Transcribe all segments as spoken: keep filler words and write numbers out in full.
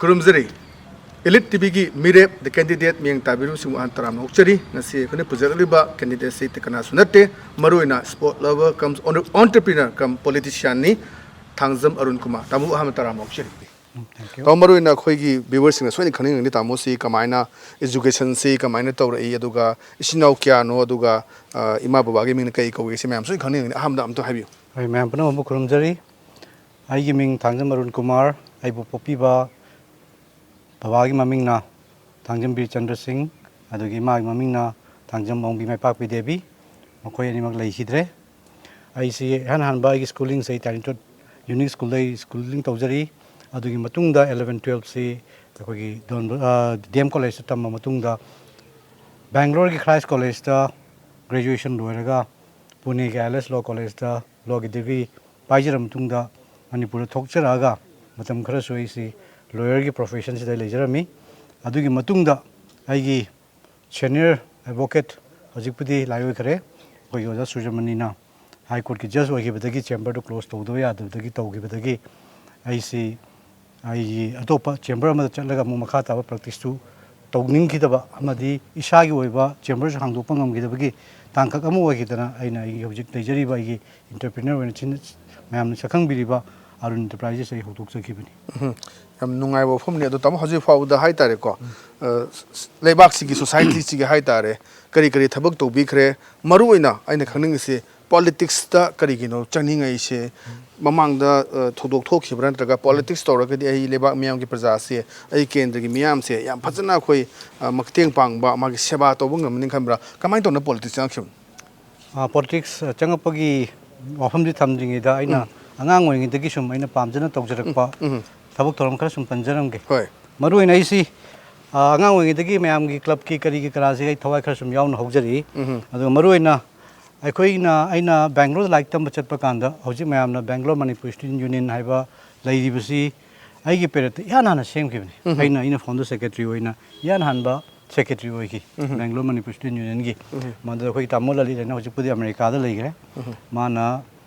ꯈꯨꯔꯨꯝꯖꯔꯤ꯫ Elite ꯇꯤꯚꯤꯒꯤ ꯃꯤꯔꯦꯞ, The Candidate, ꯃꯤꯠꯌꯦꯡ ꯇꯥꯕꯤꯔꯤꯕꯁꯤꯡꯕꯨ ꯍꯥꯟꯅ ꯇꯔꯥꯝꯅ ꯑꯣꯛꯆꯔꯤ꯫ ꯉꯁꯤ ꯑꯩꯈꯣꯏꯅ ꯄꯨꯖꯔꯛꯂꯤꯕ candidateꯁꯤ ꯀꯅꯥꯁꯨ ꯅꯠꯇꯦ, ꯃꯔꯨꯑꯣꯏꯅ sport lover cum entrepreneur cum politicianꯅꯤ, Thangjam Arun Kumar. ꯇꯥꯃꯣ, ꯑꯍꯥꯟꯕ ꯇꯔꯥꯝꯅ ꯑꯣꯛꯆꯔꯤ꯫ Thank you. ꯇꯥꯃꯣ, ꯃꯔꯨꯑꯣꯏꯅ ꯑꯩꯈꯣꯏꯒꯤ viewerꯁꯤꯡꯅ ꯁꯣꯏꯗꯅ ꯈꯪꯅꯤꯡꯒꯅꯤ, ꯇꯥꯃꯣꯁꯤ ꯀꯃꯥꯏꯅ educationꯁꯤ ꯀꯃꯥꯏꯅ ꯇꯧꯔꯛꯏ, ꯑꯗꯨꯒ ꯏꯆꯤꯟ ꯏꯅꯥꯎ ꯀꯌꯥꯅꯣ, ꯑꯗꯨꯒ, ꯑ, ꯏꯃꯥ ꯕꯕꯥꯒꯤ ꯃꯤꯡꯅ ꯀꯩ ꯀꯧꯒꯦ, ꯁꯤ ꯃꯌꯥꯝ ꯁꯣꯏꯗꯅ ꯈꯪꯅꯤꯡꯒꯅꯤ꯫ ꯑꯍꯥꯟꯕꯗ ꯑꯝꯇ ꯍꯥꯏꯕꯤꯌꯨ꯫ ꯍꯣꯏ, ꯃꯌꯥꯝ ꯄꯨꯝꯅꯃꯛꯄꯨ ꯈꯨꯔꯨꯝꯖꯔꯤ꯫ ꯑꯩꯒꯤ ꯃꯤꯡ ꯊꯥꯡꯖꯝ ꯑꯔꯨꯟ ꯀꯨꯃꯥꯔ꯫ ꯑꯩꯕꯨ ꯄꯣꯛꯄꯤꯕ ꯕꯕꯥꯒꯤ ꯃꯃꯤꯡꯅ ꯊꯥꯡꯖꯝ ꯕꯤꯔꯆꯟꯗ꯭ꯔ ꯁꯤꯡ, ꯑꯗꯨꯒ ꯏꯃꯥꯒꯤ ꯃꯃꯤꯡꯅ ꯊꯥꯡꯖꯝ ꯑꯣꯡꯕꯤ ꯃꯥꯏꯄꯥꯛꯄꯤ ꯗꯦꯕꯤ꯫ ꯃꯈꯣꯏ ꯑꯅꯤꯃꯛ ꯂꯩꯈꯤꯗ꯭ꯔꯦ꯫ ꯑꯩꯁꯤ ꯏꯍꯥꯟ ꯍꯥꯟꯕ ꯑꯩꯒꯤ schoolingꯁꯦ ꯑꯩ ꯇꯥꯏꯅꯤꯇꯣꯠ ꯌꯨꯅꯤꯛ ꯁ꯭ꯀꯨꯜꯗ ꯑꯩ schooling ꯇꯧꯖꯔꯤ꯫ ꯑꯗꯨꯒꯤ ꯃꯇꯨꯡꯗ eleven twelveꯁꯤ ꯑꯩꯈꯣꯏꯒꯤ ꯗꯣꯟ, ꯑ, ꯗꯤ ꯑꯦꯝ ꯀꯣꯂꯦꯖꯇ ꯇꯝꯕ ꯃꯇꯨꯡꯗ, ꯕꯦꯡꯒ꯭ꯂꯣꯔꯒꯤ ꯈ꯭ꯔꯥꯏꯁ ꯀꯣꯂꯦꯖꯇ graduation ꯂꯣꯏꯔꯒ, ꯄꯨꯅꯦꯒꯤ ꯑꯥꯏ ꯑꯦꯜ ꯑꯦꯁ ꯂꯣ ꯀꯣꯂꯦꯖꯇ ꯂꯣꯒꯤ ꯗꯤꯒ꯭ꯔꯤ ꯄꯥꯏꯖꯔꯕ ꯃꯇꯨꯡꯗ, ꯃꯅꯤꯄꯨꯔꯗ ꯊꯣꯛꯆꯔꯛꯑꯒ ꯃꯇꯝ ꯈꯔꯁꯨ ꯑꯩꯁꯤ ꯂꯣꯌꯔꯒꯤ ꯄ꯭ꯔꯣꯐꯦꯁꯟꯁꯤꯗ ꯂꯩꯖꯔꯝꯃꯤ꯫ ꯑꯗꯨꯒꯤ ꯃꯇꯨꯡꯗ ꯑꯩꯒꯤ senior advocate, ꯍꯧꯖꯤꯛꯄꯨꯗꯤ ꯂꯥꯏ ꯑꯣꯏꯈꯔꯦ, ꯑꯩꯈꯣꯏꯒꯤ ꯑꯣꯖꯥ ꯁꯨꯔꯖꯃꯅꯤꯅ ꯍꯥꯏ ꯀꯣꯔꯠꯀꯤ ꯖꯖ ꯑꯣꯏꯈꯤꯕꯗꯒꯤ ꯆꯦꯝꯕꯔꯗꯨ ꯀ꯭ꯂꯣꯖ ꯇꯧꯗꯕ ꯌꯥꯗꯕꯗꯒꯤ ꯇꯧꯈꯤꯕꯗꯒꯤ ꯑꯩꯁꯤ ꯑꯩꯒꯤ ꯑꯇꯣꯞꯄ ꯆꯦꯝꯕꯔ ꯑꯃꯗ ꯆꯠꯂꯒ ꯑꯃꯨꯛ ꯃꯈꯥ ꯇꯥꯕ ꯄ꯭ꯔꯦꯛꯇꯤꯁꯇꯨ ꯇꯧꯅꯤꯡꯈꯤꯗꯕ ꯑꯃꯗꯤ ꯏꯁꯥꯒꯤ ꯑꯣꯏꯕ ꯆꯦꯝꯕꯔꯁꯨ ꯍꯥꯡꯗꯣꯛꯄ ꯉꯝꯈꯤꯗꯕꯒꯤ ꯇꯥꯡꯀꯛ ꯑꯃ ꯑꯣꯏꯈꯤꯗꯅ ꯑꯩꯅ ꯑꯩꯒꯤ ꯍꯧꯖꯤꯛ ꯂꯩꯖꯔꯤꯕ ꯑꯩꯒꯤ entrepreneur ꯑꯣꯏꯅ ꯁꯤꯟ-, ꯃꯌꯥꯝꯅ ꯁꯛꯈꯪꯕꯤꯔꯤꯕ ꯑꯔꯨꯟ ꯑꯦꯟꯇꯔꯄ꯭ꯔꯥꯏꯖꯦꯁ ꯑꯩ ꯍꯧꯗꯣꯛꯆꯈꯤꯕꯅꯤ꯫ ꯎꯝ, ꯌꯥꯝ ꯅꯨꯡꯉꯥꯏꯕ ꯋꯥꯐꯝꯅꯤ꯫ ꯑꯗꯣ ꯇꯥꯃꯣ, ꯍꯧꯖꯤꯛ ꯐꯥꯎꯕꯗ ꯍꯥꯏꯇꯥꯔꯦꯀꯣ, ꯑ, ꯂꯩꯕꯥꯛꯁꯤꯒꯤ, societyꯁꯤꯒꯤ ꯍꯥꯏꯇꯥꯔꯦ, ꯀꯔꯤ ꯀꯔꯤ ꯊꯕꯛ ꯇꯧꯕꯤꯈ꯭ꯔꯦ? ꯃꯔꯨꯑꯣꯏꯅ ꯑꯩꯅ ꯈꯪꯅꯤꯡꯉꯤꯁꯤ, politicsꯇ ꯀꯔꯤꯒꯤꯅꯣ ꯆꯪꯅꯤꯡꯉꯛꯏꯁꯦ? ꯃꯃꯥꯡꯗ, ꯑ, ꯊꯧꯗꯣꯛ ꯊꯣꯛꯈꯤꯕ꯭ꯔꯥ, ꯅꯠꯇ꯭ꯔꯒ politics ꯇꯧꯔꯒꯗꯤ ꯑꯩ ꯂꯩꯕꯥꯛ ꯃꯤꯌꯥꯝꯒꯤ ꯄ꯭ꯔꯖꯥꯁꯦ, ꯑꯩ ꯀꯦꯟꯗ꯭ꯔꯒꯤ ꯃꯤꯌꯥꯝꯁꯦ ꯌꯥꯝ ꯐꯖꯅ ꯑꯩꯈꯣꯏ, ꯑ, ꯃꯇꯦꯡ ꯄꯥꯡꯕ, ꯃꯥꯒꯤ ꯁꯦꯕꯥ ꯇꯧꯕ ꯉꯝꯃꯅꯤ ꯈꯟꯕ꯭ꯔꯥ? ꯀꯃꯥꯏꯅ ꯇꯧꯅ politics ꯆꯪꯉꯛꯈꯤꯕꯅꯣ? ꯑ, politics, ꯑ, ꯆꯪꯉꯛꯄꯒꯤ ꯋꯥꯐꯝꯗꯤ ꯊꯝꯗ꯭ꯔꯤꯉꯩꯗ ꯑꯩꯅ ꯎꯝ꯫ ꯑꯉꯥꯡ ꯑꯣꯏꯔꯤꯉꯩꯗꯒꯤ ꯁꯨꯝ ꯑꯩꯅ ꯄꯥꯝꯖꯅ ꯇꯧꯖꯔꯛꯄ ꯎꯝ, ꯎꯝ꯫ ꯊꯕꯛ ꯊꯧꯔꯝ ꯈꯔ ꯁꯨꯝ ꯄꯟꯖꯔꯝꯒꯦ꯫ ꯍꯣꯏ꯫ ꯃꯔꯨꯑꯣꯏꯅ ꯑꯩꯁꯤ, ꯑ, ꯑꯉꯥꯡ ꯑꯣꯏꯔꯤꯉꯩꯗꯒꯤ ꯃꯌꯥꯝꯒꯤ clubꯀꯤ ꯀꯔꯤꯒꯤ ꯀꯔꯥꯁꯦ ꯑꯩ ꯊꯋꯥꯏ ꯈꯔ ꯁꯨꯝ ꯌꯥꯎꯅ ꯍꯧꯖꯔꯛꯏ꯫ ꯎꯝ꯫ ꯑꯗꯨꯒ ꯃꯔꯨꯑꯣꯏꯅ ꯑꯩꯈꯣꯏꯅ, ꯑꯩꯅ ꯕꯦꯡꯒ꯭ꯂꯣꯔꯗ ꯂꯥꯏꯔꯤꯛ ꯇꯝꯕ ꯆꯠꯄ ꯀꯥꯟꯗ ꯍꯧꯖꯤꯛ ꯃꯌꯥꯝꯅ Bangalore Manipur Student Union ꯍꯥꯏꯕ ꯂꯩꯔꯤꯕꯁꯤ ꯑꯩꯒꯤ periodꯇ ꯏꯍꯥꯟ ꯍꯥꯟꯅ ꯁꯦꯝꯈꯤꯕꯅꯤ꯫ ꯎꯝ꯫ ꯑꯩꯅ, ꯑꯩꯅ founder secretary ꯑꯣꯏꯅ ꯏꯍꯥꯟ ꯍꯥꯟꯕ secretary ꯑꯣꯏꯈꯤ, ꯎꯝ꯫ Bangalore Manipur Student Unionꯒꯤ꯫ ꯎꯝ꯫ ꯃꯗꯨꯗ ꯑꯩꯈꯣꯏꯒꯤ ꯇꯥꯃꯣ ꯂꯂꯤꯠ ꯍꯥꯏꯅ ꯍꯧꯖꯤꯛꯄꯨꯗꯤ ꯑꯃꯦꯔꯤꯀꯥꯗ ꯂꯩꯈ꯭ꯔꯦ꯫ ꯎꯝ꯫ ꯃꯥꯅ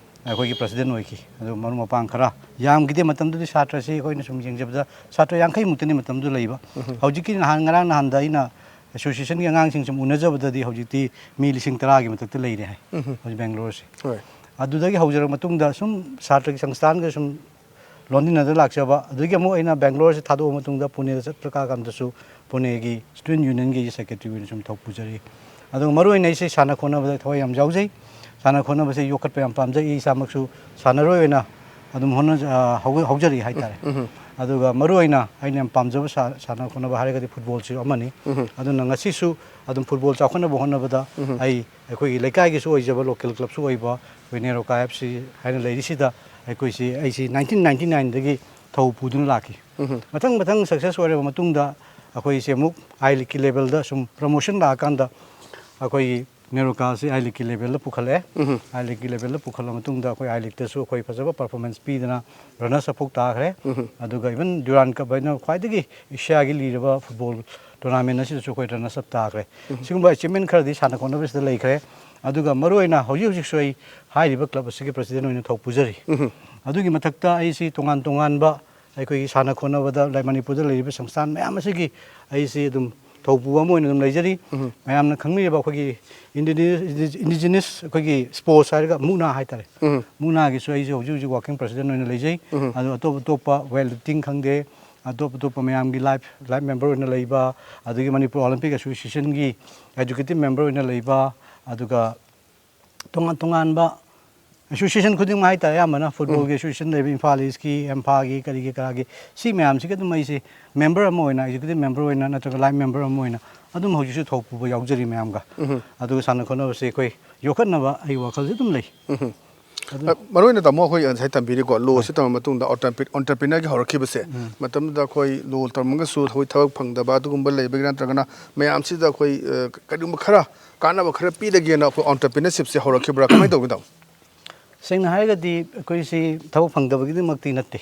ꯑꯩꯈꯣꯏꯒꯤ ꯄ꯭ꯔꯁꯤꯗꯦꯟ ꯑꯣꯏꯈꯤ꯫ ꯑꯗꯨ ꯃꯔꯨꯞ ꯃꯄꯥꯡ ꯈꯔ ꯌꯥꯝꯈꯤꯗꯦ꯫ ꯃꯇꯝꯗꯨꯗꯤ ꯁꯥꯇ꯭ꯔꯁꯤ ꯑꯩꯈꯣꯏꯅ ꯁꯨꯝ ꯌꯦꯡꯖꯕꯗ ꯁꯥꯇ꯭ꯔ ꯌꯥꯡꯈꯩ ꯃꯨꯛꯇꯅꯤ ꯃꯇꯝꯗꯨ ꯂꯩꯕ꯫ ꯍꯧꯖꯤꯛꯀꯤ ꯅꯍꯥꯟ, ꯉꯔꯥꯡ ꯅꯍꯥꯟꯗ ꯑꯩꯅ ꯑꯦꯁꯣꯁꯤꯌꯦꯁꯟꯒꯤ ꯑꯉꯥꯡꯁꯤꯡ ꯁꯨꯝ ꯎꯅꯖꯕꯗꯗꯤ ꯍꯧꯖꯤꯛꯇꯤ ꯃꯤ ꯂꯤꯁꯤꯡ ꯇꯔꯥꯒꯤ ꯃꯊꯛꯇ ꯂꯩꯔꯦ ꯍꯥꯏ꯫ ꯍꯧꯖꯤꯛ ꯕꯦꯡꯒ꯭ꯂꯣꯔꯁꯤ꯫ ꯍꯣꯏ꯫ ꯑꯗꯨꯗꯒꯤ ꯍꯧꯖꯔꯕ ꯃꯇꯨꯡꯗ ꯁꯨꯝ ꯁꯥꯇ꯭ꯔꯒꯤ ꯁꯪꯁꯊꯥꯟꯒ ꯁꯨꯝ ꯂꯣꯟꯗꯤꯟꯅꯗ ꯂꯥꯛꯆꯕ꯫ ꯑꯗꯨꯗꯒꯤ ꯑꯃꯨꯛ ꯑꯩꯅ ꯕꯦꯡꯒ꯭ꯂꯣꯔꯁꯤ ꯊꯥꯗꯣꯛꯑ ꯃꯇꯨꯡꯗ ꯄꯨꯅꯦꯗ ꯆꯠꯄ ꯀꯥꯟꯗꯁꯨ ꯄꯨꯅꯦꯒꯤ ꯁ꯭ꯇꯨꯗꯦꯟ ꯌꯨꯅꯤꯌꯟꯒꯤ ꯁꯦꯀ꯭ꯔꯦꯇꯔꯤ ꯑꯣꯏꯅ ꯁꯨꯝ ꯊꯧ ꯄꯨꯖꯔꯤ꯫ ꯑꯗꯨꯒ ꯃꯔꯨꯑꯣꯏꯅ ꯑꯩꯁꯦ ꯁꯥꯟꯅ ꯈꯣꯠꯅꯕꯗ ꯊꯋꯥꯏ ꯌꯥꯝ ꯌꯥꯎꯖꯩ꯫ ꯁꯥꯟꯅ ꯈꯣꯠꯅꯕꯁꯦ ꯌꯣꯛꯈꯠꯄ ꯌꯥꯝ ꯄꯥꯝꯖꯩ꯫ ꯑꯩ ꯏꯁꯥꯃꯛꯁꯨ ꯁꯥꯟꯅꯔꯣꯏ ꯑꯣꯏꯅ ꯑꯗꯨꯝ ꯍꯣꯠꯅ-, ꯑ, ꯍꯧ-, ꯍꯧꯖꯔꯛꯏ ꯍꯥꯏꯇꯥꯔꯦ꯫ ꯑꯗꯨꯒ ꯃꯔꯨꯑꯣꯏꯅ ꯑꯩꯅ ꯌꯥꯝ ꯄꯥꯝꯖꯕ ꯁꯥ-, ꯁꯥꯟꯅ ꯈꯣꯠꯅꯕ ꯍꯥꯏꯔꯒꯗꯤ ꯐꯨꯠꯕꯣꯜꯁꯨ ꯑꯃꯅꯤ꯫ ꯑꯗꯨꯅ ꯉꯁꯤꯁꯨ ꯑꯗꯨꯝ ꯐꯨꯠꯕꯣꯜ ꯆꯥꯎꯈꯠꯅꯕ ꯍꯣꯠꯅꯕꯗ ꯑꯩ, ꯑꯩꯈꯣꯏꯒꯤ ꯂꯩꯀꯥꯏꯒꯤꯁꯨ ꯑꯣꯏꯖꯕ ꯂꯣꯀꯦꯜ ꯀ꯭ꯂꯕꯁꯨ ꯑꯣꯏꯕ ꯑꯩꯈꯣꯏ ꯅꯦꯔꯣꯀꯥ ꯑꯦꯐ ꯁꯤ ꯍꯥꯏꯅ ꯂꯩꯔꯤꯁꯤꯗ ꯑꯩꯈꯣꯏꯁꯤ, ꯑꯩꯁꯤ ꯅꯥꯏꯟꯇꯤꯟ ꯅꯥꯏꯟꯇꯤ ꯅꯥꯏꯟꯗꯒꯤ ꯊꯧ ꯄꯨꯗꯨꯅ ꯂꯥꯛꯈꯤ꯫ ꯃꯊꯪ ꯃꯊꯪ ꯁꯛꯁꯦꯁ ꯑꯣꯏꯔꯕ ꯃꯇꯨꯡꯗ ꯑꯩꯈꯣꯏꯁꯦ ꯑꯃꯨꯛ ꯑꯥꯏ ꯂꯤꯒꯀꯤ ꯂꯦꯚꯦꯜꯗ ꯁꯨꯝ ꯄ꯭ꯔꯃꯣꯁꯟ ꯂꯥꯛꯑꯀꯥꯟꯗ ꯑꯩꯈꯣꯏꯒꯤ ꯅꯦꯔꯣꯀꯥꯁꯤ ꯑꯥꯏ ꯂꯤꯒꯀꯤ ꯂꯦꯚꯦꯜꯗ ꯄꯨꯈꯠꯂꯛꯑꯦ꯫ ꯑꯥꯏ ꯂꯤꯒꯀꯤ ꯂꯦꯚꯦꯜꯗ ꯄꯨꯈꯠꯂꯕ ꯃꯇꯨꯡꯗ ꯑꯩꯈꯣꯏ ꯑꯥꯏ ꯂꯤꯒꯇꯁꯨ ꯑꯩꯈꯣꯏ ꯐꯖꯕ ꯄꯔꯐꯣꯔꯃꯦꯟꯁ ꯄꯤꯗꯅ ꯔꯅꯔꯁ ꯑꯞ ꯐꯥꯎ ꯇꯥꯈ꯭ꯔꯦ꯫ ꯑꯗꯨꯒ ꯏꯚꯟ ꯗ꯭ꯌꯨꯔꯥꯟ ꯀꯞ ꯍꯥꯏꯅ ꯈ꯭ꯋꯥꯏꯗꯒꯤ ꯑꯦꯁꯤꯌꯥꯒꯤ ꯂꯤꯔꯕ ꯐꯨꯠꯕꯣꯜ ꯇꯣꯔꯅꯥꯃꯦꯟ ꯑꯁꯤꯗꯁꯨ ꯑꯩꯈꯣꯏ ꯔꯅꯔꯁ ꯑꯞ ꯇꯥꯈ꯭ꯔꯦ꯫ ꯁꯤꯒꯨꯝꯕ ꯑꯦꯆꯤꯞꯃꯦꯟ ꯈꯔꯗꯤ ꯁꯥꯟꯅ ꯈꯣꯠꯅꯕꯁꯤꯗ ꯂꯩꯈ꯭ꯔꯦ꯫ ꯑꯗꯨꯒ ꯃꯔꯨꯑꯣꯏꯅ ꯍꯧꯖꯤꯛ ꯍꯧꯖꯤꯛꯁꯨ ꯑꯩ ꯍꯥꯏꯔꯤꯕ ꯀ꯭ꯂꯕ ꯑꯁꯤꯒꯤ ꯄ꯭ꯔꯁꯤꯗꯦꯟ ꯑꯣꯏꯅ ꯊꯧ ꯄꯨꯖꯔꯤ꯫ ꯑꯗꯨꯒꯤ ꯃꯊꯛꯇ ꯑꯩꯁꯤ ꯇꯣꯉꯥꯟ ꯇꯣꯉꯥꯟꯕ ꯑꯩꯈꯣꯏꯒꯤ ꯁꯥꯟꯅ ꯈꯣꯠꯅꯕꯗ ꯂꯩ-, ꯃꯅꯤꯄꯨꯔꯗ ꯂꯩꯔꯤꯕ ꯁꯪꯁꯊꯥꯟ ꯃꯌꯥꯝ ꯑꯁꯤꯒꯤ ꯑꯩꯁꯤ ꯑꯗꯨꯝ ꯊꯧꯄꯨꯕ ꯑꯃ ꯑꯣꯏꯅ ꯑꯗꯨꯝ ꯂꯩꯖꯔꯤ꯫ ꯃꯌꯥꯝꯅ ꯈꯪꯅꯔꯤꯕ ꯑꯩꯈꯣꯏꯒꯤ ꯏꯟꯗꯤꯖꯤꯅꯁ, ꯏꯟꯗꯤꯖꯤꯅꯁ ꯑꯩꯈꯣꯏꯒꯤ ꯁ꯭ꯄꯣꯔꯠꯁ ꯍꯥꯏꯔꯒ ꯃꯨꯛꯅꯥ ꯍꯥꯏꯇꯥꯔꯦ꯫ ꯃꯨꯛꯅꯥꯒꯤꯁꯨ ꯑꯩꯁꯦ ꯍꯧꯖꯤꯛ ꯍꯧꯖꯤꯛ ꯋꯥꯔꯀꯤꯡ ꯄ꯭ꯔꯁꯤꯗꯦꯟ ꯑꯣꯏꯅ ꯂꯩꯖꯩ꯫ ꯑꯗꯨ ꯑꯇꯣꯞ ꯑꯇꯣꯞꯄ ꯋꯦꯠ ꯂꯤꯐꯇꯤꯡ ꯈꯪꯗꯦ, ꯑꯇꯣꯞ ꯑꯇꯣꯞꯄ ꯃꯌꯥꯝꯒꯤ ꯂꯥꯏꯐ, ꯂꯥꯏꯐ ꯃꯦꯝꯕꯔ ꯑꯣꯏꯅ ꯂꯩꯕ, ꯑꯗꯒꯤ ꯃꯅꯤꯄꯨꯔ ꯑꯣꯂꯤꯝꯄꯤꯛ ꯑꯦꯁꯣꯁꯤꯌꯦꯁꯟꯒꯤ ꯑꯦꯛꯖꯤꯀ꯭ꯌꯨꯇꯤꯞ ꯃꯦꯝꯕꯔ ꯑꯣꯏꯅ ꯂꯩꯕ, ꯑꯗꯨꯒ ꯇꯣꯉꯥꯟ ꯇꯣꯉꯥꯟꯕ ꯑꯦꯁꯣꯁꯤꯌꯦꯁꯟ ꯈꯨꯗꯤꯡꯃꯛ ꯍꯥꯏꯇꯥꯔꯦ, ꯑꯌꯥꯝꯕꯅ ꯐꯨꯠꯕꯣꯜꯒꯤ ꯑꯦꯁꯣꯁꯤꯌꯦꯁꯟ ꯂꯩꯕ, ꯏꯝꯐꯥꯜ ꯏꯁꯀꯤ, ꯑꯦꯝꯐꯥꯒꯤ, ꯀꯔꯤꯒꯤ ꯀꯔꯥꯒꯤ, ꯁꯤ ꯃꯌꯥꯝꯁꯤꯒꯤ ꯑꯗꯨꯝ ꯑꯩꯁꯦ ꯃꯦꯝꯕꯔ ꯑꯃ ꯑꯣꯏꯅ, ꯑꯦꯛꯖꯤꯀ꯭ꯌꯨꯇꯤꯞ ꯃꯦꯝꯕꯔ ꯑꯣꯏꯅ ꯅꯠꯇ꯭ꯔꯒ ꯂꯥꯏꯐ ꯃꯦꯝꯕꯔ ꯑꯃ ꯑꯣꯏꯅ ꯑꯗꯨꯝ ꯍꯧꯖꯤꯛꯁꯨ ꯊꯧ ꯄꯨꯕ ꯌꯥꯎꯖꯔꯤ ꯃꯌꯥꯝꯒ꯫ ꯑꯗꯨꯒ ꯁꯥꯟꯅ ꯈꯣꯠꯅꯕꯁꯦ ꯑꯩꯈꯣꯏ ꯌꯣꯛꯈꯠꯅꯕ ꯑꯩ ꯋꯥꯈꯜꯁꯦ ꯑꯗꯨꯝ ꯂꯩ꯫ ꯑꯗꯨ ꯑ, ꯃꯔꯨꯑꯣꯏꯅ ꯇꯥꯃꯣ, ꯑꯩꯈꯣꯏ ꯉꯁꯥꯏ ꯇꯝꯕꯤꯔꯤꯀꯣ, ꯂꯣꯁꯤ ꯇꯝꯕ ꯃꯇꯨꯡꯗ ꯑꯣꯟꯇꯔꯄ꯭ꯔꯤ-, ꯑꯣꯟꯇꯔꯄ꯭ꯔꯤꯅꯔꯒꯤ ꯍꯧꯔꯛꯈꯤꯕꯁꯦ, ꯃꯇꯝꯗꯨꯗ ꯑꯩꯈꯣꯏ ꯂꯣ ꯇꯝꯃꯒꯁꯨ ꯑꯩꯈꯣꯏ ꯊꯕꯛ ꯐꯪꯗꯕ ꯑꯗꯨꯒꯨꯝꯕ ꯂꯩꯕꯒꯤꯔꯥ, ꯅꯠꯇ꯭ꯔꯒꯅ ꯃꯌꯥꯝꯁꯤꯗ ꯑꯩꯈꯣꯏ, ꯑ, ꯀꯔꯤꯒꯨꯝꯕ ꯈꯔ ꯀꯥꯟꯅꯕ ꯈꯔ ꯄꯤꯔꯒꯦꯅ ꯑꯩꯈꯣꯏ ꯑꯣꯟꯇꯔꯄ꯭ꯔꯤꯅꯔꯁꯤꯞꯁꯦ ꯍꯧꯔꯛꯈꯤꯕ꯭ꯔꯥ? ꯀꯃꯥꯏꯅ ꯇꯧꯒꯦ, ꯇꯥꯃꯣ? ꯁꯦꯡꯅ ꯍꯥꯏꯔꯒꯗꯤ ꯑꯩꯈꯣꯏꯁꯤ ꯊꯕꯛ ꯐꯪꯗꯕꯒꯤꯗꯃꯛꯇꯤ ꯅꯠꯇꯦ꯫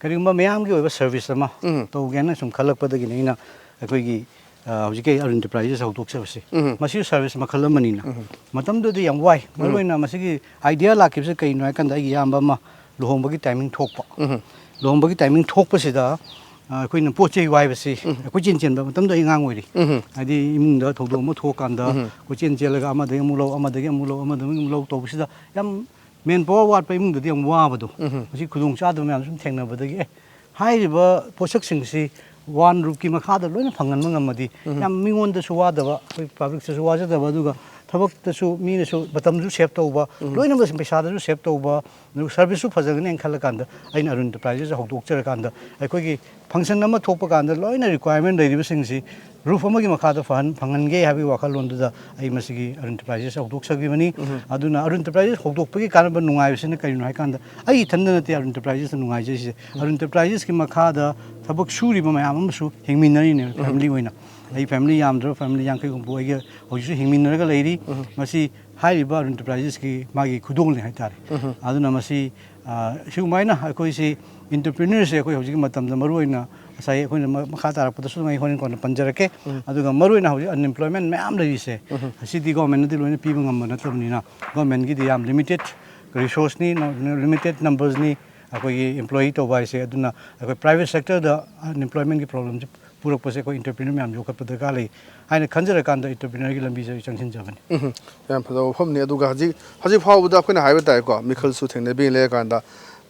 ꯀꯔꯤꯒꯨꯝꯕ ꯃꯌꯥꯝꯒꯤ ꯑꯣꯏꯕ ꯁꯔꯚꯤꯁ ꯑꯃ ꯇꯧꯒꯦꯅ ꯁꯨꯝ ꯈꯜꯂꯛꯄꯗꯒꯤꯅꯤ ꯑꯩꯅ ꯑꯩꯈꯣꯏꯒꯤ, ꯑ, ꯍꯧꯖꯤꯛꯀꯤ ꯑꯔꯨꯟ ꯑꯦꯟꯇꯔꯄ꯭ꯔꯥꯏꯖꯦꯁ ꯍꯧꯗꯣꯛꯆꯕꯁꯤ, ꯎꯝ꯫ ꯃꯁꯤꯁꯨ ꯁꯥꯔꯚꯤꯁ ꯃꯈꯜ ꯑꯃꯅꯤꯅ꯫ ꯎꯝ꯫ ꯃꯇꯝꯗꯨꯗꯤ ꯌꯥꯝ ꯋꯥꯏ꯫ ꯎꯝ꯫ ꯃꯔꯨꯑꯣꯏꯅ ꯃꯁꯤꯒꯤ ꯑꯥꯏꯗꯤꯌꯥ ꯂꯥꯛꯈꯤꯕꯁꯤ ꯀꯩꯅꯣ ꯍꯥꯏꯀꯥꯟꯗ, ꯑꯩꯒꯤ ꯏꯌꯥꯝꯕ ꯑꯃ ꯂꯨꯍꯣꯡꯕꯒꯤ ꯇꯥꯏꯃꯤꯡ ꯊꯣꯛꯄ꯫ ꯎꯝ꯫ ꯂꯨꯍꯣꯡꯕꯒꯤ ꯇꯥꯏꯃꯤꯡ ꯊꯣꯛꯄꯁꯤꯗ, ꯑ, ꯑꯩꯈꯣꯏꯅ ꯄꯣꯠ ꯆꯩ ꯋꯥꯏꯕꯁꯤ, ꯎꯝ꯫ ꯀꯣꯏꯆꯦꯟ ꯆꯦꯟꯕ ꯃꯇꯝꯗ ꯑꯩ ꯑꯉꯥꯡ ꯑꯣꯏꯔꯤ꯫ ꯎꯝ꯫ ꯍꯥꯏꯗꯤ ꯏꯃꯨꯡꯗ ꯊꯧꯗꯣꯛ ꯑꯃ ꯊꯣꯛꯑꯀꯥꯟꯗ, ꯎꯝ꯫ ꯀꯣꯏꯆꯦꯟ ꯆꯦꯜꯂꯒ ꯑꯃꯗꯒꯤ ꯑꯃꯨꯛ ꯂꯧ, ꯑꯃꯗꯒꯤ ꯑꯃꯨꯛ ꯂꯧ, ꯑꯃꯗꯒꯤ ꯑꯃꯨꯛ ꯂꯧ ꯇꯧꯕꯁꯤꯗ ꯌꯥꯝ ꯃꯦꯟ ꯄꯥꯋꯔ ꯋꯥꯠꯄ ꯏꯃꯨꯡꯗꯗꯤ ꯌꯥꯝ ꯋꯥꯕꯗꯣ꯫ ꯎꯝ꯫ ꯃꯁꯤ ꯈꯨꯗꯣꯡ ꯆꯥꯗꯕ ꯃꯌꯥꯝ ꯁꯨꯝ ꯊꯦꯡꯅꯕꯗꯒꯤ, ꯑꯦ, ꯍꯥꯏꯔꯤꯕ ꯄꯣꯠꯁꯛꯁꯤꯡꯁꯤ ꯋꯥꯟ ꯔꯨꯐꯀꯤ ꯃꯈꯥꯗ ꯂꯣꯏꯅ ꯐꯪꯍꯟꯕ ꯉꯝꯃꯗꯤ, ꯎꯝ꯫ ꯌꯥꯝ ꯃꯤꯉꯣꯟꯗꯁꯨ ꯋꯥꯗꯕ, ꯑꯩꯈꯣꯏ ꯄꯕ꯭ꯂꯤꯛꯇꯁꯨ ꯋꯥꯖꯗꯕ, ꯑꯗꯨꯒ ꯊꯕꯛꯇꯁꯨ ꯃꯤꯅꯁꯨ ꯃꯇꯝꯁꯨ ꯁꯦꯞ ꯇꯧꯕ, ꯎꯝ꯫ ꯂꯣꯏꯅꯃꯛ ꯄꯩꯁꯥꯗꯁꯨ ꯁꯦꯞ ꯇꯧꯕ, ꯑꯗꯨꯒ ꯁꯥꯔꯚꯤꯁꯁꯨ ꯐꯖꯒꯅꯤ ꯍꯥꯏꯅ ꯈꯜꯂꯀꯥꯟꯗ ꯑꯩꯅ ꯑꯔꯨꯟ ꯑꯦꯟꯇꯔꯄ꯭ꯔꯥꯏꯖꯦꯁ ꯍꯧꯗꯣꯛꯆꯔꯀꯥꯟꯗ, ꯑꯩꯈꯣꯏꯒꯤ ꯐꯪꯁꯟ ꯑꯃ ꯊꯣꯛꯄ ꯀꯥꯟꯗ ꯂꯣꯏꯅ ꯔꯤꯀ꯭ꯋꯥꯏꯔꯃꯦꯟ ꯂꯩꯔꯤꯕꯁꯤꯡꯁꯤ ꯔꯨꯐ ꯑꯃꯒꯤ ꯃꯈꯥꯗ ꯐꯍꯟ-, ꯐꯪꯍꯟꯒꯦ ꯍꯥꯏꯕꯒꯤ ꯋꯥꯈꯜꯂꯣꯟꯗꯨꯗ ꯑꯩ ꯃꯁꯤꯒꯤ ꯑꯔꯨꯟ ꯑꯦꯟꯇꯔꯄ꯭ꯔꯥꯏꯖꯦꯁ ꯍꯧꯗꯣꯛꯆꯈꯤꯕꯅꯤ꯫ ꯎꯝ꯫ ꯑꯗꯨꯅ ꯑꯔꯨꯟ ꯑꯦꯟꯇꯔꯄ꯭ꯔꯥꯏꯖꯦꯁ ꯍꯧꯗꯣꯛꯄꯒꯤ ꯀꯥꯟꯅꯕ ꯅꯨꯡꯉꯥꯏꯕꯁꯤꯅ ꯀꯔꯤꯅꯣ ꯍꯥꯏꯀꯥꯟꯗ, ꯑꯩ ꯏꯊꯟꯗ ꯅꯠꯇꯦ ꯑꯔꯨꯟ ꯑꯦꯟꯇꯔꯄ꯭꯭ꯔꯥꯏꯖꯦꯁꯇ ꯅꯨꯡꯉꯥꯏꯖꯔꯤꯁꯦ꯫ ꯎꯝ꯫ ꯑꯔꯨꯟ ꯑꯦꯟꯇꯔꯄ꯭ꯔꯥꯏꯖꯦꯁꯀꯤ ꯃꯈꯥꯗ ꯊꯕꯛ ꯁꯨꯔꯤꯕ ꯃꯌꯥꯝ ꯑꯃꯁꯨ ꯍꯤꯡꯃꯤꯟꯅꯔꯤꯅꯦꯕ, ꯎꯝ꯫ ꯐꯦꯃꯤꯂꯤ ꯑꯣꯏꯅ꯫ ꯑꯩ ꯐꯦꯃꯤꯂꯤ ꯌꯥꯝꯗ꯭ꯔꯕ ꯐꯦꯃꯤꯂꯤ ꯌꯥꯡꯈꯩ ꯍꯨꯝꯐꯨ ꯑꯩꯒ ꯍꯧꯖꯤꯛꯁꯨ ꯍꯤꯡꯃꯤꯟꯅꯔꯒ ꯂꯩꯔꯤ꯫ ꯎꯝ꯫ ꯃꯁꯤ ꯍꯥꯏꯔꯤꯕ ꯑꯔꯨꯟ ꯑꯦꯟꯇꯔꯄ꯭ꯔꯥꯏꯖꯦꯁꯀꯤ ꯃꯥꯒꯤ ꯈꯨꯗꯣꯜꯅꯤ ꯍꯥꯏꯇꯥꯔꯦ꯫ ꯎꯝ꯫ ꯑꯗꯨꯅ ꯃꯁꯤ, ꯑ, ꯁꯤꯒꯨꯃꯥꯏꯅ ꯑꯩꯈꯣꯏꯁꯤ ꯑꯦꯟꯇꯔꯄ꯭ꯔꯤꯅꯔꯁꯦ ꯑꯩꯈꯣꯏ ꯍꯧꯖꯤꯛꯀꯤ ꯃꯇꯝꯗ ꯃꯔꯨꯑꯣꯏꯅ ꯉꯁꯥꯏ ꯑꯩꯈꯣꯏꯅ ꯃ-, ꯃꯈꯥ ꯇꯥꯔꯛꯄꯗꯁꯨ ꯑꯗꯨꯝ ꯑꯩ ꯍꯣꯔꯦꯟ ꯀꯣꯟꯅ ꯄꯟꯖꯔꯛꯀꯦ꯫ ꯎꯝ꯫ ꯑꯗꯨꯒ ꯃꯔꯨꯑꯣꯏꯅ ꯍꯧꯖꯤꯛ ꯑꯟꯑꯦꯝꯄ꯭ꯂꯣꯏꯃꯦꯟ ꯃꯌꯥꯝ ꯂꯩꯔꯤꯁꯦ, ꯎꯝ꯫ ꯑꯁꯤꯗꯤ ꯒꯣꯔꯃꯦꯟꯅꯗꯤ ꯂꯣꯏꯅ ꯄꯤꯕ ꯉꯝꯕ ꯅꯠꯇꯕꯅꯤꯅ, ꯒꯣꯔꯃꯦꯟꯒꯤꯗꯤ ꯌꯥꯝ ꯂꯤꯃꯤꯇꯦꯠ ꯔꯤꯁꯣꯔꯁꯅꯤ, ꯂꯤꯃꯤꯇꯦꯠ ꯅꯝꯕꯔꯁꯅꯤ ꯑꯩꯈꯣꯏꯒꯤ ꯑꯦꯝꯄ꯭ꯂꯣꯌꯤ ꯇꯧꯕ ꯍꯥꯏꯁꯦ꯫ ꯑꯗꯨꯅ ꯑꯩꯈꯣꯏ ꯄ꯭ꯔꯥꯏꯚꯦꯠ ꯁꯦꯛꯇꯔꯗ ꯑꯟꯑꯦꯝꯄ꯭ꯂꯣꯏꯃꯦꯟꯒꯤ ꯄ꯭ꯔꯣꯕ꯭ꯂꯦꯝꯁꯦ ꯄꯨꯔꯛꯄꯁꯦ ꯑꯩꯈꯣꯏ ꯑꯦꯟꯇꯔꯄ꯭ꯔꯤꯅꯔ ꯃꯌꯥꯝ ꯌꯣꯛꯈꯠꯄ ꯗꯔꯀꯥꯔ ꯂꯩ ꯍꯥꯏꯅ ꯈꯟꯖꯔꯀꯥꯟꯗ ꯑꯦꯟꯇꯔꯄ꯭ꯔꯤꯅꯔꯒꯤ ꯂꯝꯕꯤꯁꯦ ꯑꯩ ꯆꯪꯁꯤꯟꯖꯕꯅꯤ꯫ ꯎꯝ, ꯌꯥꯝ ꯐꯖꯕ ꯋꯥꯐꯝꯅꯤ꯫ ꯑꯗꯨꯒ ꯍꯧꯖꯤꯛ, ꯍꯧꯖꯤꯛ ꯐꯥꯎꯕꯗ ꯑꯩꯈꯣꯏꯅ ꯍꯥꯏꯕ ꯇꯥꯔꯦꯀꯣ, ꯃꯤꯈꯜꯁꯨ ꯊꯦꯡꯅꯕꯤ ꯂꯩꯔꯀꯥꯟꯗ,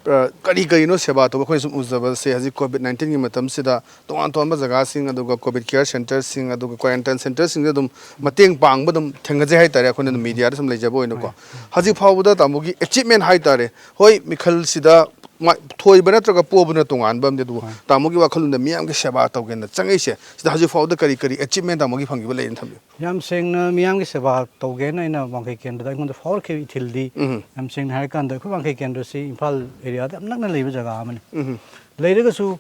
ꯑ, ꯀꯔꯤ ꯀꯔꯤꯅꯣ ꯁꯦꯕꯥ ꯇꯧꯕ? ꯑꯩꯈꯣꯏꯅ ꯁꯨꯝ ꯎꯖꯕꯁꯦ, ꯍꯧꯖꯤꯛ ꯀꯣꯚꯤꯗ ꯅꯥꯏꯟꯇꯤꯟꯒꯤ ꯃꯇꯝꯁꯤꯗ ꯇꯣꯉꯥꯟ ꯇꯣꯉꯥꯟꯕ ꯖꯒꯥꯁꯤꯡ, ꯑꯗꯨꯒ ꯀꯣꯚꯤꯗ ꯀꯤꯌꯔ ꯁꯦꯟꯇꯔꯁꯤꯡ, ꯑꯗꯨꯒ ꯀ꯭ꯋꯥꯔꯦꯟꯇꯥꯏꯟ ꯁꯦꯟꯇꯔꯁꯤꯡꯗ ꯑꯗꯨꯝ ꯃꯇꯦꯡ ꯄꯥꯡꯕ ꯑꯗꯨꯝ ꯊꯦꯡꯅꯖꯩ ꯍꯥꯏꯇꯥꯔꯦ, ꯑꯩꯈꯣꯏꯅ ꯑꯗꯨꯝ ꯃꯤꯗꯤꯌꯥꯗ ꯁꯨꯝ ꯂꯩꯖꯕ ꯑꯣꯏꯅꯀꯣ꯫ ꯍꯣꯏ꯫ ꯍꯧꯖꯤꯛ ꯐꯥꯎꯕꯗ ꯇꯥꯃꯣꯒꯤ ꯑꯦꯆꯤꯞꯃꯦꯟ ꯍꯥꯏꯇꯥꯔꯦ, ꯍꯣꯏ, ꯃꯤꯈꯜꯁꯤꯗ ꯃꯥ-, ꯊꯣꯏꯕ ꯅꯠꯇ꯭ꯔꯒ ꯄꯣꯕꯅ ꯇꯣꯉꯥꯟꯕ ꯑꯃꯗꯤ, ꯑꯗꯨꯕꯨ ꯍꯣꯏ꯫ ꯇꯥꯃꯣꯒꯤ ꯋꯥꯈꯜꯂꯣꯟꯗ ꯃꯤꯌꯥꯝꯒꯤ ꯁꯦꯕꯥ ꯇꯧꯒꯦꯅ ꯆꯪꯉꯛꯏꯁꯦ, ꯁꯤꯗ ꯍꯧꯖꯤꯛ ꯐꯥꯎꯕꯗ ꯀꯔꯤ ꯀꯔꯤ ꯑꯦꯆꯤꯞꯃꯦꯟ ꯇꯥꯃꯣꯒꯤ ꯐꯪꯈꯤꯕ ꯂꯩꯅ ꯊꯝꯕꯤꯌꯨ? ꯌꯥꯝ ꯁꯦꯡꯅ ꯃꯤꯌꯥꯝꯒꯤ ꯁꯦꯕꯥ ꯇꯧꯒꯦꯅ ꯑꯩꯅ ꯋꯥꯡꯈꯩ ꯀꯦꯟꯗ꯭ꯔꯗ ꯑꯩꯉꯣꯟꯗ ꯐꯥꯎꯔꯛꯈꯤꯕ ꯏꯊꯤꯜꯗꯤ, ꯎꯝ꯫ ꯌꯥꯝ ꯁꯦꯡꯅ ꯍꯥꯏꯔꯀꯥꯟꯗ ꯑꯩꯈꯣꯏ ꯋꯥꯡꯈꯩ ꯀꯦꯟꯗ꯭ꯔꯁꯤ ꯏꯝꯐꯥꯜ ꯑꯦꯔꯤꯌꯥꯗ ꯌꯥꯝ ꯅꯛꯅ ꯂꯩꯕ ꯖꯒꯥ ꯑꯃꯅꯤ꯫ ꯎꯝ꯫ ꯂꯩꯔꯒꯁꯨ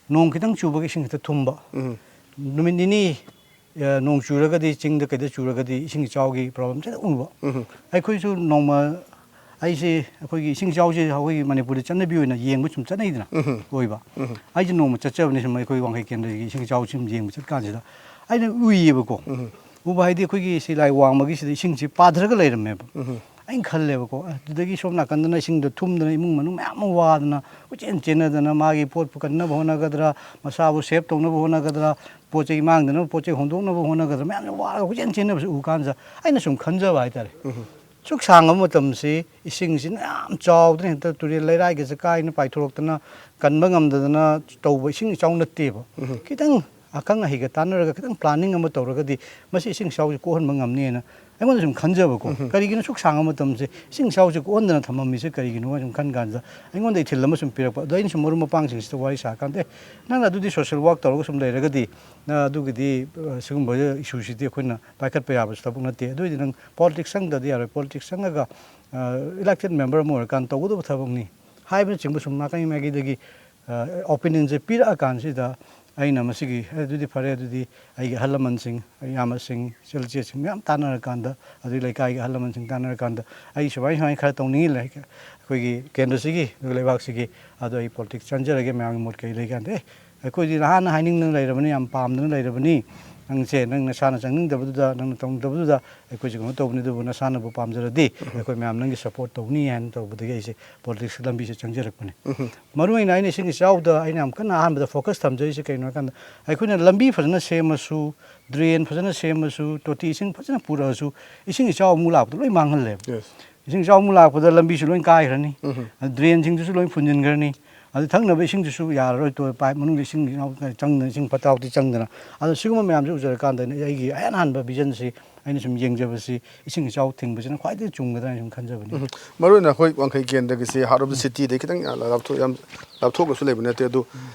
ꯅꯣꯡ ꯈꯤꯇꯪ ꯆꯨꯕꯒꯤ ꯏꯁꯤꯡ ꯈꯤꯇꯪ ꯊꯨꯝꯕ, ꯎꯝ꯫ ꯅꯨꯃꯤꯠ ꯅꯤꯅꯤ ꯑ, ꯅꯣꯡ ꯆꯨꯔꯒꯗꯤ, ꯆꯤꯡꯗ ꯀꯩꯗ ꯆꯨꯔꯒꯗꯤ ꯏꯁꯤꯡ ꯏꯆꯥꯎꯒꯤ ꯄ꯭ꯔꯣꯕ꯭ꯂꯦꯝꯁꯦ ꯎꯕ꯫ ꯎꯝ꯫ ꯑꯩꯈꯣꯏꯁꯨ ꯅꯣꯡꯃ, ꯑꯩꯁꯦ ꯑꯩꯈꯣꯏꯒꯤ ꯏꯁꯤꯡ ꯏꯆꯥꯎꯁꯦ ꯑꯩꯈꯣꯏꯒꯤ ꯃꯅꯤꯄꯨꯔꯗ ꯆꯠꯅꯕꯤ ꯑꯣꯏꯅ ꯌꯦꯡꯕ ꯁꯨꯝ ꯆꯠꯅꯩꯗꯅ, ꯎꯝ꯫ ꯑꯣꯏꯕ꯫ ꯎꯝ꯫ ꯑꯩꯁꯦ ꯅꯣꯡꯃ ꯆꯠꯆꯕꯅꯤ ꯁꯨꯝ ꯑꯩꯈꯣꯏ ꯋꯥꯡꯈꯩ ꯀꯦꯟꯗ꯭ꯔꯒꯤ ꯏꯁꯤꯡ ꯏꯆꯥꯎ ꯁꯨꯝ ꯌꯦꯡꯕ ꯆꯠꯀꯥꯟꯁꯤꯗ ꯑꯩꯅ ꯎꯏꯌꯦꯕꯀꯣ꯫ ꯎꯕ ꯍꯥꯏꯗꯤ ꯑꯩꯈꯣꯏꯒꯤ ꯁꯤ ꯂꯥꯏ ꯋꯥꯡꯃꯒꯤꯁꯤꯗ ꯏꯁꯤꯡꯁꯤ ꯄꯥꯊꯔꯒ ꯂꯩꯔꯝꯃꯦꯕ꯫ ꯑꯩꯅ ꯈꯜꯂꯦꯕꯀꯣ, ꯑꯗꯨꯗꯒꯤ ꯁꯣꯝ ꯅꯥꯀꯟꯗꯅ ꯏꯁꯤꯡꯗꯣ ꯊꯨꯝꯗꯅ ꯏꯃꯨꯡ ꯃꯅꯨꯡ ꯃꯌꯥꯝ ꯑꯃ ꯋꯥꯗꯅ ꯀꯣꯏꯆꯦꯟ ꯆꯦꯟꯅꯗꯅ ꯃꯥꯒꯤ ꯄꯣꯠ ꯄꯨꯈꯠꯅꯕ ꯍꯣꯠꯅꯒꯗ꯭ꯔꯥ, ꯃꯁꯥꯕꯨ ꯁꯦꯞ ꯇꯧꯅꯕ ꯍꯣꯠꯅꯒꯗ꯭ꯔꯥ, ꯄꯣꯠ ꯆꯩ ꯃꯥꯡꯗꯅꯕ ꯄꯣꯠ ꯆꯩ ꯍꯣꯟꯗꯣꯛꯅꯕ ꯍꯣꯠꯅꯒꯗ꯭ꯔꯥ ꯃꯌꯥꯝꯁꯦ ꯋꯥꯔꯒ ꯀꯣꯏꯆꯦꯟ ꯆꯦꯟꯅꯕꯁꯦ ꯎ ꯀꯥꯟꯁꯤꯗ ꯑꯩꯅ ꯁꯨꯝ ꯈꯟꯖꯕ ꯍꯥꯏꯇꯥꯔꯦ꯫ ꯁꯨꯛ ꯁꯥꯡꯉꯕ ꯃꯇꯝꯁꯤ ꯏꯁꯤꯡꯁꯤꯅ ꯌꯥꯝ ꯆꯥꯎꯗꯅ ꯍꯦꯛꯇ ꯇꯨꯔꯦꯜ ꯂꯩꯔꯥꯏꯒꯁꯦ ꯀꯥꯏꯅ ꯄꯥꯏꯊꯣꯔꯛꯇꯅ ꯀꯟꯕ ꯉꯝꯗꯗꯅ ꯇꯧꯕ ꯏꯁꯤꯡ ꯏꯆꯥꯎ ꯅꯠꯇꯦꯕ꯫ ꯈꯤꯇꯪ ꯑꯈꯪ ꯑꯍꯩꯒ ꯇꯥꯟꯅꯔꯒ ꯈꯤꯇꯪ ꯄ꯭ꯂꯥꯅꯤꯡ ꯑꯃ ꯇꯧꯔꯒꯗꯤ ꯃꯁꯤ ꯏꯁꯤꯡ ꯏꯆꯥꯎꯁꯦ ꯀꯣꯛꯍꯟꯕ ꯉꯝꯅꯤꯅ ꯑꯩꯉꯣꯟꯗ ꯁꯨꯝ ꯈꯟꯖꯕꯀꯣ꯫ ꯀꯔꯤꯒꯤꯅꯣ ꯁꯨꯛ ꯁꯥꯡꯉ ꯃꯇꯝꯁꯦ ꯏꯁꯤꯡ ꯏꯆꯥꯎꯁꯦ ꯀꯣꯛꯍꯟꯗꯅ ꯊꯝꯃꯝꯃꯤꯁꯦ ꯀꯔꯤꯒꯤꯅꯣ ꯁꯨꯝ ꯈꯟ ꯀꯥꯟꯗ ꯑꯩꯉꯣꯟꯗ ꯏꯊꯤꯜ ꯑꯃ ꯁꯨꯝ ꯄꯤꯔꯛꯄ꯫ ꯑꯗꯣ ꯑꯩꯅ ꯁꯨꯝ ꯃꯔꯨꯞ ꯃꯄꯥꯡꯁꯤꯡꯁꯤꯗ ꯋꯥꯔꯤ ꯁꯥꯔꯀꯥꯟꯗ, "ꯑꯦ, ꯅꯪꯅ ꯑꯗꯨꯗꯤ ꯁꯣꯁꯤꯌꯦꯜ ꯋꯥꯔꯛ ꯇꯧꯔꯒ ꯁꯨꯝ ꯂꯩꯔꯒꯗꯤ ꯅꯪ ꯑꯗꯨꯒꯤꯗꯤ, ꯑ, ꯁꯤꯒꯨꯝꯕ ꯏꯁꯨꯁꯤꯗꯤ ꯑꯩꯈꯣꯏꯅ ꯄꯥꯏꯈꯠꯄ ꯌꯥꯕꯁꯨ ꯊꯕꯛ ꯅꯠꯇꯦ꯫ ꯑꯗꯨ ꯑꯣꯏꯗꯤ ꯅꯪ ꯄꯣꯂꯤꯇꯤꯛꯁ ꯆꯪꯗ꯭ꯔꯗꯤ ꯌꯥꯔꯣꯏ꯫ ꯄꯣꯂꯤꯇꯤꯛꯁ ꯆꯪꯉꯒ, ꯑ, ꯏꯂꯦꯛꯇꯦꯠ ꯃꯦꯝꯕꯔ ꯑꯃ ꯑꯣꯏꯔꯀꯥꯟꯗ ꯇꯧꯒꯗꯕ ꯊꯕꯛꯅꯤ" ꯍꯥꯏꯕꯅꯆꯤꯡꯕ ꯁꯨꯝ ꯅꯥꯀꯟ ꯃꯥꯏꯀꯩꯗꯒꯤ ꯑ, ꯑꯣꯄꯤꯅꯤꯌꯟꯁꯦ ꯄꯤꯔꯛꯑꯀꯥꯟꯁꯤꯗ ꯑꯩꯅ ꯃꯁꯤꯒꯤ, "ꯑꯦ, ꯑꯗꯨꯗꯤ ꯐꯔꯦ, ꯑꯗꯨꯗꯤ ꯑꯩꯒꯤ ꯑꯍꯜ ꯂꯃꯟꯁꯤꯡ, ꯑꯩ ꯏꯌꯥꯝꯕꯁꯤꯡ, ꯏꯆꯜ ꯏꯆꯦꯁꯤꯡ ꯃꯌꯥꯝ ꯇꯥꯟꯅꯔꯀꯥꯟꯗ, ꯑꯗꯨꯗꯩ ꯂꯩꯀꯥꯏꯒꯤ ꯑꯍꯜ ꯂꯃꯟꯁꯤꯡ ꯇꯥꯟꯅꯔꯀꯥꯟꯗ ꯑꯩ ꯁꯨꯃꯥꯏ ꯁꯨꯃꯥꯏꯅ ꯈꯔ ꯇꯧꯅꯤꯡꯉꯤ, ꯂꯩ-, ꯑꯩꯈꯣꯏꯒꯤ ꯀꯦꯟꯗ꯭ꯔꯁꯤꯒꯤ, ꯂꯩꯕꯥꯛꯁꯤꯒꯤ, ꯑꯗꯣ ꯑꯩ ꯄꯣꯂꯤꯇꯤꯛꯁ ꯆꯪꯖꯔꯒꯦ, ꯃꯌꯥꯝꯒꯤ ꯃꯣꯠ ꯀꯩ ꯂꯩꯀꯥꯟꯗ, ꯑꯦ, ꯑꯩꯈꯣꯏꯗꯤ ꯅꯍꯥꯟꯅ ꯍꯥꯏꯅꯤꯡꯗꯅ ꯂꯩꯔꯕꯅꯤ, ꯌꯥꯝ ꯄꯥꯝꯗꯅ ꯂꯩꯔꯕꯅꯤ, ꯅꯪꯁꯦ ꯅꯪ ꯅꯁꯥꯅ ꯆꯪꯅꯤꯡꯗꯕꯗꯨꯗ, ꯅꯪꯅ ꯇꯧꯅꯤꯡꯗꯕꯗꯨꯗ ꯑꯩꯈꯣꯏꯁꯦ ꯀꯩꯅꯣ ꯇꯧꯕꯅꯤ, ꯑꯗꯨꯕꯨ ꯅꯁꯥꯅꯕꯨ ꯄꯥꯝꯖꯔꯗꯤ ꯑꯩꯈꯣꯏ ꯃꯌꯥꯝ ꯅꯪꯒꯤ ꯁꯄꯣꯔꯠ ꯇꯧꯅꯤ" ꯍꯥꯏꯅ ꯇꯧꯕꯗꯒꯤ ꯑꯩꯁꯦ ꯄꯣꯂꯤꯇꯤꯛꯁꯀꯤ ꯂꯝꯕꯤꯁꯦ ꯆꯪꯖꯔꯛꯄꯅꯤ꯫ ꯃꯔꯨ ꯑꯣꯏꯅ ꯑꯩꯅ ꯏꯁꯤꯡ ꯏꯆꯥꯎꯗ ꯑꯩꯅ ꯌꯥꯝ ꯀꯟꯅ ꯑꯍꯥꯟꯕꯗ ꯐꯣꯀꯁ ꯊꯝꯖꯔꯤꯁꯦ ꯀꯩꯅꯣ ꯍꯥꯏꯀꯥꯟꯗ, ꯑꯩꯈꯣꯏꯅ ꯂꯝꯕꯤ ꯐꯖꯅ ꯁꯦꯝꯃꯁꯨ, ꯗ꯭ꯔꯦꯟ ꯐꯖꯅ ꯁꯦꯝꯃꯁꯨ, ꯇꯣꯇꯤ ꯏꯁꯤꯡ ꯐꯖꯅ ꯄꯨꯔꯛꯑꯁꯨ, ꯏꯁꯤꯡ ꯏꯆꯥꯎ ꯑꯃꯨꯛ ꯂꯥꯛꯄꯗ ꯂꯣꯏ ꯃꯥꯡꯍꯜꯂꯦꯕ꯫ ꯏꯁꯤꯡ ꯏꯆꯥꯎ ꯑꯃꯨꯛ ꯂꯥꯛꯄꯗ ꯂꯝꯕꯤꯁꯨ ꯂꯣꯏ ꯀꯥꯏꯈ꯭ꯔꯅꯤ, ꯑꯗꯨ ꯗ꯭ꯔꯦꯟꯁꯤꯡꯗꯨꯁꯨ ꯂꯣꯏ ꯐꯨꯟꯖꯤꯟꯈ꯭ꯔꯅꯤ, ꯑꯗꯨ ꯊꯛꯅꯕ ꯏꯁꯤꯡꯗꯨꯁꯨ ꯌꯥꯔꯔꯣꯏ, ꯇꯣ-, ꯄꯥꯏꯞ ꯃꯅꯨꯡꯗ ꯏꯁꯤꯡ ꯏꯆꯥꯎ ꯆꯪꯗꯅ, ꯏꯁꯤꯡ ꯐꯠꯇ ꯍꯥꯎꯊꯤ ꯆꯪꯗꯅ꯫ ꯑꯗꯣ ꯁꯤꯒꯨꯝꯕ ꯃꯌꯥꯝꯁꯦ ꯎꯖꯔꯀꯥꯟꯗ ꯑꯩꯅ ꯑꯩꯒꯤ ꯑꯍꯥꯟ ꯍꯥꯟꯕ ꯚꯤꯖꯟꯁꯤ ꯑꯩꯅ ꯁꯨꯝ ꯌꯦꯡꯖꯕꯁꯤ ꯏꯁꯤꯡ ꯏꯆꯥꯎ ꯊꯤꯡꯕꯁꯤꯅ ꯈ꯭ꯋꯥꯏꯗꯒꯤ ꯆꯨꯝꯒꯗ꯭ꯔꯥ ꯍꯥꯏꯅ ꯁꯨꯝ ꯈꯟꯖꯕꯅꯤ꯫ ꯃꯔꯨ ꯑꯣꯏꯅ ꯑꯩꯈꯣꯏ ꯋꯥꯡꯈꯩ ꯀꯦꯟꯗ꯭ꯔꯒꯤꯁꯤ heart of the cityꯗꯩ ꯈꯤꯇꯪ ꯂꯥꯞꯊꯣꯛ-, ꯌꯥꯝ ꯂꯥꯞꯊꯣꯛꯂꯒꯁꯨ ꯂꯩꯕ ꯅꯠꯇꯦ, ꯑꯗꯨ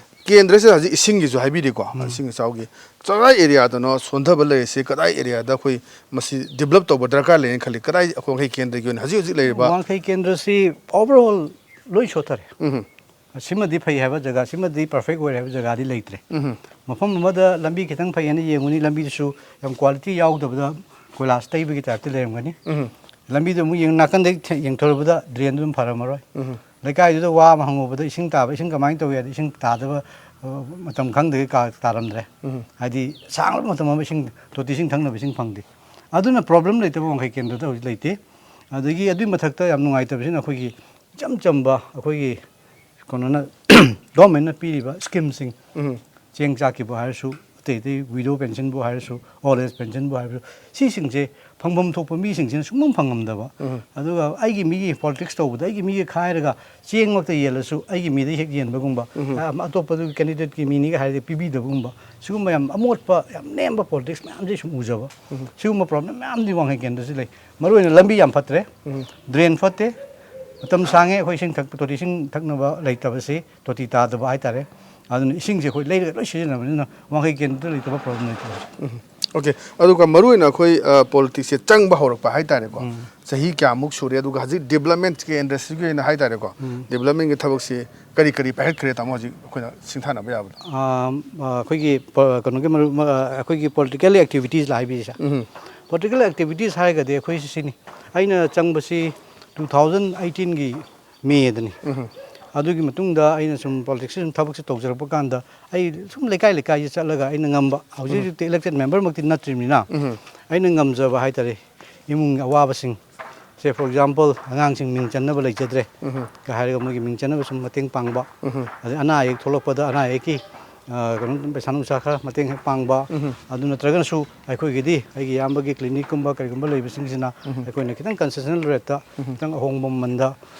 ꯀꯦꯟꯗ꯭ꯔꯁꯤꯗ ꯍꯧꯖꯤꯛ ꯏꯁꯤꯡꯒꯤꯁꯨ ꯍꯥꯏꯕꯤꯔꯤꯀꯣ, ꯏꯁꯤꯡ ꯏꯆꯥꯎꯒꯤ ꯀꯗꯥꯏ ꯑꯦꯔꯤꯌꯥꯗꯅꯣ ꯁꯣꯟꯊꯕ ꯂꯩꯔꯤꯁꯤ, ꯀꯗꯥꯏ ꯑꯦꯔꯤꯌꯥꯗ ꯑꯩꯈꯣꯏ ꯃꯁꯤ ꯗꯤꯕꯂꯞ ꯇꯧꯕ ꯗꯔꯀꯥꯔ ꯂꯩꯅ ꯈꯜꯂꯤ, ꯀꯗꯥꯏ ꯑꯩꯈꯣꯏ ꯋꯥꯡꯈꯩ ꯀꯦꯟꯗ꯭ꯔꯒꯤ ꯑꯣꯏꯅ ꯍꯧꯖꯤꯛ ꯍꯧꯖꯤꯛ ꯂꯩꯔꯤꯕ? ꯋꯥꯡꯈꯩ ꯀꯦꯟꯗ꯭ꯔꯁꯤ ꯑꯣꯚꯔꯑꯣꯜ ꯂꯣꯏ ꯁꯣꯠꯊꯔꯦ꯫ ꯁꯤꯃꯗꯤ ꯐꯩ ꯍꯥꯏꯕ ꯖꯒꯥ, ꯁꯤꯃꯗꯤ ꯄꯔꯐꯦꯛ ꯑꯣꯏꯔꯦ ꯍꯥꯏꯕ ꯖꯒꯥꯗꯤ ꯂꯩꯇ꯭ꯔꯦ꯫ ꯃꯐꯝ ꯑꯃꯗ ꯂꯝꯕꯤ ꯈꯤꯇꯪ ꯐꯩ ꯍꯥꯏꯅ ꯌꯦꯡꯉꯨꯅꯤ, ꯂꯝꯕꯤꯗꯨꯁꯨ ꯌꯥꯝ ꯀ꯭ꯋꯥꯂꯤꯇꯤ ꯌꯥꯎꯗꯕꯗ ꯀꯣꯏꯂꯥꯁ ꯇꯩꯕꯒꯤ ꯇꯥꯏꯞꯇ ꯂꯩꯔꯝꯒꯅꯤ꯫ ꯂꯝꯕꯤꯗꯨ ꯑꯃꯨꯛ ꯌꯦꯡ-, ꯅꯥꯀꯟꯗꯒꯤ ꯊꯦ-, ꯌꯦꯡꯊꯣꯔꯛꯄꯗ ꯗ꯭ꯔꯦꯟꯗꯨ ꯑꯗꯨꯝ ꯐꯔꯝꯃꯔꯣꯏ꯫ ꯂꯩꯀꯥꯏꯗꯨꯗ ꯋꯥ ꯑꯃ ꯍꯪꯉꯨꯕꯗ ꯏꯁꯤꯡ ꯇꯥꯕ, ꯏꯁꯤꯡ ꯀꯃꯥꯏꯅ ꯇꯧꯏ ꯍꯥꯏꯗꯤ ꯏꯁꯤꯡ ꯇꯥꯗꯕ ꯃꯇꯝ ꯈꯪꯗꯒꯩ ꯀꯥ ꯇꯥꯔꯝꯗ꯭ꯔꯦ꯫ ꯍꯥꯏꯗꯤ ꯁꯥꯡꯂꯕ ꯃꯇꯝ ꯑꯃ ꯏꯁꯤꯡ, ꯇꯣꯇꯤ ꯏꯁꯤꯡ ꯊꯛꯅꯕ ꯏꯁꯤꯡ ꯐꯪꯗꯦ꯫ ꯑꯗꯨꯅ ꯄ꯭ꯔꯣꯕ꯭ꯂꯦꯝ ꯂꯩꯇꯕ ꯋꯥꯡꯈꯩ ꯀꯦꯟꯗ꯭ꯔꯗ ꯍꯧꯖꯤꯛ ꯂꯩꯇꯦ꯫ ꯑꯗꯒꯤ ꯑꯗꯨꯒꯤ ꯃꯊꯛꯇ ꯌꯥꯝ ꯅꯨꯡꯉꯥꯏꯇꯕꯁꯤꯅ ꯑꯩꯈꯣꯏꯒꯤ ꯏꯆꯝ ꯆꯝꯕ ꯑꯩꯈꯣꯏꯒꯤ ꯀꯩꯅꯣꯅ ꯒꯣꯔꯃꯦꯟꯅ ꯄꯤꯔꯤꯕ ꯁ꯭ꯀꯤꯝꯁꯤꯡ, ꯎꯝ꯫ ꯆꯦꯡ ꯆꯥꯛꯀꯤꯕꯨ ꯍꯥꯏꯔꯁꯨ, ꯑꯇꯩ ꯑꯇꯩ ꯋꯤꯗꯣ ꯄꯦꯟꯁꯟꯕꯨ ꯍꯥꯏꯔꯁꯨ, ꯑꯣꯜ ꯑꯦꯖ ꯄꯦꯟꯁꯟꯕꯨ ꯍꯥꯏꯔꯁꯨ, ꯁꯤꯁꯤꯡꯁꯦ ꯐꯪꯐꯝ ꯊꯣꯛꯄ ꯃꯤꯁꯤꯡꯁꯤꯅ ꯁꯨꯡꯐꯪ ꯐꯪꯉꯝꯗꯕ꯫ ꯎꯝ꯫ ꯑꯗꯨꯒ ꯑꯩꯒꯤ ꯃꯤꯒꯤ ꯄꯣꯂꯤꯇꯤꯛꯁ ꯇꯧꯕꯗ ꯑꯩꯒꯤ ꯃꯤꯒꯤ ꯈꯥꯏꯔꯒ ꯆꯦꯡꯃꯛꯇ ꯌꯦꯜꯂꯁꯨ ꯑꯩꯒꯤ ꯃꯤꯗ ꯍꯦꯛ ꯌꯦꯟꯕꯒꯨꯝꯕ, ꯎꯝ꯫ ꯑ-, ꯑꯇꯣꯞꯄꯗꯨꯒꯤ ꯀꯦꯟꯗꯤꯗꯦꯠꯀꯤ ꯃꯤꯅꯤꯒ ꯍꯥꯏꯔꯗꯤ ꯄꯤꯕꯤꯗꯕꯒꯨꯝꯕ, ꯁꯤꯒꯨꯝꯕ ꯌꯥꯝ ꯑꯃꯣꯠꯄ, ꯌꯥꯝ ꯅꯦꯝꯕ ꯄꯣꯂꯤꯇꯤꯛꯁ ꯃꯌꯥꯝꯁꯦ ꯁꯨꯝ ꯎꯖꯕ꯫ ꯎꯝ꯫ ꯁꯤꯒꯨꯝꯕ ꯄ꯭ꯔꯣꯕ꯭ꯂꯦꯝ ꯃꯌꯥꯝꯗꯤ ꯋꯥꯡꯈꯩ ꯀꯦꯟꯗ꯭ꯔꯁꯤ ꯂꯩ꯫ ꯃꯔꯨꯑꯣꯏꯅ ꯂꯝꯕꯤ ꯌꯥꯝ ꯐꯠꯇ꯭ꯔꯦ, ꯎꯝ꯫ ꯗ꯭ꯔꯦꯟ ꯐꯠꯇꯦ, ꯃꯇꯝ ꯁꯥꯡꯉꯦ ꯑꯩꯈꯣꯏ ꯏꯁꯤꯡ ꯊꯛꯄ, ꯇꯣꯇꯤ ꯏꯁꯤꯡ ꯊꯛꯅꯕ ꯂꯩꯇꯕꯁꯤ, ꯇꯣꯇꯤ ꯇꯥꯗꯕ ꯍꯥꯏꯇꯥꯔꯦ꯫ ꯑꯗꯨꯅ ꯏꯁꯤꯡꯁꯦ ꯑꯩꯈꯣꯏ ꯂꯩꯔꯒ ꯂꯣꯏ ꯁꯤꯖꯤꯟꯅꯕꯅꯤꯅ ꯋꯥꯡꯈꯩ ꯀꯦꯟꯗ꯭ꯔꯗ ꯂꯩꯇꯕ ꯄ꯭ꯔꯣꯕ꯭ꯂꯦꯝ ꯂꯩꯇꯦ꯫ ꯎꯝ꯫ ꯑꯣꯀꯦ꯫ ꯑꯗꯨꯒ ꯃꯔꯨꯑꯣꯏꯅ ꯑꯩꯈꯣꯏ, ꯑ, ꯄꯣꯂꯤꯇꯤꯛꯁꯁꯦ ꯆꯪꯕ ꯍꯧꯔꯛꯄ ꯍꯥꯏꯇꯥꯔꯦꯀꯣ꯫ ꯎꯝ꯫ ꯆꯍꯤ ꯀꯌꯥꯃꯨꯛ ꯁꯨꯔꯦ, ꯑꯗꯨꯒ ꯍꯧꯖꯤꯛ ꯗꯤꯕ꯭ꯂꯞꯃꯦꯟꯠꯀꯤ ꯏꯟꯗꯁꯇ꯭ꯔꯤꯒꯤ ꯑꯣꯏꯅ ꯍꯥꯏꯇꯥꯔꯦꯀꯣ, ꯎꯝ꯫ ꯗꯤꯕ꯭ꯂꯞꯃꯦꯟꯠꯀꯤ ꯊꯕꯛꯁꯤ ꯀꯔꯤ ꯀꯔꯤ ꯄꯥꯏꯈꯠꯈ꯭ꯔꯦ, ꯇꯥꯃꯣ, ꯍꯧꯖꯤꯛ ꯑꯩꯈꯣꯏꯅ ꯁꯤꯡꯊꯥꯅꯕ ꯌꯥꯕꯗꯣ? ꯑꯥ, ꯑꯩꯈꯣꯏꯒꯤ ꯄ-, ꯀꯩꯅꯣꯒꯤ ꯃꯔꯨ-, ꯃ-, ꯑꯩꯈꯣꯏꯒꯤ ꯄꯣꯂꯤꯇꯤꯀꯦꯜ ꯑꯦꯛꯇꯤꯚꯤꯇꯤꯁ ꯍꯥꯏꯕꯤꯔꯤꯁꯦ? ꯎꯝ꯫ ꯄꯣꯂꯤꯇꯤꯀꯦꯜ ꯑꯦꯛꯇꯤꯚꯤꯇꯤꯁ ꯍꯥꯏꯔꯒꯗꯤ ꯑꯩꯈꯣꯏ ꯁꯤꯅꯤ꯫ ꯑꯩꯅ ꯆꯪꯕꯁꯤ ꯇꯨ ꯊꯥꯎꯖꯟ ꯑꯩꯠꯇꯤꯟꯒꯤ ꯃꯦꯗꯅꯤ꯫ ꯎꯝ꯫ ꯑꯗꯨꯒꯤ ꯃꯇꯨꯡꯗ ꯑꯩꯅ ꯁꯨꯝ ꯄꯣꯂꯤꯇꯤꯛꯁꯁꯤ ꯁꯨꯝ ꯊꯕꯛꯁꯦ ꯇꯧꯖꯔꯛꯄ ꯀꯥꯟꯗ ꯑꯩ ꯁꯨꯝ ꯂꯩꯀꯥꯏ ꯂꯩꯀꯥꯏꯁꯤ ꯆꯠꯂꯒ ꯑꯩꯅ ꯉꯝꯕ, ꯍꯧꯖꯤꯛ ꯎꯝ꯫ ꯍꯧꯖꯤꯛꯇꯤ ꯏꯂꯦꯛꯇꯦꯠ ꯃꯦꯝꯕꯔꯃꯛꯇꯤ ꯅꯠꯇ꯭ꯔꯤꯕꯅꯤꯅ, ꯎꯝ꯫ ꯑꯩꯅ ꯉꯝꯖꯕ ꯍꯥꯏꯇꯥꯔꯦ, ꯏꯃꯨꯡꯒꯤ ꯑꯋꯥꯕꯁꯤꯡ, ꯁꯦ, for example, ꯑꯉꯥꯡꯁꯤꯡ ꯃꯤꯡ ꯆꯟꯅꯕ ꯂꯩꯖꯗ꯭ꯔꯦ, ꯎꯝ꯫ ꯀ ꯍꯥꯏꯔꯒ ꯃꯣꯏꯒꯤ ꯃꯤꯡ ꯆꯟꯅꯕ ꯁꯨꯝ ꯃꯇꯦꯡ ꯄꯥꯡꯕ, ꯎꯝ꯫ ꯑꯗꯩ ꯑꯅꯥ ꯑꯌꯦꯛ ꯊꯣꯛꯂꯛꯄꯗ ꯑꯅꯥ ꯑꯌꯦꯛꯀꯤ, ꯑ, ꯀꯩꯅꯣ, ꯄꯩꯁꯥ ꯅꯨꯡꯁꯥ ꯈꯔ ꯃꯇꯦꯡ ꯍꯦꯛ ꯄꯥꯡꯕ, ꯎꯝ꯫ ꯑꯗꯨ ꯅꯠꯇ꯭ꯔꯒꯅꯁꯨ ꯑꯩꯈꯣꯏꯒꯤꯗꯤ ꯑꯩꯒꯤ ꯏꯌꯥꯝꯕꯒꯤ ꯀ꯭ꯂꯤꯅꯤꯛꯀꯨꯝꯕ ꯀꯔꯤꯒꯨꯝꯕ ꯂꯩꯕꯁꯤꯡꯁꯤꯅ ꯎꯝ꯫ ꯑꯩꯈꯣꯏꯅ ꯈꯤꯇꯪ ꯀꯟꯁꯦꯁꯅꯦꯜ ꯔꯦꯠꯇ, ꯎꯝ꯫ ꯈꯤꯇꯪ ꯑꯍꯣꯡꯕ ꯃꯃꯜꯗ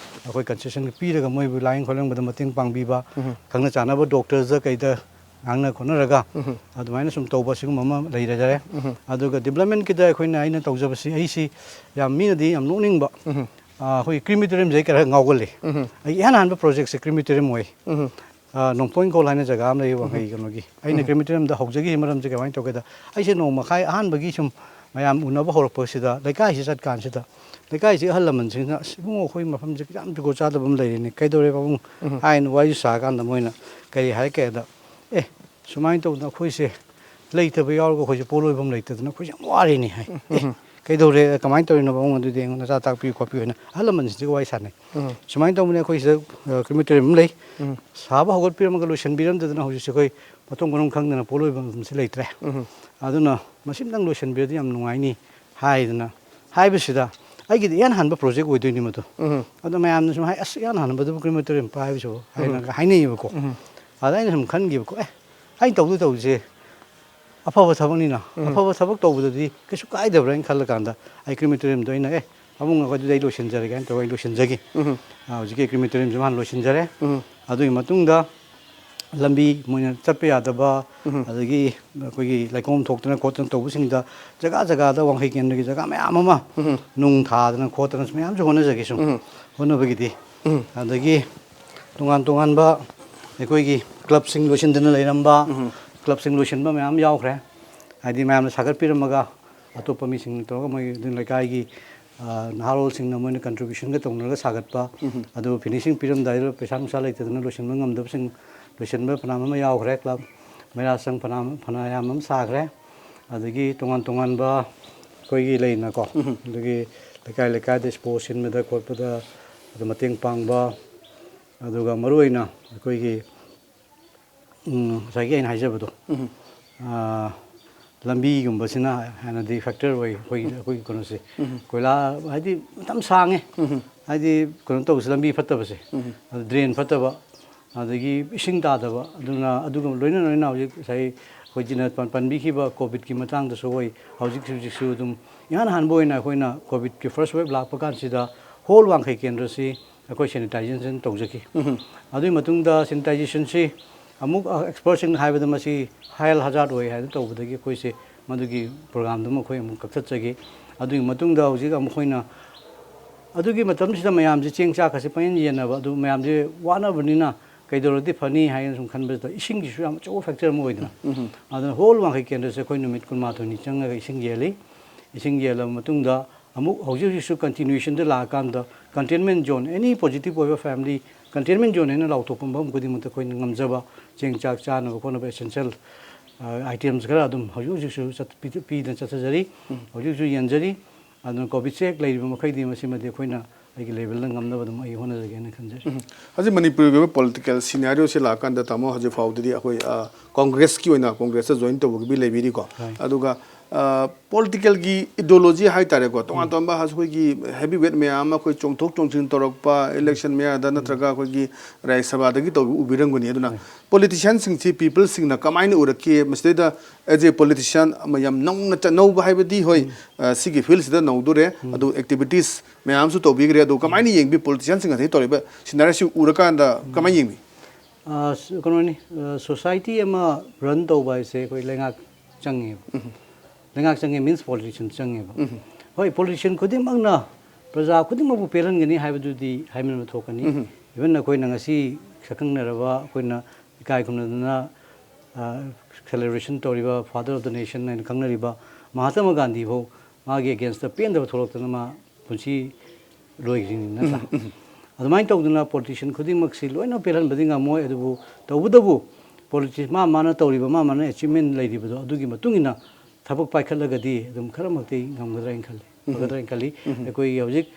ꯑꯩꯈꯣꯏ ꯀꯟꯁꯦꯁꯟ ꯄꯤꯔꯒ ꯃꯣꯏꯕꯨ ꯂꯥꯏꯌꯦꯡ ꯈꯣꯠꯂꯦꯡꯕꯗ ꯃꯇꯦꯡ ꯄꯥꯡꯕꯤꯕ, ꯎꯝ꯫ ꯈꯪꯅ ꯆꯥꯟꯅꯕ ꯗꯣꯛꯇꯔꯗ ꯀꯩꯗ ꯉꯥꯡꯅ ꯈꯣꯠꯅꯔꯒ ꯎꯝ꯫ ꯑꯗꯨꯃꯥꯏꯅ ꯁꯨꯝ ꯇꯧꯕ ꯁꯤꯒꯨꯝꯕ ꯑꯃ ꯂꯩꯔꯦ꯫ ꯎꯝ꯫ ꯑꯗꯨꯒ ꯗꯤꯕ꯭ꯂꯞꯃꯦꯟꯀꯤꯗ ꯑꯩꯈꯣꯏꯅ, ꯑꯩꯅ ꯇꯧꯖꯕꯁꯤ, ꯑꯩꯁꯤ ꯌꯥꯝ ꯃꯤꯅꯗꯤ ꯌꯥꯝ ꯅꯣꯛꯅꯤꯡꯕ, ꯎꯝ꯫ ꯑ, ꯑꯩꯈꯣꯏ ꯀ꯭ꯔꯤꯃꯤꯇꯣꯔꯤꯌꯝꯁꯦ ꯑꯩ ꯈꯔ ꯉꯥꯎꯒꯜꯂꯤ꯫ ꯎꯝ꯫ ꯑꯩ ꯏꯍꯥꯟ ꯍꯥꯟꯕ ꯄ꯭ꯔꯣꯖꯦꯛꯁꯦ ꯀ꯭ꯔꯤꯃꯤꯇꯣꯔꯤꯌꯝ ꯑꯣꯏ꯫ ꯎꯝ꯫ ꯑ, ꯅꯣꯡꯄꯣꯏ ꯈꯣꯜ ꯍꯥꯏꯅ ꯖꯒꯥ ꯑꯃ ꯂꯩ ꯎꯝ꯫ ꯋꯥꯡꯈꯩ ꯀꯩꯅꯣꯒꯤ꯫ ꯑꯩꯅ ꯎꯝ꯫ ꯀ꯭ꯔꯤꯃꯤꯇꯣꯔꯤꯌꯝꯗ ꯍꯧꯖꯈꯤꯕ ꯃꯔꯝꯁꯦ ꯀꯃꯥꯏꯅ ꯇꯧꯒꯦꯗ, ꯑꯩꯁꯦ ꯅꯣꯡꯃ ꯈꯥꯏ ꯑꯍꯥꯟꯕꯒꯤ ꯁꯨꯝ ꯃꯌꯥꯝ ꯎꯅꯕ ꯍꯧꯔꯛꯄꯁꯤꯗ ꯂꯩꯀꯥꯏꯁꯤ ꯆꯠꯀꯥꯟꯁꯤꯗ ꯂꯩꯀꯥꯏꯁꯤ ꯑꯍꯜ ꯂꯃꯟꯁꯤꯡꯅ, "ꯑꯁ ꯏꯕꯨꯡꯉꯣ, ꯑꯩꯈꯣꯏ ꯃꯐꯝꯁꯦ ꯌꯥꯝ ꯖꯨꯒꯣꯠ ꯆꯥꯗꯕ ꯑꯃ ꯂꯩꯔꯦꯅꯦ, ꯀꯩꯗꯧꯔꯦ ꯄꯥꯕꯨꯡ?" ꯎꯝ꯫ ꯍꯥꯏꯅ ꯋꯥꯔꯤꯁꯨ ꯁꯥꯀꯥꯟꯗ ꯃꯣꯏꯅ ꯀꯔꯤ ꯍꯥꯏꯔꯛꯀꯦꯗ, "ꯑꯦ, ꯁꯨꯃꯥꯏꯅ ꯇꯧꯗꯅ ꯑꯩꯈꯣꯏꯁꯦ ꯂꯩꯇꯕ ꯌꯥꯎꯔꯒ ꯑꯩꯈꯣꯏꯁꯦ ꯄꯣꯠꯂꯣꯏꯐꯝ ꯂꯩꯇꯗꯅ ꯑꯩꯈꯣꯏꯁꯦ ꯌꯥꯝ ꯋꯥꯔꯦꯅꯦ" ꯍꯥꯏ꯫ ꯎꯝ꯫ "ꯑꯦ, ꯎꯝ꯫ "ꯀꯩꯗꯧꯔꯦ, ꯀꯃꯥꯏꯅ ꯇꯧꯔꯤꯅꯣ ꯄꯥꯕꯨꯡ? ꯑꯗꯨꯗꯤ ꯑꯩꯉꯣꯟꯗ ꯅꯆꯥ ꯇꯥꯛꯄꯤꯌꯨ ꯈꯣꯠꯄꯤꯌꯨ" ꯍꯥꯏꯅ ꯑꯍꯜ ꯂꯃꯟꯁꯤꯡꯁꯤꯒ ꯋꯥꯔꯤ ꯁꯥꯟꯅꯩ꯫ ꯎꯝ꯫ "ꯁꯨꯃꯥꯏꯅ ꯇꯧꯕꯅꯦ, ꯑꯩꯈꯣꯏ ꯁꯤꯗ, ꯑ, crematorium ꯑꯃ ꯂꯩ꯫ ꯎꯝ꯫ ꯁꯥꯕ ꯍꯧꯒꯠꯄꯤꯔꯝꯃꯒ ꯂꯣꯏꯁꯤꯟꯕꯤꯔꯝꯗꯗꯅ ꯍꯧꯖꯤꯛꯁꯦ ꯑꯩꯈꯣꯏ ꯃꯊꯣꯡ ꯃꯔꯝ ꯈꯪꯗꯅ ꯄꯣꯠꯂꯣꯏꯕ ꯑꯃꯁꯨ ꯂꯩꯇ꯭ꯔꯦ꯫ ꯎꯝ꯫ ꯑꯗꯨꯅ ꯃꯁꯤꯝꯇꯪ ꯂꯣꯏꯁꯤꯟꯕꯤꯔꯗꯤ ꯌꯥꯝ ꯅꯨꯡꯉꯥꯏꯅꯤ" ꯍꯥꯏꯗꯅ ꯍꯥꯏꯕꯁꯤꯗ, ꯑꯩꯒꯤꯗꯤ ꯏꯍꯥꯟ ꯍꯥꯟꯕ project ꯑꯣꯏꯗꯣꯏꯅꯤ ꯃꯗꯨ꯫ ꯎꯝ꯫ ꯑꯗꯣ ꯃꯌꯥꯝꯅ ꯁꯨꯝ ꯍꯥꯏ, "ꯑꯁ, ꯏꯍꯥꯟ ꯍꯥꯟꯕꯗꯕꯨ crematorium ꯄꯥꯏꯕꯁꯤꯕꯨ?" ꯍꯥꯏꯅ ꯎꯝ꯫ ꯍꯥꯏꯅꯩꯌꯦꯕꯀꯣ꯫ ꯎꯝ꯫ ꯑꯗ ꯑꯩꯅ ꯁꯨꯝ ꯈꯟꯈꯤꯕꯀꯣ, "ꯑꯦ, ꯑꯩꯅ ꯇꯧꯗꯣꯏ ꯇꯧꯔꯤꯁꯦ ꯑꯐꯕ ꯊꯕꯛꯅꯤꯅ, ꯎꯝ꯫ ꯑꯐꯕ ꯊꯕꯛ ꯇꯧꯕꯗꯗꯤ ꯀꯩꯁꯨ ꯀꯥꯏꯗꯕ꯭ꯔꯥ" ꯍꯥꯏꯅ ꯈꯜꯂꯀꯥꯟꯗ, ꯑꯩ crematoriumꯗꯣ ꯑꯩꯅ, "ꯑꯦ, ꯄꯥꯕꯨꯡ, ꯑꯩꯈꯣꯏ ꯑꯗꯨꯗꯤ ꯑꯩ ꯂꯣꯏꯁꯤꯟꯖꯔꯒꯦ" ꯍꯥꯏꯅ ꯇꯧꯔꯒ ꯑꯩ ꯂꯣꯏꯁꯤꯟꯖꯈꯤ꯫ ꯎꯝ꯫ ꯑ, ꯍꯧꯖꯤꯛꯀꯤ crematoriumꯁꯤꯃ ꯍꯥꯟꯅ ꯂꯣꯏꯁꯤꯟꯖꯔꯦ꯫ ꯎꯝ꯫ ꯑꯗꯨꯒꯤ ꯃꯇꯨꯡꯗ ꯂꯝꯕꯤ ꯃꯣꯏꯅ ꯆꯠꯄ ꯌꯥꯗꯕ, ꯎꯝ꯫ ꯑꯗꯒꯤ ꯑꯩꯈꯣꯏꯒꯤ ꯂꯩꯈꯣꯝ ꯊꯣꯛꯇꯅ ꯈꯣꯠꯇꯅ ꯇꯧꯕꯁꯤꯡꯗ ꯖꯒꯥ ꯖꯒꯥꯗ ꯋꯥꯡꯈꯩ ꯀꯦꯟꯗ꯭ꯔꯒꯤ ꯖꯒꯥ ꯃꯌꯥꯝ ꯑꯃ ꯎꯝ꯫ ꯅꯨꯡ ꯊꯥꯗꯅ ꯈꯣꯠꯇꯅ ꯃꯌꯥꯝꯁꯨ ꯍꯣꯠꯅꯖꯈꯤ ꯁꯨꯝ ꯎꯝ꯫ ꯍꯣꯠꯅꯕꯒꯤꯗꯤ꯫ ꯎꯝ꯫ ꯑꯗꯒꯤ ꯇꯣꯉꯥꯟ ꯇꯣꯉꯥꯟꯕ ꯑꯩꯈꯣꯏꯒꯤ clubꯁꯤꯡ ꯂꯣꯏꯁꯤꯟꯗꯅ ꯂꯩꯔꯝꯕ, ꯎꯝ꯫ clubꯁꯤꯡ ꯂꯣꯏꯁꯤꯟꯕ ꯃꯌꯥꯝ ꯌꯥꯎꯈ꯭ꯔꯦ꯫ ꯍꯥꯏꯗꯤ ꯃꯌꯥꯝꯅ ꯁꯥꯒꯠꯄꯤꯔꯝꯃꯒ ꯑꯇꯣꯞꯄ ꯃꯤꯁꯤꯡ ꯇꯧꯔꯒ ꯃꯣꯏ ꯑꯗꯨꯝ ꯂꯩꯀꯥꯏꯒꯤ, ꯑ, ꯅꯍꯥꯔꯣꯜꯁꯤꯡꯅ ꯃꯣꯏꯅ contributionꯒ ꯇꯧꯅꯔꯒ ꯁꯥꯒꯠꯄ, ꯎꯝ꯫ ꯑꯗꯨ finishing ꯄꯤꯔꯝꯗꯥꯏꯗ ꯄꯩꯁꯥ ꯅꯨꯡꯁꯥ ꯂꯩꯇꯗꯅ ꯂꯣꯏꯁꯤꯟꯕ ꯉꯝꯗꯕꯁꯤꯡ ꯂꯣꯏꯁꯤꯟꯕ ꯐꯅꯌꯥꯝ ꯑꯃ ꯌꯥꯎꯈ꯭ꯔꯦ꯫ Club ꯃꯩꯔꯥ ꯁꯪ ꯐꯅꯌꯥꯝ, ꯐꯅꯌꯥꯝ ꯑꯃ ꯁꯥꯈ꯭ꯔꯦ꯫ ꯑꯗꯒꯤ ꯇꯣꯉꯥꯟ ꯇꯣꯉꯥꯟꯕ ꯑꯩꯈꯣꯏꯒꯤ ꯂꯩꯅꯀꯣ, ꯎꯝ꯫ ꯑꯗꯨꯒꯤ ꯂꯩꯀꯥꯏ ꯂꯩꯀꯥꯏꯗ sports ꯁꯤꯟꯕꯗ ꯈꯣꯠꯄꯗ ꯑꯗꯨ ꯃꯇꯦꯡ ꯄꯥꯡꯕ, ꯑꯗꯨꯒ ꯃꯔꯨꯑꯣꯏꯅ ꯑꯩꯈꯣꯏꯒꯤ, ꯎꯝ, ꯉꯁꯥꯏꯒꯤ ꯑꯩꯅ ꯍꯥꯏꯖꯕꯗꯣ, ꯎꯝ꯫ ꯑꯥ, ꯂꯝꯕꯤꯒꯨꯝꯕꯁꯤꯅ ꯍꯥꯟꯅꯗꯤ factor ꯑꯣꯏ ꯑꯩꯈꯣꯏꯒꯤ, ꯎꯝ꯫ ꯑꯩꯈꯣꯏꯒꯤ ꯀꯩꯅꯣꯁꯦ꯫ ꯎꯝ꯫ ꯀꯣꯏꯂꯥ ꯍꯥꯏꯗꯤ ꯌꯥꯝ ꯁꯥꯡꯉꯦ꯫ ꯎꯝ꯫ ꯍꯥꯏꯗꯤ ꯀꯩꯅꯣ ꯇꯧꯕꯁꯦ, ꯂꯝꯕꯤ ꯐꯠꯇꯕꯁꯦ꯫ ꯎꯝ꯫ ꯑꯗꯨ drain ꯐꯠꯇꯕ, ꯑꯗꯒꯤ ꯏꯁꯤꯡ ꯇꯥꯗꯕ, ꯑꯗꯨꯅ ꯑꯗꯨꯒ ꯂꯣꯏꯅ ꯂꯣꯏꯅ ꯍꯧꯖꯤꯛ ꯉꯁꯥꯏ ꯑꯩꯈꯣꯏ ꯖꯤꯅ ꯄꯟ-, ꯄꯟꯕꯤꯈꯤꯕ COVIDꯀꯤ ꯃꯇꯥꯡꯗꯁꯨ ꯑꯣꯏ꯫ ꯍꯧꯖꯤꯛ ꯍꯧꯖꯤꯛꯁꯨ ꯑꯗꯨꯝ ꯏꯍꯥꯟ ꯍꯥꯟꯕ ꯑꯣꯏꯅ ꯑꯩꯈꯣꯏꯅ COVIDꯀꯤ first wave ꯂꯥꯛꯄ ꯀꯥꯟꯁꯤꯗ whole ꯋꯥꯡꯈꯩ ꯀꯦꯟꯗ꯭ꯔꯁꯤ ꯑꯩꯈꯣꯏ sanitisation ꯇꯧꯖꯈꯤ꯫ ꯎꯝ꯫ ꯑꯗꯨꯒꯤ ꯃꯇꯨꯡꯗ sanitizationꯁꯤ ꯑꯃꯨꯛ, ꯑ, expertꯁꯤꯡꯅ ꯍꯥꯏꯕꯗ ꯃꯁꯤ health hazard ꯑꯣꯏ ꯍꯥꯏꯅ ꯇꯧꯕꯗꯒꯤ ꯑꯩꯈꯣꯏꯁꯦ ꯃꯗꯨꯒꯤ programꯗꯨꯃ ꯑꯩꯈꯣꯏ ꯑꯃꯨꯛ ꯀꯛꯊꯠꯆꯈꯤ꯫ ꯑꯗꯨꯒꯤ ꯃꯇꯨꯡꯗ ꯍꯧꯖꯤꯛ ꯑꯃꯨꯛ ꯑꯩꯈꯣꯏꯅ ꯑꯗꯨꯒꯤ ꯃꯇꯝꯁꯤꯗ ꯃꯌꯥꯝꯁꯦ ꯆꯦꯡ ꯆꯥꯛꯀꯁꯦ ꯄꯪꯌꯦꯟ ꯌꯦꯟꯅꯕ, ꯑꯗꯨ ꯃꯌꯥꯝꯁꯦ ꯋꯥꯅꯕꯅꯤꯅ ꯀꯩꯗꯧꯔꯗꯤ ꯐꯅꯤ ꯍꯥꯏꯅ ꯁꯨꯝ ꯈꯟꯕꯁꯤꯗ ꯏꯁꯤꯡꯒꯤꯁꯨ ꯌꯥꯝ ꯑꯆꯧꯕ factor ꯑꯃ ꯑꯣꯏꯗꯅ꯫ ꯎꯝ꯫ ꯑꯗꯨꯅ whole ꯋꯥꯡꯈꯩ ꯀꯦꯟꯗ꯭ꯔꯁꯦ ꯑꯩꯈꯣꯏ ꯅꯨꯃꯤꯠ ꯀꯨꯟꯃꯥꯊꯣꯏꯅꯤ ꯆꯪꯉꯒ ꯏꯁꯤꯡ ꯌꯦꯜꯂꯤ꯫ ꯏꯁꯤꯡ ꯌꯦꯜꯂꯕ ꯃꯇꯨꯡꯗ ꯑꯃꯨꯛ ꯍꯧꯖꯤꯛ ꯍꯧꯖꯤꯛꯁꯨ continuationꯗ ꯂꯥꯛꯑꯀꯥꯟꯗ containment zone, any positive ꯑꯣꯏꯕ family containment zone ꯍꯥꯏꯅ ꯂꯥꯎꯊꯣꯛꯄ ꯃꯐꯝ ꯈꯨꯗꯤꯡꯃꯛꯇ ꯑꯩꯈꯣꯏꯅ ꯉꯝꯖꯕ ꯆꯦꯡ ꯆꯥꯛ ꯆꯥꯅꯕ ꯈꯣꯠꯅꯕ essential ꯑꯥꯏꯇꯦꯝꯁ ꯈꯔ ꯑꯗꯨꯝ ꯍꯧꯖꯤꯛ ꯍꯧꯖꯤꯛꯁꯨ ꯆꯠ- ꯄꯤ- ꯄꯤꯗꯅ ꯆꯠꯊꯖꯔꯤ꯫ ꯍꯧꯖꯤꯛ ꯍꯧꯖꯤꯛ ꯌꯦꯟꯖꯔꯤ꯫ ꯑꯗꯨꯅ ꯀꯣꯚꯤꯠꯁꯦ ꯍꯦꯛ ꯂꯩꯔꯤꯕ ꯃꯈꯩꯗꯤ ꯃꯁꯤꯃꯗꯤ ꯑꯩꯈꯣꯏꯅ ꯑꯩꯒꯤ ꯂꯦꯚꯦꯜꯗ ꯉꯝꯅꯕ ꯑꯗꯨꯝ ꯑꯩ ꯍꯣꯠꯅꯖꯒꯦꯅ ꯈꯟꯖꯔꯤ꯫ ꯎꯝ꯫ ꯍꯧꯖꯤꯛ ꯃꯅꯤꯄꯨꯔꯒꯤ ꯑꯣꯏꯕ ꯄꯣꯂꯤꯇꯤꯀꯦꯜ ꯁꯤꯅꯥꯔꯤꯑꯣꯁꯦ ꯂꯥꯛꯑꯀꯥꯟꯗ, ꯇꯥꯃꯣ, ꯍꯧꯖꯤꯛ ꯐꯥꯎꯗꯗꯤ ꯑꯩꯈꯣꯏ, ꯑ, ꯀꯣꯡꯒ꯭ꯔꯦꯁꯀꯤ ꯑꯣꯏꯅ, ꯀꯣꯡꯒ꯭ꯔꯦꯁꯇ ꯖꯣꯏꯟ ꯇꯧꯕꯒꯤ ꯃꯤ ꯂꯩꯕꯤꯔꯤꯀꯣ꯫ ꯍꯣꯏ꯫ ꯑꯗꯨꯒ, ꯑ, ꯄꯣꯂꯤꯇꯤꯀꯦꯜꯒꯤ ꯏꯗꯤꯑꯣꯂꯣꯖꯤ ꯍꯥꯏꯇꯥꯔꯦꯀꯣ, ꯇꯣꯉꯥꯟ ꯎꯝ꯫ ꯇꯣꯉꯥꯟꯕ ꯑꯩꯈꯣꯏꯒꯤ ꯍꯦꯚꯤ ꯋꯦꯠ ꯃꯌꯥꯝ ꯑꯃ ꯑꯩꯈꯣꯏ ꯆꯣꯡꯊꯣꯛ ꯆꯣꯡꯁꯤꯟ ꯇꯧꯔꯛꯄ, ꯏꯂꯦꯛꯁꯟ ꯃꯌꯥꯗ ꯅꯠꯇ꯭ꯔꯒ ꯑꯩꯈꯣꯏꯒꯤ ꯔꯥꯖ꯭ꯌ ꯁꯚꯥꯗꯒꯤ ꯇꯧꯕ ꯎꯕꯤꯔꯝꯒꯅꯤ꯫ ꯑꯗꯨꯅ ꯎꯝ꯫ ꯄꯣꯂꯤꯇꯤꯁꯤꯌꯥꯟꯁꯤꯡꯁꯤ ꯄꯤꯄꯜꯁꯤꯡꯅ ꯀꯃꯥꯏꯅ ꯎꯔꯛꯀꯦ? ꯃꯁꯤꯗꯩꯗ as a politician ꯑꯃ ꯌꯥꯝ ꯅꯧꯅ ꯆꯠꯅꯧꯕ ꯍꯥꯏꯕꯗꯤ, ꯍꯣꯏ, ꯎꯝ꯫ ꯑ, ꯁꯤꯒꯤ ꯐꯤꯜꯁꯤꯗ ꯅꯧꯗꯣꯔꯦ, ꯎꯝ꯫ ꯑꯗꯨ ꯑꯦꯛꯇꯤꯚꯤꯇꯤꯁ ꯃꯌꯥꯝꯁꯨ ꯇꯧꯕꯤꯈ꯭ꯔꯦ꯫ ꯑꯗꯣ ꯀꯃꯥꯏꯅ ꯌꯦꯡꯕꯤ ꯄꯣꯂꯤꯇꯤꯁꯤꯌꯥꯟꯁꯤꯡ ꯉꯁꯥꯏ ꯇꯧꯔꯤꯕ ꯁꯤꯅꯥꯔꯤꯑꯣꯁꯤ ꯎꯔꯀꯥꯟꯗ ꯀꯃꯥꯏꯅ ꯌꯦꯡꯕꯤ? ꯑ, ꯁ-, ꯀꯩꯅꯣꯅꯤ, ꯑ, ꯁꯣꯁꯥꯏꯇꯤ ꯑꯃ ꯔꯟ ꯇꯧꯕ ꯍꯥꯏꯁꯦ ꯑꯩꯈꯣꯏ ꯂꯩꯉꯥꯛ ꯆꯪꯉꯦꯕ꯫ ꯎꯝ꯫ ꯂꯩꯉꯥꯛ ꯆꯪꯉꯦ means politician ꯆꯪꯉꯦꯕ꯫ ꯎꯝ꯫ ꯍꯣꯏ, ꯄꯣꯂꯤꯇꯤꯁꯤꯌꯟ ꯈꯨꯗꯤꯡꯃꯛꯅ ꯄ꯭ꯔꯖꯥ ꯈꯨꯗꯤꯡꯃꯛꯄꯨ ꯄꯦꯜꯍꯟꯒꯅꯤ ꯍꯥꯏꯕꯗꯨꯗꯤ ꯍꯥꯏꯃꯟꯕ ꯊꯣꯛꯀꯅꯤ꯫ ꯎꯝ꯫ Even ꯑꯩꯈꯣꯏꯅ ꯉꯁꯤ ꯁꯛꯈꯪꯅꯔꯕ, ꯑꯩꯈꯣꯏꯅ ꯏꯀꯥꯏ ꯈꯨꯝꯅꯗꯅ, ꯑ, celebration ꯇꯧꯔꯤꯕ Father of the Nation ꯍꯥꯏꯅ ꯈꯪꯅꯔꯤꯕ ꯃꯍꯥꯇꯃ ꯒꯥꯟꯙꯤ ꯐꯥꯎ ꯃꯥꯒꯤ against ꯄꯦꯟꯗꯕ ꯊꯣꯛꯂꯛꯇꯅ ꯃꯥ ꯄꯨꯟꯁꯤ ꯂꯣꯏꯈ꯭ꯔꯤꯅꯤ, ꯅꯠꯇ꯭ꯔꯥ? ꯎꯝ, ꯎꯝ꯫ ꯑꯗꯨꯃꯥꯏꯅ ꯇꯧꯗꯅ ꯄꯣꯂꯤꯇꯤꯁꯤꯌꯟ ꯈꯨꯗꯤꯡꯃꯛꯁꯤ ꯂꯣꯏꯅ ꯄꯦꯜꯍꯟꯕꯗꯤ ꯉꯝꯃꯣꯏ, ꯑꯗꯨꯕꯨ ꯇꯧꯕꯇꯕꯨ ꯄꯣꯂꯤꯇꯤꯛꯁ ꯃꯥ ꯃꯥꯅ ꯇꯧꯔꯤꯕ, ꯃꯥ ꯃꯥꯅ ꯑꯦꯆꯤꯞꯃꯦꯟ ꯂꯩꯔꯤꯕꯗꯣ ꯑꯗꯨꯒꯤ ꯃꯇꯨꯡ ꯏꯟꯅ ꯊꯕꯛ ꯄꯥꯏꯈꯠꯂꯒꯗꯤ ꯑꯗꯨꯝ ꯈꯔꯃꯛꯇꯤ ꯉꯝꯒꯗ꯭ꯔꯥ ꯍꯥꯏꯅ ꯈꯜꯂꯤ, ꯎꯝ꯫ ꯐꯒꯗ꯭ꯔꯥ ꯍꯥꯏꯅ ꯈꯜꯂꯤ꯫ ꯎꯝ꯫ ꯑꯩꯈꯣꯏꯒꯤ ꯍꯧꯖꯤꯛ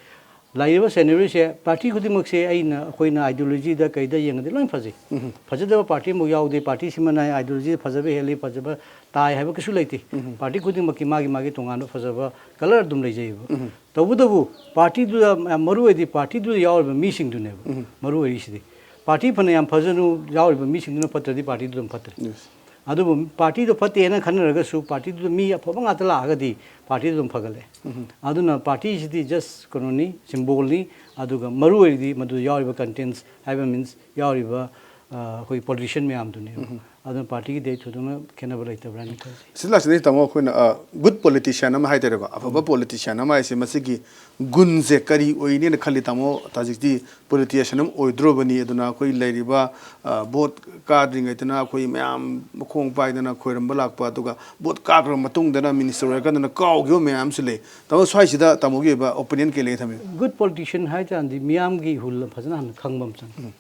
ꯂꯩꯔꯤꯕ ꯁꯦꯅꯦꯔꯤꯑꯣꯁꯦ, ꯄꯥꯔꯇꯤ ꯈꯨꯗꯤꯡꯃꯛꯁꯦ ꯑꯩꯅ, ꯑꯩꯈꯣꯏꯅ ideologyꯗ ꯀꯩꯗ ꯌꯦꯡꯉꯗꯤ ꯂꯣꯏ ꯐꯖꯩ꯫ ꯎꯝ꯫ ꯐꯖꯗꯕ ꯄꯥꯔꯇꯤ ꯑꯃꯐꯥꯎ ꯌꯥꯎꯗꯦ꯫ ꯄꯥꯔꯇꯤꯁꯤꯃꯅ ideologyꯗ ꯐꯖꯕ ꯍꯦꯜꯂꯤ, ꯐꯖꯕ ꯇꯥꯏ ꯍꯥꯏꯕ ꯀꯩꯁꯨ ꯂꯩꯇꯦ꯫ ꯎꯝ꯫ ꯄꯥꯔꯇꯤ ꯈꯨꯗꯤꯡꯃꯛꯀꯤ ꯃꯥꯒꯤ ꯃꯥꯒꯤ ꯇꯣꯉꯥꯟꯕ ꯐꯖꯕ ꯀꯂꯔ ꯑꯗꯨꯝ ꯂꯩꯖꯩꯑꯕ꯫ ꯎꯝ꯫ ꯇꯧꯕꯇꯕꯨ ꯄꯥꯔꯇꯤꯗꯨꯗ ꯌꯥꯝ ꯃꯔꯨ ꯑꯣꯏꯗꯤ ꯄꯥꯔꯇꯤꯗꯨꯗ ꯌꯥꯎꯔꯤꯕ ꯃꯤꯁꯤꯡꯗꯨꯅꯦꯕ ꯎꯝ꯫ ꯃꯔꯨ ꯑꯣꯏꯔꯤꯁꯤꯗꯤ꯫ ꯄꯥꯔꯇꯤ ꯐꯅ ꯌꯥꯝ ꯐꯖꯅꯨ, ꯌꯥꯎꯔꯤꯕ ꯃꯤꯁꯤꯡꯗꯨꯅ ꯐꯠꯇ꯭ꯔꯗꯤ ꯄꯥꯔꯇꯤꯗꯨ ꯑꯗꯨꯝ ꯐꯠꯇ꯭ꯔꯦ꯫ Yes꯫ ꯑꯗꯨꯕꯨ ꯄꯥꯔꯇꯤꯗꯣ ꯐꯠꯇꯦꯅ ꯈꯟꯅꯔꯒꯁꯨ ꯄꯥꯔꯇꯤꯗꯨꯗ ꯃꯤ ꯑꯐꯕ ꯉꯥꯛꯇ ꯂꯥꯛꯑꯒꯗꯤ ꯄꯥꯔꯇꯤꯗꯨ ꯑꯗꯨꯝ ꯐꯒꯠꯂꯦ꯫ ꯎꯝ꯫ ꯑꯗꯨꯅ ꯄꯥꯔꯇꯤꯁꯤꯗꯤ just ꯀꯩꯅꯣꯅꯤ, ꯁꯤꯝꯕꯣꯜꯅꯤ꯫ ꯑꯗꯨꯒ ꯃꯔꯨ ꯑꯣꯏꯔꯤꯗꯤ ꯃꯗꯨꯗ ꯌꯥꯎꯔꯤꯕ ꯀꯟꯇꯦꯟꯁ ꯍꯥꯏꯕ means ꯌꯥꯎꯔꯤꯕ, ꯑ, ꯑꯩꯈꯣꯏ ꯄꯣꯂꯤꯇꯤꯁꯤꯌꯟ ꯃꯌꯥꯝꯗꯨꯅꯦꯕ꯫ ꯎꯝ꯫ ꯑꯗꯨꯅ ꯄꯥꯔꯇꯤꯒꯤꯗꯤ ꯑꯩ ꯊꯣꯏꯗꯣꯛꯅ ꯈꯦꯠꯅꯕ ꯂꯩꯇꯕ꯭ꯔꯥꯅ ꯈꯜꯂꯤ꯫ ꯁꯤ ꯂꯥꯛꯁꯤꯗ ꯇꯥꯃꯣ, ꯑꯩꯈꯣꯏꯅ, ꯑ, good politician ꯑꯃ ꯍꯥꯏꯇꯥꯔꯦꯀꯣ, ꯑꯐꯕ ꯎꯝ꯫ Politician ꯑꯃ ꯍꯥꯏꯁꯦ ꯃꯁꯤꯒꯤ ꯒꯨꯟꯁꯦ ꯀꯔꯤ ꯑꯣꯏꯅꯦꯅ ꯈꯜꯂꯤ ꯇꯥꯃꯣ? ꯍꯧꯖꯤꯛꯇꯤ ꯄꯣꯂꯤꯇꯤꯁꯤꯌꯟ ꯑꯃ ꯑꯣꯏꯗ꯭ꯔꯣꯕꯅꯤ꯫ ꯑꯗꯨꯅ ꯑꯩꯈꯣꯏ ꯂꯩꯔꯤꯕ, ꯑ, ꯚꯣꯠ ꯀꯥꯗ꯭ꯔꯤꯉꯩꯗꯅ ꯑꯩꯈꯣꯏ ꯃꯌꯥꯝ ꯃꯈꯣꯡ ꯄꯥꯏꯗꯅ ꯈꯣꯏꯔꯝꯕ ꯂꯥꯛꯄ, ꯑꯗꯨꯒ ꯚꯣꯠ ꯀꯥꯈ꯭ꯔꯕ ꯃꯇꯨꯡꯗꯅ ꯃꯤꯅꯤꯁꯇꯔ ꯑꯣꯏꯔꯀꯥꯟꯗꯅ ꯀꯥꯎꯈꯤꯕ ꯃꯌꯥꯝ ꯑꯃꯁꯨ ꯂꯩ꯫ ꯇꯥꯃꯣ, ꯁ꯭ꯋꯥꯏꯁꯤꯗ ꯇꯥꯃꯣꯒꯤ ꯑꯣꯏꯕ ꯑꯣꯄꯤꯅꯤꯌꯟ ꯀꯩ ꯂꯩ ꯊꯝꯕꯤꯌꯨ? Good politician ꯍꯥꯏ ꯇꯥꯔꯗꯤ ꯃꯤꯌꯥꯝꯒꯤ ꯏꯍꯨꯜ ꯐꯖꯅ ꯍꯥꯟꯅ ꯈꯪꯕ ꯑꯃ ꯆꯪꯉꯤ꯫ ꯎꯝ꯫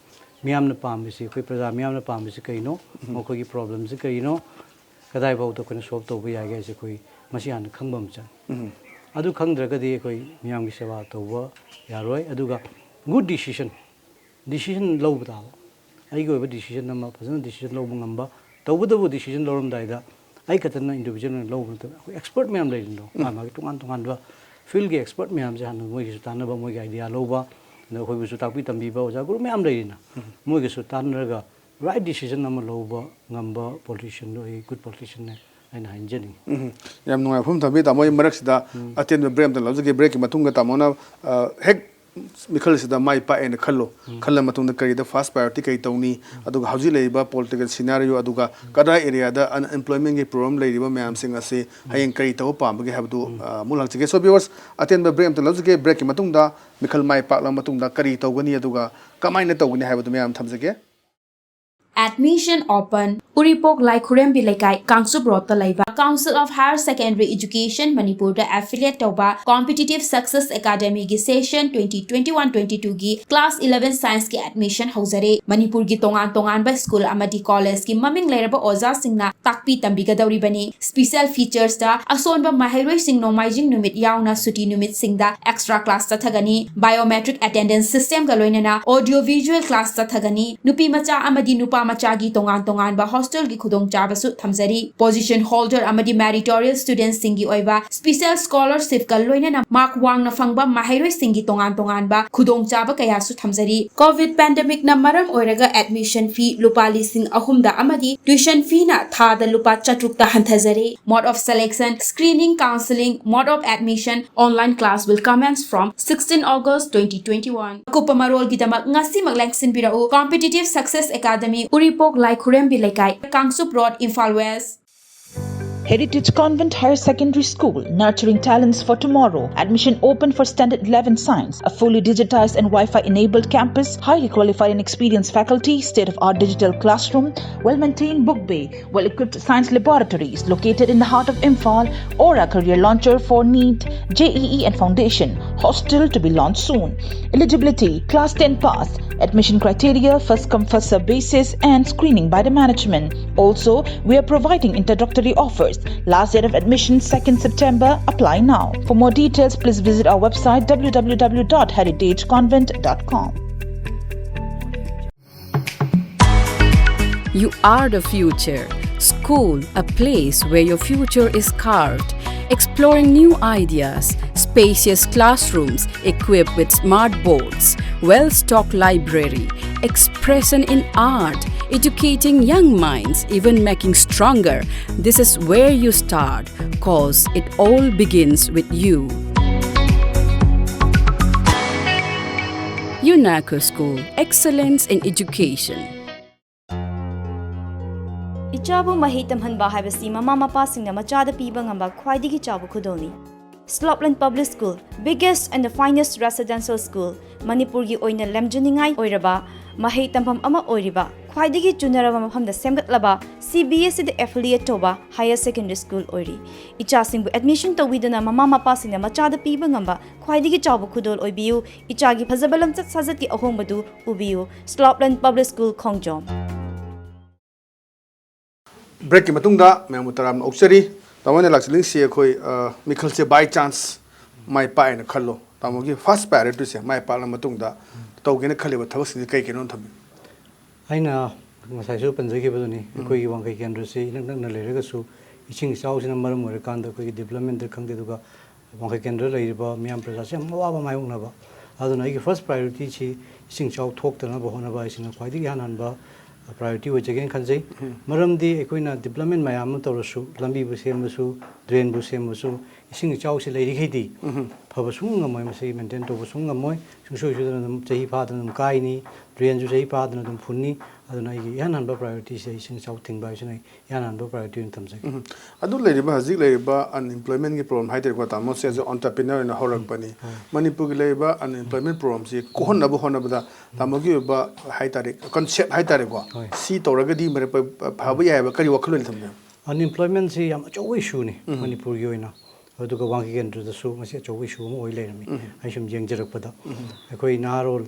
ꯃꯤꯌꯥꯝꯅ ꯄꯥꯝꯃꯤꯁꯤ, ꯑꯩꯈꯣꯏ ꯄ꯭ꯔꯖꯥ ꯃꯤꯌꯥꯝꯅ ꯄꯥꯝꯃꯤꯁꯤ ꯀꯩꯅꯣ? ꯎꯝ꯫ ꯃꯈꯣꯏꯒꯤ ꯄ꯭ꯔꯣꯕ꯭ꯂꯦꯝꯁꯤ ꯀꯔꯤꯅꯣ? ꯀꯗꯥꯏꯐꯥꯎꯗ ꯑꯩꯈꯣꯏꯅ ꯁꯣꯜꯕ ꯇꯧꯕ ꯌꯥꯒꯦ ꯍꯥꯏꯁꯦ ꯑꯩꯈꯣꯏ ꯃꯁꯤ ꯍꯥꯟꯅ ꯈꯪꯕ ꯑꯃ ꯆꯪꯉꯤ꯫ ꯑꯗꯨ ꯈꯪꯗ꯭ꯔꯒꯗꯤ ꯑꯩꯈꯣꯏ ꯃꯤꯌꯥꯝꯒꯤ ꯁꯦꯕꯥ ꯇꯧꯕ ꯌꯥꯔꯣꯏ꯫ ꯑꯗꯨꯒ ꯒꯨꯗ ꯗꯤꯁꯤꯖꯟ, ꯗꯤꯁꯤꯖꯟ ꯂꯧꯕ ꯇꯥꯕ, ꯑꯩꯒꯤ ꯑꯣꯏꯕ ꯗꯤꯁꯤꯖꯟ ꯑꯃ ꯐꯖꯅ ꯗꯤꯁꯤꯖꯟ ꯂꯧꯕ ꯉꯝꯕ꯫ ꯇꯧꯕꯇꯕꯨ ꯗꯤꯁꯤꯖꯟ ꯂꯧꯔꯝꯗꯥꯏꯗ ꯑꯩ ꯈꯛꯇꯅ ꯏꯟꯗꯤꯕꯤꯖꯨꯋꯦꯜ ꯑꯣꯏꯅ ꯂꯧꯕ ꯅꯠꯇꯕ, ꯑꯩꯈꯣꯏ ꯑꯦꯛꯁꯄꯔꯠ ꯃꯌꯥꯝ ꯂꯩꯔꯤꯅꯣ, ꯃꯥ ꯃꯥꯒꯤ ꯇꯣꯉꯥꯟ ꯇꯣꯉꯥꯟꯕ ꯐꯤꯜꯒꯤ ꯑꯦꯛꯁꯄꯔꯠ ꯃꯌꯥꯝꯁꯦ ꯍꯥꯟꯅ ꯃꯣꯏꯒꯤꯁꯨ ꯇꯥꯟꯅꯕ, ꯃꯣꯏꯒꯤ ꯑꯥꯏꯗꯤꯌꯥ ꯂꯧꯕ, ꯑꯗ ꯑꯩꯈꯣꯏꯕꯨꯁꯨ ꯇꯥꯛꯄꯤ ꯇꯝꯕꯤꯕ ꯑꯣꯖꯥ ꯒꯨꯔꯨ ꯃꯌꯥꯝ ꯂꯩꯔꯤꯅ, ꯃꯣꯏꯒꯁꯨ ꯇꯥꯟꯅꯔꯒ ꯔꯥꯏꯠ ꯗꯤꯁꯤꯖꯟ ꯑꯃ ꯂꯧꯕ ꯉꯝꯕ ꯄꯣꯂꯤꯇꯤꯁꯤꯌꯟꯗꯣ ꯑꯩ ꯒꯨꯗ ꯄꯣꯂꯤꯇꯤꯁꯤꯌꯟꯅꯦ ꯍꯥꯏꯅ ꯍꯥꯏꯖꯅꯤꯡꯉꯤ꯫ ꯎꯝ, ꯌꯥꯝ ꯅꯨꯡꯉꯥꯏꯕ ꯋꯥꯐꯝ ꯊꯝꯕꯤ ꯇꯥꯃꯣ꯫ ꯑꯩ ꯃꯔꯛꯁꯤꯗ ꯑꯇꯦꯟꯕ ꯕ꯭ꯔꯦꯛ ꯑꯝꯇ ꯂꯧꯖꯒꯦ꯫ ꯕ꯭ꯔꯦꯛꯀꯤ ꯃꯇꯨꯡꯗ ꯇꯥꯃꯣꯅ, ꯑ, ꯍꯦꯛ ꯃꯤꯈꯜꯁꯤꯗ ꯃꯥꯏ ꯄꯥꯛꯑꯦꯅ ꯈꯜꯂꯣ꯫ ꯈꯜꯂ ꯃꯇꯨꯡꯗ ꯀꯔꯤꯗ ꯐꯥꯔꯁ ꯄ꯭ꯔꯥꯏꯌꯣꯔꯤꯇꯤ ꯀꯔꯤ ꯇꯧꯅꯤ, ꯑꯗꯨꯒ ꯍꯧꯖꯤꯛ ꯂꯩꯔꯤꯕ ꯄꯣꯂꯤꯇꯤꯀꯦꯜ ꯁꯤꯅꯥꯔꯤꯑꯣ, ꯑꯗꯨꯒ ꯀꯗꯥꯏ ꯑꯦꯔꯤꯌꯥꯗ ꯑꯟꯑꯦꯝꯄ꯭ꯂꯣꯏꯃꯦꯟꯒꯤ ꯄ꯭ꯔꯣꯕ꯭ꯂꯦꯝ ꯂꯩꯔꯤꯕ ꯃꯌꯥꯝꯁꯤꯡ ꯑꯁꯤ ꯍꯌꯦꯡ ꯀꯔꯤ ꯇꯧꯕ ꯄꯥꯝꯕꯒꯦ ꯍꯥꯏꯕꯗꯨ, ꯑ, ꯑꯃꯨꯛ ꯂꯥꯛꯆꯒꯦ꯫ So viewers, ꯑꯇꯦꯟꯕ ꯕ꯭ꯔꯦꯛ ꯑꯝꯇ ꯂꯧꯖꯒꯦ꯫ ꯕ꯭ꯔꯦꯛꯀꯤ ꯃꯇꯨꯡꯗ ꯃꯤꯈꯜ ꯃꯥꯏ ꯄꯥꯛꯂꯕ ꯃꯇꯨꯡꯗ ꯀꯔꯤ ꯇꯧꯒꯅꯤ, ꯑꯗꯨꯒ ꯀꯃꯥꯏꯅ ꯇꯧꯒꯅꯤ ꯍꯥꯏꯕꯗꯨ ꯃꯌꯥꯝ ꯊꯝꯖꯒꯦ꯫ Admission open. ꯎꯔꯤꯄꯣꯛ ꯂꯥꯏꯈꯨꯔꯦꯝꯕꯤ ꯂꯩꯀꯥꯏ, ꯀꯥꯡꯆꯨꯞ ꯔꯣꯗꯇ ꯂꯩꯕ Council of Higher Secondary Education ꯃꯅꯤꯄꯨꯔꯗ affiliate ꯇꯧꯕ Competitive Success Academyꯒꯤ session twenty twenty-one twenty-twoꯒꯤ class eleven scienceꯀꯤ admission ꯍꯧꯖꯔꯦ꯫ ꯃꯅꯤꯄꯨꯔꯒꯤ ꯇꯣꯉꯥꯟ ꯇꯣꯉꯥꯟꯕ school ꯑꯃꯗꯤ collegeꯀꯤ ꯃꯃꯤꯡ ꯂꯩꯔꯕ ꯑꯣꯖꯥꯁꯤꯡꯅ ꯇꯥꯛꯄꯤ ꯇꯝꯕꯤꯒꯗꯧꯔꯤꯕꯅꯤ꯫ Special featuresꯇ ꯑꯁꯣꯟꯕ ꯃꯍꯩꯔꯣꯏꯁꯤꯡ ꯅꯣꯡꯃꯥꯏꯖꯤꯡ ꯅꯨꯃꯤꯠ ꯌꯥꯎꯅ ꯁꯨꯇꯤ ꯅꯨꯃꯤꯠꯁꯤꯡꯗ extra class ꯆꯠꯊꯒꯅꯤ꯫ Biometric attendance systemꯒ ꯂꯣꯏꯅꯅ audio visual class ꯆꯠꯊꯒꯅꯤ꯫ ꯅꯨꯄꯤ ꯃꯆꯥ ꯑꯃꯗꯤ ꯅꯨꯄꯥ ꯃꯆꯥꯒꯤ ꯇꯣꯉꯥꯟ ꯇꯣꯉꯥꯟꯕ hostelꯒꯤ ꯈꯨꯗꯣꯡꯆꯥꯕꯁꯨ ꯊꯝꯖꯔꯤ꯫ Position holder ꯑꯃꯗꯤ meritorious studentꯁꯤꯡꯒꯤ ꯑꯣꯏꯕ special scholarshipꯀ ꯂꯣꯏꯅꯅ mark ꯋꯥꯡꯅ ꯐꯪꯕ ꯃꯍꯩꯔꯣꯏꯁꯤꯡꯒꯤ ꯇꯣꯉꯥꯟ ꯇꯣꯉꯥꯟꯕ ꯈꯨꯗꯣꯡꯆꯥꯕ ꯀꯌꯥꯁꯨ ꯊꯝꯖꯔꯤ꯫ Covid pandemicꯅ ꯃꯔꯝ ꯑꯣꯏꯔꯒ admission fee ꯂꯨꯄꯥ ꯂꯤꯁꯤꯡ ꯑꯍꯨꯝꯗ ꯑꯃꯗꯤ tuition feeꯅ ꯊꯥꯗ ꯂꯨꯄꯥ ꯆꯥꯇ꯭ꯔꯨꯛꯇ ꯍꯟꯊꯖꯔꯦ꯫ Mode of selection, screening, counselling, mode of admission, online class will commence from sixteen August twenty twenty-one꯫ ꯑꯀꯨꯞꯄ ꯃꯔꯣꯜꯒꯤꯗꯃꯛ ꯉꯁꯤꯃꯛ ꯂꯦꯡꯁꯤꯟꯕꯤꯔꯛꯎ꯫ Competitive Success Academy, Uripok Laikhurembi Leikai, Kangchup road, Imphal west. Heritage Convent Higher Secondary School, nurturing talents for tomorrow. Admission open for Standard eleven Science, a fully digitized and Wi-Fi enabled campus, highly qualified and experienced faculty, state-of-art digital classroom, well-maintained book bay, well-equipped science laboratories located in the heart of Imphal, Aura career launcher for NEET, JEE and foundation. Hostel to be launched soon. Eligibility, class ten pass. Admission criteria, first come first serve basis and screening by the management. Also, we are providing introductory offers. Last date of admission, second September. Apply now. For more details, please visit our website, w w w dot heritage convent dot com. You are the future. School, a place where your future is carved. Exploring new ideas, spacious classrooms equipped with smart boards, well-stocked library, expression in art, educating young minds, even making stronger. This is where you start, cause it all begins with you. UNACO School, excellence in education. ꯏꯆꯥꯕꯨ ꯃꯍꯩ ꯇꯝꯍꯟꯕ ꯍꯥꯏꯕꯁꯤ ꯃꯃꯥ ꯃꯄꯥꯁꯤꯡꯅ ꯃꯆꯥꯗ ꯄꯤꯕ ꯉꯝꯕ ꯈ꯭ꯋꯥꯏꯗꯒꯤ ꯆꯥꯎꯕ ꯈꯨꯗꯣꯜꯅꯤ꯫ Slopeland Public School, biggest and the finest residential school, ꯃꯅꯤꯄꯨꯔꯒꯤ ꯑꯣꯏꯅ ꯂꯝꯖꯤꯡꯅꯤꯡꯉꯥꯏ ꯑꯣꯏꯔꯕ ꯃꯍꯩ ꯇꯝꯐꯝ ꯑꯃ ꯑꯣꯏꯔꯤꯕ, ꯈ꯭ꯋꯥꯏꯗꯒꯤ ꯆꯨꯅꯔꯕ ꯃꯐꯝꯗ ꯁꯦꯝꯒꯠꯂꯕ, CBSEꯗ affiliate ꯇꯧꯕ higher secondary school ꯑꯣꯏꯔꯤ꯫ ꯏꯆꯥꯁꯤꯡꯕꯨ admission ꯇꯧꯕꯤꯗꯨꯅ ꯃꯃꯥ ꯃꯄꯥꯁꯤꯡꯅ ꯃꯆꯥꯗ ꯄꯤꯕ ꯉꯝꯕ ꯈ꯭ꯋꯥꯏꯗꯒꯤ ꯆꯥꯎꯕ ꯈꯨꯗꯣꯜ ꯑꯣꯏꯕꯤꯌꯨ꯫ ꯏꯆꯥꯒꯤ ꯐꯖꯕ ꯂꯝꯆꯠ ꯁꯥꯖꯠꯀꯤ ꯑꯍꯣꯡꯕꯗꯨ ꯎꯕꯤꯌꯨ꯫ Slopeland Public School, ꯈꯣꯡꯖꯣꯝ꯫ ꯕ꯭ꯔꯦꯛꯀꯤ ꯃꯇꯨꯡꯗ ꯃꯌꯥꯝꯕꯨ ꯇꯔꯥꯝꯅ ꯑꯣꯛꯆꯔꯤ꯫ ꯇꯥꯃꯣꯅ ꯂꯥꯛꯆꯅꯤꯡꯁꯤ ꯑꯩꯈꯣꯏ, ꯑ, ꯃꯤꯈꯜꯁꯦ by chance ꯃꯥꯏ ꯄꯥꯛꯑꯦꯅ ꯈꯜꯂꯣ꯫ ꯇꯥꯃꯣꯒꯤ first priorityꯁꯦ ꯃꯥꯏ ꯄꯥꯛꯂ ꯃꯇꯨꯡꯗ ꯇꯧꯒꯦꯅ ꯈꯜꯂꯤꯕ ꯊꯕꯛꯁꯤꯡꯁꯦ ꯀꯩ ꯀꯩꯅꯣ ꯊꯝꯕꯤꯌꯨ꯫ ꯑꯩꯅ ꯉꯁꯥꯏꯁꯨ ꯄꯟꯖꯈꯤꯕꯗꯨꯅꯤ, ꯑꯩꯈꯣꯏꯒꯤ ꯋꯥꯡꯈꯩ ꯀꯦꯟꯗ꯭ꯔꯁꯤ ꯏꯅꯛ ꯅꯛꯅ ꯂꯩꯔꯒꯁꯨ ꯏꯁꯤꯡ ꯏꯆꯥꯎꯁꯤꯅ ꯃꯔꯝ ꯑꯣꯏꯔꯀꯥꯟꯗ ꯑꯩꯈꯣꯏꯒꯤ developmentꯇ ꯈꯪꯗꯦ, ꯑꯗꯨꯒ ꯋꯥꯡꯈꯩ ꯀꯦꯟꯗ꯭ꯔ ꯂꯩꯔꯤꯕ ꯃꯤꯌꯥꯝ ꯄ꯭ꯔꯖꯥꯁꯤ ꯌꯥꯝ ꯑꯋꯥꯕ ꯃꯥꯌꯣꯛꯅꯕ꯫ ꯑꯗꯨꯅ ꯑꯩꯒꯤ first priorityꯁꯤ ꯏꯁꯤꯡ ꯏꯆꯥꯎ ꯊꯣꯛꯇꯅꯕ ꯍꯣꯠꯅꯕ ꯍꯥꯏꯁꯤꯅ ꯈ꯭ꯋꯥꯏꯗꯒꯤ ꯍꯥꯟꯅ ꯍꯥꯟꯕ priority ꯑꯣꯏꯖꯒꯦꯅ ꯈꯟꯖꯩ꯫ ꯃꯔꯝꯗꯤ ꯑꯩꯈꯣꯏꯅ development ꯃꯌꯥꯝ ꯑꯃ ꯇꯧꯔꯁꯨ, ꯂꯝꯕꯤꯕꯨ ꯁꯦꯝꯕꯁꯨ, drainꯕꯨ ꯁꯦꯝꯕꯁꯨ, ꯏꯁꯤꯡ ꯏꯆꯥꯎꯁꯤ ꯂꯩꯔꯤꯈꯩꯗꯤ ꯐꯕ ꯁꯨꯡ ꯉꯝꯃꯣꯏ, ꯃꯁꯤ ꯃꯦꯟꯇꯦꯟ ꯇꯧꯕ ꯁꯨꯡ ꯉꯝꯃꯣꯏ꯫ ꯁꯨꯡꯁꯣꯏ ꯁꯣꯏꯗꯅ ꯑꯗꯨꯝ ꯆꯍꯤ ꯐꯥꯗꯅ ꯑꯗꯨꯝ ꯀꯥꯏꯅꯤ, ꯗ꯭ꯔꯦꯟꯁꯨ ꯆꯍꯤ ꯐꯥꯗꯅ ꯑꯗꯨꯝ ꯐꯨꯟꯅꯤ꯫ ꯑꯗꯨꯅ ꯑꯩꯒꯤ ꯏꯍꯥꯟ ꯍꯥꯟꯕ ꯄ꯭ꯔꯥꯏꯌꯣꯔꯤꯇꯤꯁꯦ ꯏꯁꯤꯡ ꯏꯆꯥꯎ ꯊꯤꯡꯕ ꯍꯥꯏꯁꯤꯅ ꯑꯩ ꯏꯍꯥꯟ ꯍꯥꯟꯕ ꯄ꯭ꯔꯥꯏꯌꯣꯔꯤꯇꯤ ꯑꯣꯏꯅ ꯊꯝꯖꯒꯦ꯫ ꯎꯝ꯫ ꯑꯗꯨ ꯂꯩꯔꯤꯕ, ꯍꯧꯖꯤꯛ ꯂꯩꯔꯤꯕ ꯑꯟꯑꯦꯝꯄ꯭ꯂꯣꯏꯃꯦꯟꯒꯤ ꯄ꯭ꯔꯣꯕ꯭ꯂꯦꯝ ꯍꯥꯏꯇꯥꯔꯦꯀꯣ, ꯇꯥꯃꯣꯁꯦ ꯑꯦꯖ ꯑꯦ ꯑꯣꯟꯇꯔꯄ꯭ꯔꯤꯅꯔ ꯑꯣꯏꯅ ꯍꯧꯔꯛꯄꯅꯤ꯫ ꯎꯝ꯫ ꯃꯅꯤꯄꯨꯔꯒꯤ ꯂꯩꯔꯤꯕ ꯑꯟꯑꯦꯝꯄ꯭ꯂꯣꯏꯃꯦꯟ ꯄ꯭ꯔꯣꯕ꯭ꯂꯦꯝꯁꯤ ꯀꯣꯛꯍꯟꯅꯕ ꯍꯣꯠꯅꯕꯗ ꯇꯥꯃꯣꯒꯤ ꯑꯣꯏꯕ ꯍꯥꯏꯇꯥꯔꯦ, ꯀꯟꯁꯦꯞ ꯍꯥꯏꯇꯥꯔꯦꯀꯣ, ꯍꯣꯏ꯫ ꯁꯤ ꯇꯧꯔꯒꯗꯤ ꯃꯔꯦ-, ꯐꯕ ꯌꯥꯏ ꯍꯥꯏꯕ ꯀꯔꯤ ꯋꯥꯈꯜꯂꯣꯟ ꯊꯝꯕꯤꯕ? ꯑꯟꯑꯦꯝꯄ꯭ꯂꯣꯏꯃꯦꯟꯁꯤ ꯌꯥꯝ ꯑꯆꯧꯕ ꯏꯁꯨꯅꯤ ꯎꯝ꯫ ꯃꯅꯤꯄꯨꯔꯒꯤ ꯑꯣꯏꯅ꯫ ꯑꯗꯨꯒ ꯋꯥꯡꯈꯩ ꯀꯦꯟꯗ꯭ꯔꯗꯁꯨ ꯃꯁꯤ ꯑꯆꯧꯕ ꯏꯁꯨ ꯑꯃ ꯑꯣꯏ ꯂꯩꯔꯝꯃꯤ꯫ ꯎꯝ꯫ ꯑꯩ ꯁꯨꯝ ꯌꯦꯡꯖꯔꯛꯄꯗ ꯎꯝ꯫ ꯑꯩꯈꯣꯏ ꯅꯍꯥꯔꯣꯜ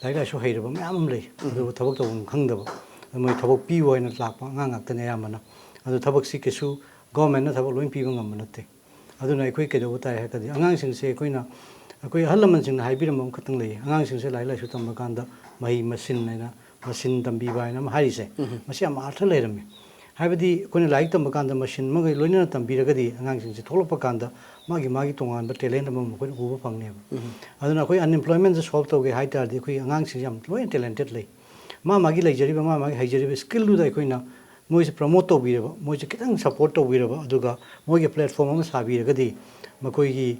ꯂꯥꯏꯔꯤꯛ ꯂꯥꯏꯁꯨ ꯍꯩꯔꯕ ꯃꯌꯥꯝ ꯑꯃ ꯂꯩ, ꯎꯝ꯫ ꯑꯗꯨꯕꯨ ꯊꯕꯛ ꯇꯧꯐꯝ ꯈꯪꯗꯕ, ꯃꯣꯏ ꯊꯕꯛ ꯄꯤꯌꯨ ꯍꯥꯏꯅ ꯂꯥꯛꯄ ꯑꯉꯥꯡ ꯉꯥꯛꯇꯅꯤ ꯑꯌꯥꯝꯕꯅ꯫ ꯑꯗꯨ ꯊꯕꯛꯁꯤ ꯀꯩꯁꯨ ꯒꯣꯔꯃꯦꯟꯅ ꯊꯕꯛ ꯂꯣꯏ ꯄꯤꯕ ꯉꯝꯕ ꯅꯠꯇꯦ꯫ ꯑꯗꯨꯅ ꯑꯩꯈꯣꯏ ꯀꯩꯗꯧꯕ ꯇꯥꯏ ꯍꯥꯏꯔꯒꯗꯤ, ꯑꯉꯥꯡꯁꯤꯡꯁꯦ ꯑꯩꯈꯣꯏꯅ, ꯑꯩꯈꯣꯏ ꯑꯍꯜ ꯂꯃꯟꯁꯤꯡꯅ ꯍꯥꯏꯕꯤꯔꯝꯕ ꯑꯃꯈꯛꯇꯪ ꯂꯩꯌꯦ, ꯑꯉꯥꯡꯁꯤꯡꯁꯦ ꯂꯥꯏꯔꯤꯛ ꯂꯥꯏꯁꯨ ꯇꯝꯕ ꯀꯥꯟꯗ ꯃꯍꯩ ꯃꯁꯤꯟ ꯍꯥꯏꯅ, ꯃꯁꯤꯟ ꯇꯝꯕꯤꯕ ꯍꯥꯏꯅ ꯑꯃ ꯍꯥꯏꯔꯤꯁꯦ, ꯎꯝ꯫ ꯃꯁꯤ ꯌꯥꯝ ꯑꯥꯔꯊ ꯂꯩꯔꯝꯃꯤ꯫ ꯍꯥꯏꯕꯗꯤ ꯑꯩꯈꯣꯏꯅ ꯂꯥꯏꯔꯤꯛ ꯇꯝꯕ ꯀꯥꯟꯗ ꯃꯁꯤꯟ ꯑꯃꯒ ꯂꯣꯏꯅꯅ ꯇꯝꯕꯤꯔꯒꯗꯤ ꯑꯉꯥꯡꯁꯤꯡꯁꯦ ꯊꯣꯛꯂꯛꯄ ꯀꯥꯟꯗ ꯃꯥꯒꯤ, ꯃꯥꯒꯤ ꯇꯣꯉꯥꯟꯕ ꯇꯦꯂꯦꯟ ꯑꯃ ꯃꯈꯣꯏꯅ ꯎꯕ ꯐꯪꯅꯦꯕ꯫ ꯎꯝ꯫ ꯑꯗꯨꯅ ꯑꯩꯈꯣꯏ ꯑꯟꯑꯦꯝꯄ꯭ꯂꯣꯏꯃꯦꯟꯁꯦ ꯁꯣꯜꯕ ꯇꯧꯒꯦ ꯍꯥꯏ ꯇꯥꯔꯗꯤ ꯑꯩꯈꯣꯏ ꯑꯉꯥꯡꯁꯤꯡꯁꯦ ꯌꯥꯝ ꯂꯣꯏꯅ ꯇꯦꯂꯦꯟꯇꯦꯠ ꯂꯩ꯫ ꯃꯥ ꯃꯥꯒꯤ ꯂꯩꯖꯔꯤꯕ, ꯃꯥ ꯃꯥꯒꯤ ꯍꯩꯖꯔꯤꯕ ꯁ꯭ꯀꯤꯜꯗꯨꯗ ꯑꯩꯈꯣꯏꯅ ꯃꯣꯏꯁꯦ ꯄ꯭ꯔꯃꯣꯠ ꯇꯧꯕꯤꯔꯕ, ꯃꯣꯏꯁꯦ ꯈꯤꯇꯪ ꯁꯄꯣꯔꯠ ꯇꯧꯕꯤꯔꯕ, ꯑꯗꯨꯒ ꯃꯣꯏꯒꯤ ꯄ꯭ꯂꯦꯠꯐꯣꯝ ꯑꯃ ꯁꯥꯕꯤꯔꯒꯗꯤ ꯃꯈꯣꯏꯒꯤ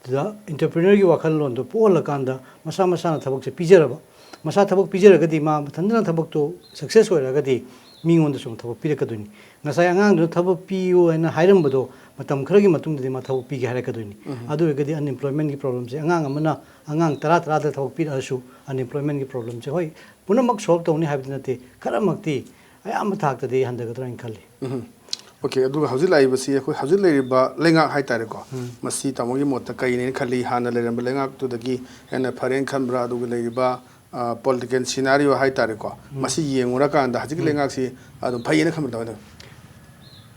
ꯗ ꯑꯦꯟꯇꯔꯄ꯭ꯔꯤꯅꯔꯒꯤ ꯋꯥꯈꯜꯂꯣꯟꯗꯣ ꯄꯣꯛꯍꯜꯂꯀꯥꯟꯗ ꯃꯁꯥ ꯃꯁꯥꯅ ꯊꯕꯛꯁꯦ ꯄꯤꯖꯔꯕ, ꯃꯁꯥ ꯊꯕꯛ ꯄꯤꯖꯔꯒꯗꯤ ꯃꯥ ꯃꯊꯟꯇꯅ ꯊꯕꯛꯇꯣ ꯁꯛꯁꯦꯁ ꯑꯣꯏꯔꯒꯗꯤ ꯃꯤꯉꯣꯟꯗꯁꯨ ꯑꯃꯨꯛ ꯊꯕꯛ ꯄꯤꯔꯛꯀꯗꯣꯏꯅꯤ꯫ ꯉꯁꯥꯏ ꯑꯉꯥꯡꯗꯨꯅ ꯊꯕꯛ ꯄꯤꯌꯨ ꯍꯥꯏꯅ ꯍꯥꯏꯔꯝꯕꯗꯣ ꯃꯇꯝ ꯈꯔꯒꯤ ꯃꯇꯨꯡꯗꯗꯤ ꯃꯥ ꯊꯕꯛ ꯄꯤꯒꯦ ꯍꯥꯏꯔꯛꯀꯗꯣꯏꯅꯤ꯫ ꯎꯝ꯫ ꯑꯗꯨ ꯑꯣꯏꯔꯒꯗꯤ ꯑꯟꯑꯦꯝꯄ꯭ꯂꯣꯏꯃꯦꯟꯒꯤ ꯄ꯭ꯔꯣꯕ꯭ꯂꯦꯝꯁꯦ ꯑꯉꯥꯡ ꯑꯃꯅ ꯑꯉꯥꯡ ꯇꯔꯥ, ꯇꯔꯥꯗ ꯊꯕꯛ ꯄꯤꯔꯛꯑꯁꯨ ꯑꯟꯑꯦꯝꯄ꯭ꯂꯣꯏꯃꯦꯟꯒꯤ ꯄ꯭ꯔꯣꯕ꯭ꯂꯦꯝꯁꯦ, ꯍꯣꯏ, ꯄꯨꯝꯅꯃꯛ ꯁꯣꯜꯕ ꯇꯧꯅꯤ ꯍꯥꯏꯕꯗꯤ ꯅꯠꯇꯦ, ꯈꯔꯃꯛꯇꯤ ꯑꯌꯥꯝꯕ ꯊꯥꯛꯇꯗꯤ ꯍꯟꯊꯒꯗ꯭ꯔꯥ ꯍꯥꯏꯅ ꯈꯜꯂꯤ꯫ ꯎꯝ꯫ ꯑꯣꯀꯦ, ꯑꯗꯨꯒ ꯍꯧꯖꯤꯛ ꯂꯥꯛꯏꯕꯁꯤ ꯑꯩꯈꯣꯏ ꯍꯧꯖꯤꯛ ꯂꯩꯔꯤꯕ ꯂꯩꯉꯥꯛ ꯍꯥꯏꯇꯥꯔꯦꯀꯣ, ꯎꯝ꯫ ꯃꯁꯤ ꯇꯥꯃꯣꯒꯤ ꯃꯣꯠꯇ ꯀꯔꯤꯅꯦꯅ ꯈꯜꯂꯤ? ꯍꯥꯟꯅ ꯂꯩꯔꯝꯕ ꯂꯩꯉꯥꯛꯇꯨꯗꯒꯤ ꯍꯦꯟꯅ ꯐꯔꯦꯅ ꯈꯟꯕ꯭ꯔꯥ? ꯑꯗꯨꯒ ꯂꯩꯔꯤꯕ, ꯑ, ꯄꯣꯂꯤꯇꯤꯀꯦꯜ ꯁꯤꯅꯥꯔꯤꯑꯣ ꯍꯥꯏꯇꯥꯔꯦꯀꯣ, ꯎꯝ꯫ ꯃꯁꯤ ꯌꯦꯡꯉꯨꯔꯀꯥꯟꯗ ꯍꯧꯖꯤꯛꯀꯤ ꯎꯝ꯫ ꯂꯩꯉꯥꯛꯁꯤ ꯑꯗꯨꯝ ꯐꯩꯌꯦꯅ ꯈꯟꯕ꯭ꯔꯥ ꯀꯃꯥꯏꯅ ꯇꯧꯋꯤ?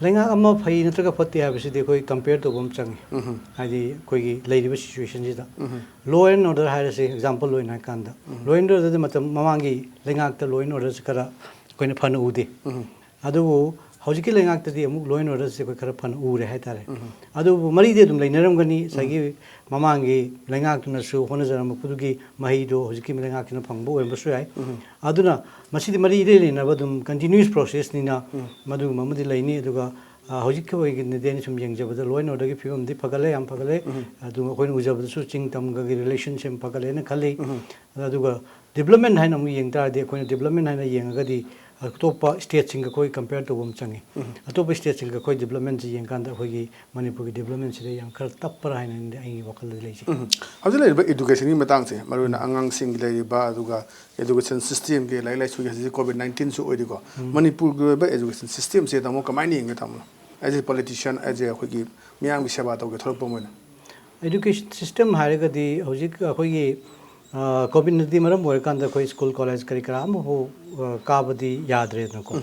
ꯂꯩꯉꯥꯛ ꯑꯃ ꯐꯩ ꯅꯠꯇ꯭ꯔꯒ ꯐꯠꯇꯦ ꯍꯥꯏꯕꯁꯤꯗꯤ ꯑꯩꯈꯣꯏ ꯀꯝꯄꯤꯌꯔ ꯇꯧꯕ ꯑꯃ ꯆꯪꯉꯤ꯫ ꯎꯝ꯫ ꯍꯥꯏꯗꯤ ꯑꯩꯈꯣꯏꯒꯤ ꯂꯩꯔꯤꯕ ꯁꯤꯆꯨꯋꯦꯁꯟꯁꯤꯗ꯫ ꯎꯝ꯫ Law and order ꯍꯥꯏꯔꯁꯤ, ꯑꯦꯛꯖꯥꯝꯄꯜ ꯑꯣꯏꯅ ꯍꯥꯏꯀꯥꯟꯗ, ꯎꯝ꯫ Law and order ꯗꯤ ꯃꯇꯝ ꯃꯃꯥꯡꯒꯤ ꯂꯩꯉꯥꯛꯇ law and order ꯁꯤ ꯈꯔ ꯑꯩꯈꯣꯏꯅ ꯐꯅ ꯎꯗꯦ꯫ ꯎꯝ꯫ ꯑꯗꯨꯕꯨ ꯍꯧꯖꯤꯛꯀꯤ ꯂꯩꯉꯥꯛꯇꯗꯤ ꯑꯃꯨꯛ law and order ꯁꯦ ꯑꯩꯈꯣꯏ ꯈꯔ ꯐꯅ ꯎꯔꯦ ꯍꯥꯏꯇꯥꯔꯦ꯫ ꯎꯝ꯫ ꯑꯗꯨꯕꯨ ꯃꯔꯤꯗꯤ ꯑꯗꯨꯝ ꯂꯩꯅꯔꯝꯒꯅꯤ꯫ ꯎꯝ꯫ ꯉꯁꯥꯏꯒꯤ ꯃꯃꯥꯡꯒꯤ ꯂꯩꯉꯥꯛꯇꯨꯅꯁꯨ ꯍꯣꯠꯅꯖꯔꯝꯕꯗꯨꯒꯤ ꯃꯍꯩꯗꯣ ꯍꯧꯖꯤꯛꯀꯤ ꯂꯩꯉꯥꯛꯁꯤꯅ ꯐꯪꯕ ꯑꯣꯏꯔꯝꯕꯁꯨ ꯌꯥꯏ꯫ ꯎꯝ꯫ ꯑꯗꯨꯅ ꯃꯁꯤꯗꯤ ꯃꯔꯤ ꯏꯔꯩ ꯂꯩꯅꯕ ꯑꯗꯨꯝ continuous process ꯅꯤꯅ ꯎꯝ꯫ ꯃꯗꯨꯒꯨꯝꯕ ꯑꯃꯗꯤ ꯂꯩꯅꯤ꯫ ꯑꯗꯨꯒ ꯑ, ꯍꯧꯖꯤꯛꯀꯤ ꯑꯣꯏꯅꯗꯤ ꯑꯩꯅ ꯁꯨꯝ ꯌꯦꯡꯖꯕꯗ law and orderꯒꯤ ꯐꯤꯕꯝꯗꯤ ꯐꯒꯠꯂꯦ, ꯌꯥꯝ ꯐꯒꯠꯂꯦ꯫ ꯑꯗꯨꯒ ꯑꯩꯈꯣꯏꯅ ꯎꯖꯕꯗꯁꯨ ꯆꯤꯡ ꯇꯝꯒꯒꯤ relationꯁꯤ ꯌꯥꯝ ꯐꯒꯠꯂꯦꯅ ꯈꯜꯂꯤ꯫ ꯑꯗꯨꯒ development ꯍꯥꯏꯅ ꯑꯃꯨꯛ ꯌꯦꯡ ꯇꯥꯔꯗꯤ, ꯑꯩꯈꯣꯏꯅ development ꯍꯥꯏꯅ ꯌꯦꯡꯉꯒꯗꯤ ꯑꯇꯣꯞꯄ stateꯁꯤꯡꯒ ꯑꯩꯈꯣꯏ compare ꯇꯧꯕ ꯑꯃ ꯆꯪꯉꯤ꯫ ꯑꯇꯣꯞꯄ stateꯁꯤꯡꯒ ꯑꯩꯈꯣꯏ developmentꯁꯤ ꯌꯦꯡꯀꯥꯟꯗ ꯑꯩꯈꯣꯏꯒꯤ ꯃꯅꯤꯄꯨꯔꯒꯤ developmentꯁꯤꯗ ꯌꯥꯝ ꯈꯔ ꯇꯞꯄ꯭ꯔꯥ ꯍꯥꯏꯅ ꯑꯩꯒꯤ ꯋꯥꯈꯜꯗꯗꯤ ꯂꯩꯖꯩ꯫ ꯎꯝ꯫ ꯍꯧꯖꯤꯛ ꯂꯩꯔꯤꯕ educationꯒꯤ ꯃꯇꯥꯡꯁꯦ, ꯃꯔꯨꯑꯣꯏꯅ ꯑꯉꯥꯡꯁꯤꯡꯒꯤ ꯂꯩꯔꯤꯕ, ꯑꯗꯨꯒ education systemꯒꯤ, ꯂꯥꯏꯔꯤꯛ ꯂꯥꯏꯁꯨꯒꯤ, ꯍꯧꯖꯤꯛ COVID nineteenꯁꯨ ꯑꯣꯏꯔꯤꯀꯣ꯫ ꯃꯅꯤꯄꯨꯔꯒꯤ ꯑꯣꯏꯕ education systemꯁꯦ ꯇꯥꯃꯣ ꯀꯃꯥꯏꯅ ꯌꯦꯡꯒꯦ ꯇꯥꯃꯣ? As a politician, as a ꯑꯩꯈꯣꯏꯒꯤ ꯃꯤꯌꯥꯝꯒꯤ ꯁꯦꯕꯥ ꯇꯧꯒꯦ ꯊꯣꯛꯂꯛꯄ ꯑꯃ ꯑꯣꯏꯅ꯫ Education system ꯍꯥꯏꯔꯒꯗꯤ ꯍꯧꯖꯤꯛ ꯑꯩꯈꯣꯏꯒꯤ, ꯑ, COVIDꯅꯗꯤ ꯃꯔꯝ ꯑꯣꯏꯔꯀꯥꯟꯗ ꯑꯩꯈꯣꯏ school college ꯀꯔꯤ ꯀꯔꯥ ꯑꯃꯐꯥꯎ, ꯑ, ꯀꯥꯕꯗꯤ ꯌꯥꯗ꯭ꯔꯦꯗꯅꯀꯣ꯫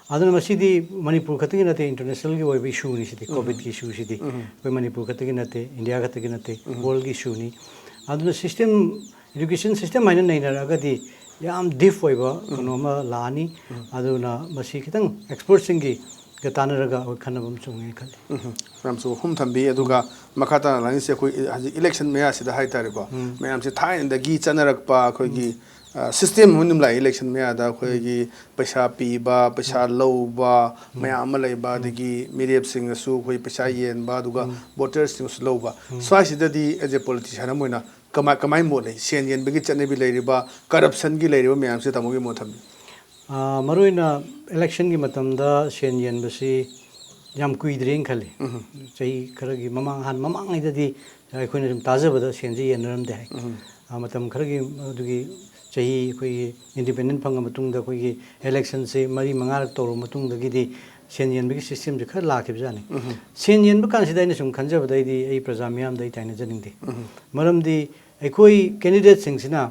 ꯑꯗꯨꯅ ꯃꯁꯤꯗꯤ ꯃꯅꯤꯄꯨꯔ ꯈꯛꯇꯒꯤ ꯅꯠꯇꯦ, internationalꯒꯤ ꯑꯣꯏꯕ issueꯅꯤ ꯁꯤꯗꯤ, COVIDꯀꯤ issueꯁꯤꯗꯤ꯫ ꯑꯩꯈꯣꯏ ꯃꯅꯤꯄꯨꯔ ꯈꯛꯇꯒꯤ ꯅꯠꯇꯦ, ꯏꯟꯗꯤꯌꯥ ꯈꯛꯇꯒꯤ ꯅꯠꯇꯦ, worldꯒꯤ issueꯅꯤ꯫ ꯑꯗꯨꯅ system, education system ꯍꯥꯏꯅ ꯅꯩꯅꯔꯛꯑꯒꯗꯤ ꯌꯥꯝ deep ꯑꯣꯏꯕ ꯀꯩꯅꯣ ꯑꯃ ꯂꯥꯛꯑꯅꯤ꯫ ꯑꯗꯨꯅ ꯃꯁꯤ ꯈꯤꯇꯪ expertꯁꯤꯡꯒꯤꯒ ꯇꯥꯟꯅꯔꯒ ꯑꯩꯈꯣꯏ ꯈꯟꯅꯕ ꯑꯃ ꯆꯪꯉꯦꯅ ꯈꯜꯂꯤ꯫ ꯎꯝ, ꯌꯥꯝ ꯆꯨꯝꯕ ꯋꯥꯐꯝ ꯊꯝꯕꯤ꯫ ꯑꯗꯨꯒ ꯃꯈꯥ ꯇꯥꯅ ꯂꯥꯛꯅꯤꯡꯉꯤꯁꯦ ꯑꯩꯈꯣꯏ ꯍꯧꯖꯤꯛ election ꯃꯌꯥꯁꯤꯗ ꯍꯥꯏꯇꯥꯔꯦꯀꯣ, ꯃꯌꯥꯝꯁꯦ ꯊꯥꯏꯅꯗꯒꯤ ꯆꯠꯅꯔꯛꯄ ꯑꯩꯈꯣꯏꯒꯤ, ꯑ, system ꯑꯃ ꯑꯗꯨꯝ ꯂꯥꯛꯑꯦ election ꯃꯌꯥꯗ꯫ ꯑꯩꯈꯣꯏꯒꯤ ꯄꯩꯁꯥ ꯄꯤꯕ, ꯄꯩꯁꯥ ꯂꯧꯕ ꯃꯌꯥꯝ ꯑꯃ ꯂꯩꯕ, ꯑꯗꯒꯤ ꯃꯤꯔꯦꯞꯁꯤꯡꯅꯁꯨ ꯑꯩꯈꯣꯏ ꯄꯩꯁꯥ ꯌꯦꯟꯕ, ꯑꯗꯨꯒ votersꯁꯤꯡꯅꯁꯨ ꯂꯧꯕ꯫ ꯁ꯭ꯋꯥꯏꯁꯤꯗꯗꯤ as a politician ꯑꯃ ꯑꯣꯏꯅ ꯀꯃꯥꯏ, ꯀꯃꯥꯏ ꯃꯣꯠ ꯂꯩ? ꯁꯦꯟ ꯌꯦꯟꯕꯒꯤ ꯆꯠꯅꯕꯤ ꯂꯩꯔꯤꯕ, corruptionꯒꯤ ꯂꯩꯔꯤꯕ ꯃꯌꯥꯝꯁꯦ ꯇꯥꯃꯣꯒꯤ ꯃꯣꯠ ꯊꯝꯕꯤꯌꯨ꯫ ꯑ, ꯃꯔꯨꯑꯣꯏꯅ electionꯒꯤ ꯃꯇꯝꯗ ꯁꯦꯟ ꯌꯦꯟꯕꯁꯤ ꯌꯥꯝ ꯀꯨꯏꯗ꯭ꯔꯦꯅ ꯈꯜꯂꯤ꯫ ꯆꯍꯤ ꯈꯔꯒꯤ ꯃꯃꯥꯡ, ꯍꯥꯟꯅ ꯃꯃꯥꯡꯉꯩꯗꯗꯤ ꯑꯩꯈꯣꯏꯅ ꯁꯨꯝ ꯇꯥꯖꯕꯗ ꯁꯦꯟꯁꯦ ꯌꯦꯟꯅꯔꯝꯗꯦ ꯍꯥꯏ꯫ ꯑ, ꯃꯇꯝ ꯈꯔꯒꯤ ꯑꯗꯨꯒꯤ ꯆꯍꯤ ꯑꯩꯈꯣꯏꯒꯤ independent ꯐꯪꯉ ꯃꯇꯨꯡꯗ ꯑꯩꯈꯣꯏꯒꯤ electionꯁꯦ ꯃꯔꯤ ꯃꯉꯥꯔꯛ ꯇꯧꯔꯕ ꯃꯇꯨꯡꯗꯒꯤꯗꯤ ꯁꯦꯟ ꯌꯦꯟꯕꯒꯤ systemꯁꯦ ꯈꯔ ꯂꯥꯛꯈꯤꯕꯖꯥꯠꯅꯤ꯫ ꯁꯦꯟ ꯌꯦꯟꯕ ꯀꯥꯟꯁꯤꯗ ꯑꯩꯅ ꯁꯨꯝ ꯈꯟꯖꯕꯗ ꯑꯩꯗꯤ ꯑꯩ ꯄ꯭ꯔꯖꯥ ꯃꯤꯌꯥꯝꯗ ꯑꯩ ꯇꯥꯏꯅꯖꯅꯤꯡꯗꯦ꯫ ꯃꯔꯝꯗꯤ ꯑꯩꯈꯣꯏ candidateꯁꯤꯡꯁꯤꯅ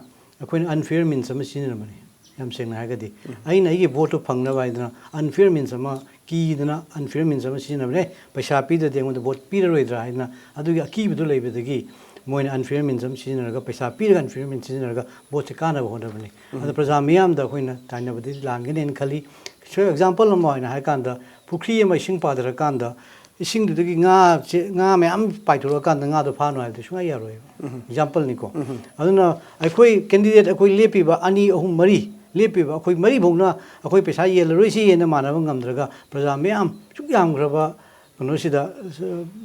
ꯑꯩꯈꯣꯏꯅ unfair means ꯑꯃ ꯁꯤꯖꯤꯟꯅꯔꯝꯕꯅꯤ꯫ ꯌꯥꯝ ꯁꯦꯡꯅ ꯍꯥꯏꯔꯒꯗꯤ ꯑꯩꯅ ꯑꯩꯒꯤ voteꯇꯨ ꯐꯪꯅꯕ ꯍꯥꯏꯗꯅ unfair means ꯑꯃ ꯀꯤꯗꯅ unfair means ꯑꯃ ꯁꯤꯖꯤꯟꯅꯕꯅꯦ꯫ "ꯄꯩꯁꯥ ꯄꯤꯗ꯭ꯔꯗꯤ ꯑꯩꯉꯣꯟꯗ vote ꯄꯤꯔꯔꯣꯏꯗ꯭ꯔꯥ?" ꯍꯥꯏꯗꯅ ꯑꯗꯨꯒꯤ ꯑꯀꯤꯕꯗꯨ ꯂꯩꯕꯗꯒꯤ ꯃꯣꯏꯅ unfair means ꯑꯃ ꯁꯤꯖꯤꯟꯅꯔꯒ, ꯄꯩꯁꯥ ꯄꯤꯔꯒ unfair means ꯁꯤꯖꯤꯟꯅꯔꯒ voteꯁꯦ ꯀꯥꯟꯅꯕ ꯍꯣꯠꯅꯕꯅꯤ꯫ ꯑꯗꯣ ꯄ꯭ꯔꯖꯥ ꯃꯤꯌꯥꯝꯗ ꯑꯩꯈꯣꯏꯅ ꯇꯥꯏꯅꯕꯗꯤ ꯂꯥꯟꯒꯅꯦꯅ ꯈꯜꯂꯤ꯫ So example ꯑꯃ ꯑꯣꯏꯅ ꯍꯥꯏꯔꯀꯥꯟꯗ, ꯄꯨꯈ꯭ꯔꯤ ꯑꯃ ꯏꯁꯤꯡ ꯄꯥꯊꯔꯀꯥꯟꯗ ꯏꯁꯤꯡꯗꯨꯗꯒꯤ ꯉꯥꯁꯦ, ꯉꯥ ꯃꯌꯥꯝ ꯄꯥꯏꯊꯣꯔꯛꯑꯀꯥꯟꯗ ꯉꯥꯗꯣ ꯐꯥꯅꯨ ꯍꯥꯏꯕꯗꯤ ꯁꯨꯡꯌꯥ ꯌꯥꯔꯣꯏꯕ꯫ Exampleꯅꯤꯀꯣ꯫ ꯑꯗꯨꯅ ꯑꯩꯈꯣꯏ candidate ꯑꯩꯈꯣꯏ ꯂꯦꯞꯄꯤꯕ ꯑꯅꯤ, ꯑꯍꯨꯝ, ꯃꯔꯤ ꯂꯦꯞꯄꯤꯕ ꯑꯩꯈꯣꯏ ꯃꯔꯤꯐꯧꯅ ꯑꯩꯈꯣꯏ ꯄꯩꯁꯥ ꯌꯦꯜꯂꯔꯣꯏꯁꯤ ꯍꯥꯏꯅ ꯃꯥꯟꯅꯕ ꯉꯝꯗ꯭ꯔꯒ, ꯄ꯭ꯔꯖꯥ ꯃꯌꯥꯝ ꯁꯨꯛ ꯌꯥꯝꯈ꯭ꯔꯕ ꯀꯩꯅꯣꯁꯤꯗ,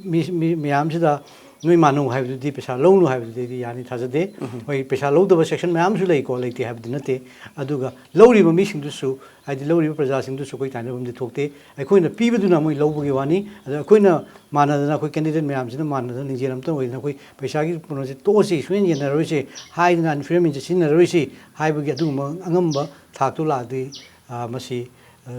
ꯃꯤ, ꯃꯤ ꯃꯌꯥꯝꯁꯤꯗ ꯅꯣꯏ ꯃꯥꯟꯅꯧ ꯍꯥꯏꯕꯗꯨꯗꯤ, ꯄꯩꯁꯥ ꯂꯧꯅꯨ ꯍꯥꯏꯕꯗꯨꯗꯤ ꯑꯩꯗꯤ ꯌꯥꯅꯤ ꯊꯥꯖꯗꯦ꯫ ꯎꯝ꯫ ꯍꯣꯏ, ꯄꯩꯁꯥ ꯂꯧꯗꯕ ꯁꯦꯛꯁꯟ ꯃꯌꯥꯝꯁꯨ ꯂꯩꯀꯣ, ꯂꯩꯇꯦ ꯍꯥꯏꯕꯗꯤ ꯅꯠꯇꯦ꯫ ꯑꯗꯨꯒ ꯂꯧꯔꯤꯕ ꯃꯤꯁꯤꯡꯗꯨꯁꯨ, ꯍꯥꯏꯗꯤ ꯂꯧꯔꯤꯕ ꯄ꯭ꯔꯖꯥꯁꯤꯡꯗꯨꯁꯨ ꯑꯩꯈꯣꯏ ꯇꯥꯏꯅꯐꯝꯗꯤ ꯊꯣꯛꯇꯦ꯫ ꯑꯩꯈꯣꯏꯅ ꯄꯤꯕꯗꯨꯅ ꯃꯣꯏ ꯂꯧꯕꯒꯤ ꯋꯥꯅꯤ꯫ ꯑꯗ ꯑꯩꯈꯣꯏꯅ ꯃꯥꯟꯅꯗꯅ, ꯑꯩꯈꯣꯏ ꯀꯦꯟꯗꯤꯗꯦꯠ ꯃꯌꯥꯝꯁꯤꯅ ꯃꯥꯟꯅꯗꯅ ꯂꯤꯡꯖꯦꯜ ꯑꯃꯇ ꯑꯣꯏꯗꯅ ꯑꯩꯈꯣꯏ ꯄꯩꯁꯥꯒꯤ ꯀꯩꯅꯣꯁꯦ ꯇꯣꯛꯑꯁꯤ, ꯁꯨꯡꯌꯦꯟ ꯌꯦꯟꯅꯔꯣꯏꯁꯤ ꯍꯥꯏꯗꯅ, ꯑꯟꯐꯤꯌꯔꯃꯦꯟꯁꯦ ꯁꯤꯖꯤꯟꯅꯔꯣꯏꯁꯤ ꯍꯥꯏꯕꯒꯤ ꯑꯗꯨꯒꯨꯝꯕ ꯑꯉꯝꯕ ꯊꯥꯛꯇꯨ ꯂꯥꯛꯑꯗꯤ, ꯑ, ꯃꯁꯤ, ꯑ,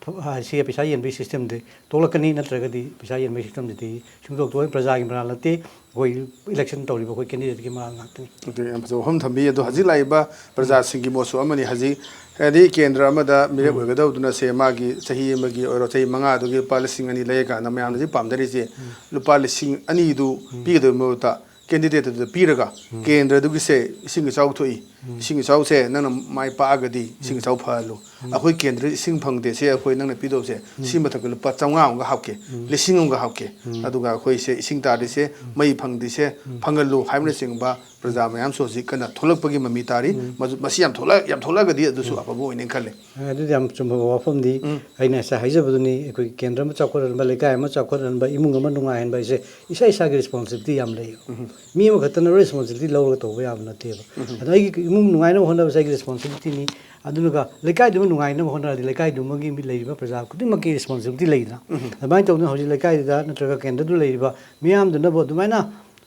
ꯐ-, ꯑ, ꯁꯤ ꯄꯩꯁꯥ ꯌꯦꯟꯕꯒꯤ ꯁꯤꯁꯇꯦꯝꯗꯤ ꯇꯣꯛꯂꯛꯀꯅꯤ, ꯅꯠꯇ꯭ꯔꯒꯗꯤ ꯄꯩꯁꯥ ꯌꯦꯟꯕꯒꯤ ꯁꯤꯁꯇꯦꯝꯁꯤꯗꯤ ꯁꯨꯡꯇꯣꯛ ꯇꯣꯛꯑꯣꯏ꯫ ꯄ꯭ꯔꯖꯥꯒꯤ ꯃꯔꯥꯜ ꯅꯠꯇꯦ꯫ ꯑꯩꯈꯣꯏ ꯏꯂꯦꯛꯁꯟ ꯇꯧꯔꯤꯕ ꯑꯩꯈꯣꯏ ꯀꯦꯟꯗꯤꯗꯦꯠꯀꯤ ꯃꯔꯥꯜ ꯉꯥꯛꯇꯅꯤ꯫ ꯑꯗꯨ ꯌꯥꯝ ꯐꯖꯕ ꯋꯥꯐꯝ ꯊꯝꯕꯤ꯫ ꯑꯗꯣ ꯍꯧꯖꯤꯛ ꯂꯥꯛꯏꯕ ꯄ꯭ꯔꯖꯥꯁꯤꯡꯒꯤ ꯃꯣꯠꯁꯨ ꯑꯃꯅꯤ꯫ ꯍꯧꯖꯤꯛ ꯍꯥꯏꯗꯤ ꯀꯦꯟꯗ꯭ꯔ ꯑꯃꯗ ꯃꯤꯔꯦꯞ ꯎꯝ꯫ ꯑꯣꯏꯒꯗꯧꯗꯨꯅ ꯁꯦ ꯃꯥꯒꯤ ꯆꯍꯤ ꯑꯃꯒꯤ ꯑꯣꯏꯔꯣ, ꯆꯍꯤ ꯃꯉꯥꯗꯨꯒꯤ ꯂꯨꯄꯥ ꯂꯤꯁꯤꯡ ꯑꯅꯤ ꯂꯩꯔꯀꯥꯟꯗ ꯃꯌꯥꯝꯅ ꯍꯧꯖꯤꯛ ꯄꯥꯝꯅꯔꯤꯁꯦ, ꯎꯝ꯫ ꯂꯨꯄꯥ ꯂꯤꯁꯤꯡ ꯑꯅꯤꯗꯨ ꯎꯝ꯫ ꯄꯤꯒꯗꯕꯒꯤ ꯃꯍꯨꯠꯇ ꯀꯦꯟꯗꯤꯗꯦꯠꯇꯨꯗ ꯄꯤꯔꯒ, ꯎꯝ꯫ ꯀꯦꯟꯗ꯭ꯔꯗꯨꯒꯤꯁꯦ ꯏꯁꯤꯡ ꯏꯆꯥꯎ ꯊꯣꯛꯏ, ꯎꯝ꯫ ꯏꯁꯤꯡ ꯏꯆꯥꯎꯁꯦ ꯅꯪꯅ ꯃꯥꯏ ꯄꯥꯛꯑꯒꯗꯤ ꯏꯁꯤꯡ ꯎꯝ꯫ ꯏꯆꯥꯎ ꯐꯍꯜꯂꯨ꯫ ꯎꯝ꯫ ꯑꯩꯈꯣꯏ ꯀꯦꯟꯗ꯭ꯔꯗ ꯏꯁꯤꯡ ꯐꯪꯗꯦ, ꯁꯦ ꯑꯩꯈꯣꯏ ꯅꯪꯅ ꯄꯤꯗꯧꯁꯦ ꯎꯝ꯫ ꯁꯤ ꯃꯊꯛꯇ ꯂꯨꯄꯥ ꯆꯥꯝꯃꯉꯥ ꯑꯃꯒ ꯍꯥꯞꯀꯦ, ꯎꯝ꯫ ꯂꯤꯁꯤꯡ ꯑꯃꯒ ꯍꯥꯞꯀꯦ꯫ ꯎꯝ꯫ ꯑꯗꯨꯒ ꯑꯩꯈꯣꯏꯁꯦ ꯏꯁꯤꯡ ꯇꯥꯗ꯭ꯔꯤꯁꯦ, ꯎꯝ꯫ ꯃꯩ ꯐꯪꯗ꯭ꯔꯤꯁꯦ ꯎꯝ꯫ ꯐꯪꯍꯜꯂꯨ ꯍꯥꯏꯕꯅꯆꯤꯡꯕ ꯄ꯭ꯔꯖꯥ ꯃꯌꯥꯝꯁꯨ ꯍꯧꯖꯤꯛ ꯀꯟꯅ ꯊꯣꯛꯂꯛꯄꯒꯤ ꯃꯃꯤ ꯇꯥꯔꯤ꯫ ꯎꯝ꯫ ꯃꯗꯨ, ꯃꯁꯤ ꯌꯥꯝ ꯊꯣꯛꯂꯛ-, ꯌꯥꯝ ꯊꯣꯛꯂꯛꯑꯒꯗꯤ ꯑꯗꯨꯁꯨ ꯎꯝ꯫ ꯑꯐꯕ ꯑꯣꯏꯅꯤ ꯈꯜꯂꯦ꯫ ꯑꯦ, ꯑꯗꯨꯗꯤ ꯌꯥꯝ ꯆꯨꯝꯕ ꯋꯥꯐꯝꯅꯤ꯫ ꯎꯝ꯫ ꯑꯩꯅ ꯉꯁꯥꯏ ꯍꯥꯏꯖꯕꯗꯨꯅꯤ, ꯑꯩꯈꯣꯏꯒꯤ ꯀꯦꯟꯗ꯭ꯔ ꯑꯃ ꯆꯥꯎꯈꯠꯍꯟꯕ, ꯂꯩꯀꯥꯏ ꯑꯃ ꯆꯥꯎꯈꯠꯍꯟꯕ, ꯏꯃꯨꯡ ꯑꯃ ꯅꯨꯡꯉꯥꯏꯍꯟꯕ ꯍꯥꯏꯁꯦ ꯏꯁꯥ ꯏꯁꯥꯒꯤ ꯔꯦꯁꯄꯣꯟꯁꯤꯕꯤꯂꯤꯇꯤ ꯌꯥꯝ ꯂꯩꯌꯦꯕ꯫ ꯎꯝ꯫ ꯃꯤ ꯑꯃꯈꯛꯇꯅ ꯔꯦꯁꯄꯣꯟꯁꯤꯕꯤꯂꯤꯇꯤ ꯂꯧꯔꯒ ꯇꯧꯕ ꯌꯥꯕ ꯅꯠꯇꯦꯕ꯫ ꯎꯝ꯫ ꯑꯗꯣ ꯑꯩꯒꯤ ꯏꯃꯨꯡ ꯅꯨꯡꯉꯥꯏꯅꯕ ꯍꯣꯠꯅꯕꯁꯦ ꯑꯩꯒꯤ ꯔꯦꯁꯄꯣꯟꯁꯤꯕꯤꯂꯤꯇꯤꯅꯤ꯫ ꯑꯗꯨꯒ ꯂꯩꯀꯥꯏꯗꯨꯃ ꯅꯨꯡꯉꯥꯏꯅꯕ ꯍꯣꯠꯅꯔꯗꯤ ꯂꯩꯀꯥꯏꯗꯨꯃꯒꯤ ꯃꯤ ꯂꯩꯔꯤꯕ ꯄ꯭ꯔꯖꯥ ꯈꯨꯗꯤꯡꯃꯛꯀꯤ ꯔꯦꯁꯄꯣꯟꯁꯤꯕꯤꯂꯤꯇꯤ ꯂꯩꯗꯅ꯫ ꯎꯝ꯫ ꯑꯗꯨꯃꯥꯏꯅ ꯇꯧꯗꯅ ꯍꯧꯖꯤꯛ ꯂꯩꯀꯥꯏꯗꯨꯗ ꯅꯠꯇ꯭ꯔꯒ ꯀꯦꯟꯗ꯭ꯔꯗꯨ ꯂꯩꯔꯤꯕ ꯃꯤꯌꯥꯝꯗꯨꯅꯕꯨ ꯑꯗꯨꯃꯥꯏꯅ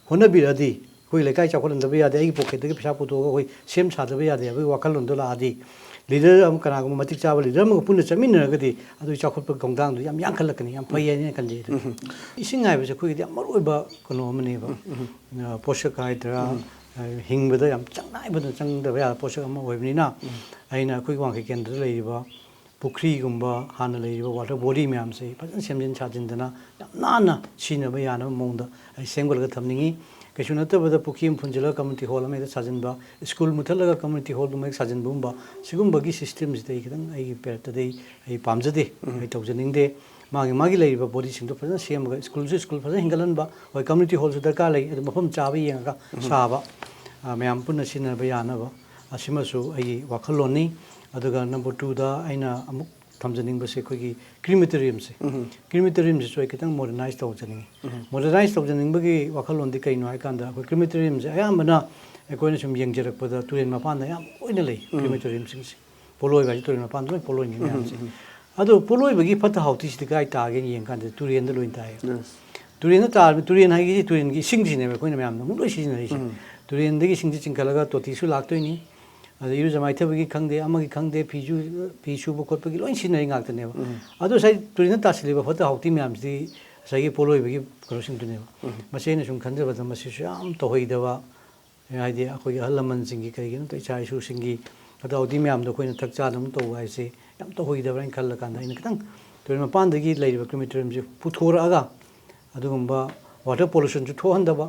ꯍꯣꯠꯅꯕꯤꯔꯛꯑꯗꯤ, ꯑꯩꯈꯣꯏ ꯂꯩꯀꯥꯏ ꯆꯥꯎꯈꯠꯍꯟꯗꯕ ꯌꯥꯗꯦ, ꯑꯩꯒꯤ ꯄꯣꯀꯦꯠꯇꯒꯤ ꯄꯩꯁꯥ ꯄꯨꯊꯣꯛꯑꯒ ꯑꯩꯈꯣꯏ ꯁꯦꯝ ꯁꯥꯗꯕ ꯌꯥꯗꯦ ꯍꯥꯏꯕꯒꯤ ꯋꯥꯈꯜꯂꯣꯟꯗꯣ ꯂꯥꯛꯑꯗꯤ, ꯂꯤꯗꯔ ꯑꯃ, ꯀꯅꯥꯒꯨꯝꯕ ꯃꯇꯤꯛ ꯆꯥꯕ ꯂꯤꯗꯔ ꯑꯃꯒ ꯄꯨꯟꯅ ꯆꯠꯃꯤꯟꯅꯔꯒꯗꯤ ꯑꯗꯨꯒꯤ ꯆꯥꯎꯈꯠꯄꯒꯤ ꯈꯣꯡꯊꯥꯡꯗꯣ ꯌꯥꯝ ꯌꯥꯡꯈꯠꯂꯛꯀꯅꯤ, ꯌꯥꯝ ꯐꯩ ꯍꯥꯏꯅ ꯈꯟꯖꯩ꯫ ꯑꯗꯨ ꯎꯝ꯫ ꯏꯁꯤꯡ ꯍꯥꯏꯕꯁꯦ ꯑꯩꯈꯣꯏꯒꯤꯗꯤ ꯌꯥꯝ ꯃꯔꯨ ꯑꯣꯏꯕ ꯀꯩꯅꯣ ꯑꯃꯅꯦꯕ꯫ ꯎꯝ꯫ ꯑ, ꯄꯣꯠꯁꯛ ꯍꯥꯏꯗ꯭ꯔꯥ, ꯎꯝ꯫ ꯑ, ꯍꯤꯡꯕꯗ ꯌꯥꯝ ꯆꯪꯅꯥꯏꯕꯗ ꯆꯪꯗꯕ ꯌꯥꯕ ꯄꯣꯠꯁꯛ ꯑꯃ ꯑꯣꯏꯕꯅꯤꯅ, ꯎꯝ꯫ ꯑꯩꯅ ꯑꯩꯈꯣꯏꯒꯤ ꯋꯥꯡꯈꯩ ꯀꯦꯟꯗ꯭ꯔꯗ ꯂꯩꯔꯤꯕ ꯄꯨꯈ꯭ꯔꯤꯒꯨꯝꯕ, ꯍꯥꯟꯅ ꯂꯩꯔꯤꯕ ꯋꯥꯇꯔ ꯕꯣꯗꯤ ꯃꯌꯥꯝꯁꯦ ꯐꯖꯅ ꯁꯦꯝꯖꯤꯟ ꯁꯥꯖꯤꯟꯗꯅ ꯌꯥꯝ ꯅꯥꯟꯅ ꯁꯤꯖꯤꯟꯅꯕ ꯌꯥꯅꯕ ꯃꯑꯣꯡꯗ ꯑꯩ ꯁꯦꯝꯒꯠꯂꯒ ꯊꯝꯅꯤꯡꯉꯤ꯫ ꯀꯩꯁꯨ ꯅꯠꯇꯕꯗ ꯄꯨꯈ꯭ꯔꯤ ꯑꯃ ꯐꯨꯟꯖꯤꯜꯂꯒ ꯀꯝꯃ꯭ꯌꯨꯅꯤꯇꯤ ꯍꯣꯜ ꯑꯃ ꯍꯦꯛꯇ ꯁꯥꯖꯤꯟꯕ, ꯁ꯭ꯀꯨꯜ ꯃꯨꯠꯊꯠꯂꯒ ꯀꯝꯃ꯭ꯌꯨꯅꯤꯇꯤ ꯍꯣꯜꯗꯨꯃ ꯍꯦꯛ ꯁꯥꯖꯤꯟꯕꯒꯨꯝꯕ, ꯁꯤꯒꯨꯝꯕꯒꯤ ꯁꯤꯁꯇꯦꯝꯁꯤꯗꯤ ꯑꯩ ꯈꯤꯇꯪ ꯑꯩꯒꯤ ꯄꯦꯔꯠꯇꯗꯤ ꯑꯩ ꯄꯥꯝꯖꯗꯦ, ꯎꯝ꯫ ꯑꯩ ꯇꯧꯖꯅꯤꯡꯗꯦ꯫ ꯃꯥꯒꯤ ꯃꯥꯒꯤ ꯂꯩꯔꯤꯕ ꯕꯣꯗꯤꯁꯤꯡꯗꯣ ꯐꯖꯅ ꯁꯦꯝꯃꯒ, ꯁ꯭ꯀꯨꯜꯁꯨ ꯁ꯭ꯀꯨꯜ ꯐꯖꯅ ꯍꯤꯡꯒꯠꯍꯟꯕ, ꯍꯣꯏ, ꯀꯝꯃ꯭ꯌꯨꯅꯤꯇꯤ ꯍꯣꯜꯁꯨ ꯗꯔꯀꯥꯔ ꯂꯩ, ꯑꯗꯨ ꯃꯐꯝ ꯆꯥꯕ ꯌꯦꯡꯉꯒ ꯎꯝ꯫ ꯁꯥꯕ, ꯑ, ꯃꯌꯥꯝ ꯄꯨꯟꯅ ꯁꯤꯖꯤꯟꯅꯕ ꯌꯥꯅꯕ꯫ ꯑꯁꯤꯃꯁꯨ ꯑꯩꯒꯤ ꯋꯥꯈꯜꯂꯣꯟꯅꯤ꯫ ꯑꯗꯨꯒ number twoꯗ ꯑꯩꯅ ꯑꯃꯨꯛ ꯊꯝꯖꯅꯤꯡꯕꯁꯦ ꯑꯩꯈꯣꯏꯒꯤ crematoriumꯁꯦ꯫ Crematoriumꯁꯤꯁꯨ ꯑꯩ ꯈꯤꯇꯪ modernize ꯇꯧꯖꯅꯤꯡꯉꯤ꯫ Modernize ꯇꯧꯖꯅꯤꯡꯕꯒꯤ ꯋꯥꯈꯜꯂꯣꯟꯗꯤ ꯀꯩꯅꯣ ꯍꯥꯏꯀꯥꯟꯗ, ꯑꯩꯈꯣꯏ crematoriumꯁꯦ ꯑꯌꯥꯝꯕꯅ ꯑꯩꯈꯣꯏꯅ ꯁꯨꯝ ꯌꯦꯡꯖꯔꯛꯄꯗ ꯇꯨꯔꯦꯜ ꯃꯄꯥꯟꯗ ꯌꯥꯝ ꯂꯣꯏꯅ ꯂꯩ꯫ Crematoriumꯁꯤꯡꯁꯦ, ꯄꯣꯠꯂꯣꯏꯕ ꯍꯥꯏꯁꯦ ꯇꯨꯔꯦꯜ ꯃꯄꯥꯟꯗ ꯂꯣꯏ ꯄꯣꯠꯂꯣꯏꯅꯤ ꯃꯌꯥꯝꯁꯦ꯫ ꯑꯗꯣ ꯄꯣꯠꯂꯣꯏꯕꯒꯤ ꯐꯠꯇ ꯍꯥꯎꯊꯤꯁꯤꯗꯤ ꯀꯥꯏ ꯇꯥꯒꯦꯅ ꯌꯦꯡꯀꯥꯟꯗ ꯇꯨꯔꯦꯜꯗ ꯂꯣꯏꯅ ꯇꯥꯏꯌꯦ꯫ Yes꯫ ꯇꯨꯔꯦꯜꯗ ꯇꯥꯔꯕ, ꯇꯨꯔꯦꯜ ꯍꯥꯏꯒꯤꯁꯤ ꯇꯨꯔꯦꯜꯒꯤ ꯏꯁꯤꯡꯁꯤꯅꯦꯕ ꯑꯩꯈꯣꯏꯅ ꯃꯌꯥꯝꯅ ꯑꯃꯨꯛ ꯂꯣꯏ ꯁꯤꯖꯤꯟꯅꯔꯤꯁꯦ꯫ Yes꯫ ꯇꯨꯔꯦꯜꯗꯒꯤ ꯏꯁꯤꯡꯁꯤ ꯆꯤꯡꯈꯠꯂꯒ ꯇꯣꯇꯤꯁꯨ ꯂꯥꯛꯇꯣꯏꯅꯤ, ꯑꯗ ꯏꯔꯨꯖ ꯃꯥꯏꯊꯕꯒꯤ ꯈꯪꯗꯦ, ꯑꯃꯒꯤ ꯈꯪꯗꯦ, ꯐꯤꯁꯨ, ꯐꯤ ꯁꯨꯕ ꯈꯣꯠꯄꯒꯤ ꯂꯣꯏ ꯁꯤꯖꯤꯟꯅꯔꯤ ꯉꯥꯛꯇꯅꯦꯕ꯫ Yes꯫ ꯑꯗꯣ ꯉꯁꯥꯏ ꯇꯨꯔꯦꯜꯗ ꯇꯥꯁꯤꯜꯂꯤꯕ ꯐꯠꯇ ꯍꯥꯎꯊꯤ ꯃꯌꯥꯝꯁꯤꯗꯤ ꯉꯁꯥꯏꯒꯤ ꯄꯣꯠꯂꯣꯏꯕꯒꯤ ꯀꯩꯅꯣꯁꯤꯡꯗꯨꯅꯦꯕ꯫ Yes꯫ ꯃꯁꯤ ꯑꯩꯅ ꯁꯨꯝ ꯈꯟꯖꯕꯗ ꯃꯁꯤꯁꯨ ꯌꯥꯝ ꯇꯧꯍꯩꯗꯕ, ꯍꯥꯏꯗꯤ ꯑꯩꯈꯣꯏꯒꯤ ꯑꯍꯜ ꯂꯃꯟꯁꯤꯡꯒꯤ, ꯀꯩꯒꯤꯅꯣ ꯏꯆꯥ ꯏꯁꯨꯁꯤꯡꯒꯤ ꯐꯠꯇ ꯍꯥꯎꯊꯤ ꯃꯌꯥꯝꯗꯣ ꯑꯩꯈꯣꯏꯅ ꯊꯛ ꯆꯥꯗꯅ ꯇꯧꯕ ꯍꯥꯏꯁꯦ ꯌꯥꯝ ꯇꯧꯍꯩꯗꯕ꯭ꯔꯥ ꯍꯥꯏꯅ ꯈꯜꯂꯀꯥꯟꯗ ꯑꯩꯅ ꯈꯤꯇꯪ ꯇꯨꯔꯦꯜ ꯃꯄꯥꯟꯗꯒꯤ ꯂꯩꯔꯤꯕ crematoriumꯁꯦ ꯄꯨꯊꯣꯔꯛꯑꯒ ꯑꯗꯨꯒꯨꯝꯕ water pollutionꯁꯨ ꯊꯣꯛꯍꯟꯗꯕ,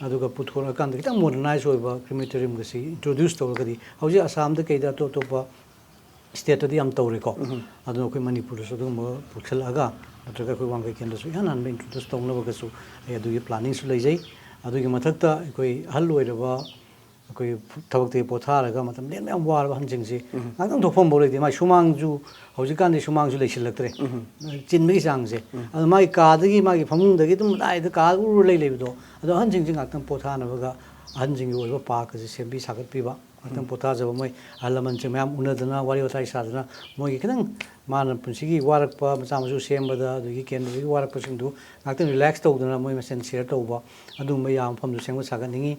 ꯑꯗꯨꯒ ꯄꯨꯊꯣꯔꯛꯑꯀꯥꯟꯗ ꯈꯤꯇꯪ modernize ꯑꯣꯏꯕ crematoriumꯒꯁꯤ introduce ꯇꯧꯔꯒꯗꯤ, ꯍꯧꯖꯤꯛ ꯑꯁꯥꯝꯗ ꯀꯩꯗ ꯑꯇꯣꯞ ꯑꯇꯣꯞꯄ stateꯇꯗꯤ ꯌꯥꯝ ꯇꯧꯔꯦꯀꯣ꯫ ꯑꯗꯨꯅ ꯑꯩꯈꯣꯏ ꯃꯅꯤꯄꯨꯔꯗꯁꯨ ꯑꯗꯨꯒꯨꯝꯕ ꯄꯨꯈꯠꯂꯛꯑꯒ, ꯅꯠꯇ꯭ꯔꯒ ꯑꯩꯈꯣꯏ ꯋꯥꯡꯈꯩ ꯀꯦꯟꯗ꯭ꯔꯁꯨ ꯏꯍꯥꯟ ꯍꯥꯟꯕ introduce ꯇꯧꯅꯕꯒꯁꯨ ꯑꯩ ꯑꯗꯨꯒꯤ planningꯁꯨ ꯂꯩꯖꯩ꯫ ꯑꯗꯨꯒꯤ ꯃꯊꯛꯇ ꯑꯩꯈꯣꯏ ꯑꯍꯜ ꯑꯣꯏꯔꯕ, ꯑꯩꯈꯣꯏ ꯊꯕꯛꯇꯒꯤ ꯄꯣꯊꯥꯔꯒ ꯃꯇꯝ ꯂꯦꯟꯕ ꯌꯥꯝ ꯋꯥꯔꯕ ꯑꯍꯟꯁꯤꯡꯁꯤ ꯉꯥꯏꯍꯥꯛꯇꯪ ꯊꯣꯛꯐꯝꯐꯥꯎ ꯂꯩꯇꯦ꯫ ꯃꯥꯏ ꯁꯨꯃꯥꯡꯁꯨ, ꯍꯧꯖꯤꯛꯀꯥꯟꯗꯤ ꯁꯨꯃꯥꯡꯁꯨ ꯂꯩꯁꯤꯜꯂꯛꯇ꯭ꯔꯦ꯫ ꯆꯤꯟꯕꯒꯤ ꯆꯥꯡꯁꯦ꯫ ꯑꯗꯣ ꯃꯥꯒꯤ ꯀꯥꯗꯒꯤ, ꯃꯥꯒꯤ ꯐꯃꯨꯡꯗꯒꯤ ꯑꯗꯨꯝ ꯂꯥꯏꯗ ꯀꯥ ꯎꯔ ꯂꯩ ꯂꯩꯕꯗꯣ, ꯑꯗꯣ ꯑꯍꯟꯁꯤꯡꯁꯤ ꯉꯥꯏꯍꯥꯛꯇꯪ ꯄꯣꯊꯥꯅꯕꯒ ꯑꯍꯟꯁꯤꯡꯒꯤ ꯑꯣꯏꯕ park ꯑꯁꯤ ꯁꯦꯝꯕꯤ ꯁꯥꯒꯠꯄꯤꯕ, ꯉꯥꯛꯇꯪ ꯄꯣꯊꯥꯖꯕ, ꯃꯣꯏ ꯑꯍꯜ ꯂꯃꯟꯁꯤꯡ ꯃꯌꯥꯝ ꯎꯅꯗꯅ ꯋꯥꯔꯤ ꯋꯥꯇꯥꯏ ꯁꯥꯗꯅ, ꯃꯣꯏꯒꯤ ꯈꯤꯇꯪ ꯃꯥꯅ ꯄꯨꯟꯁꯤꯒꯤ ꯋꯥꯔꯛꯄ, ꯃꯆꯥ ꯃꯁꯨ ꯁꯦꯝꯕꯗ, ꯑꯗꯒꯤ ꯀꯦꯟꯗ꯭ꯔꯗꯒꯤ ꯋꯥꯔꯛꯄꯁꯤꯡꯗꯨ ꯉꯥꯛꯇꯪ relax ꯇꯧꯗꯅ ꯃꯣꯏ ꯃꯁꯦꯟ share ꯇꯧꯕ, ꯑꯗꯨꯒꯨꯝꯕ ꯌꯥꯕ ꯃꯐꯝꯗꯨ ꯁꯦꯝꯒꯠ ꯁꯥꯒꯠꯅꯤꯡꯉꯤ꯫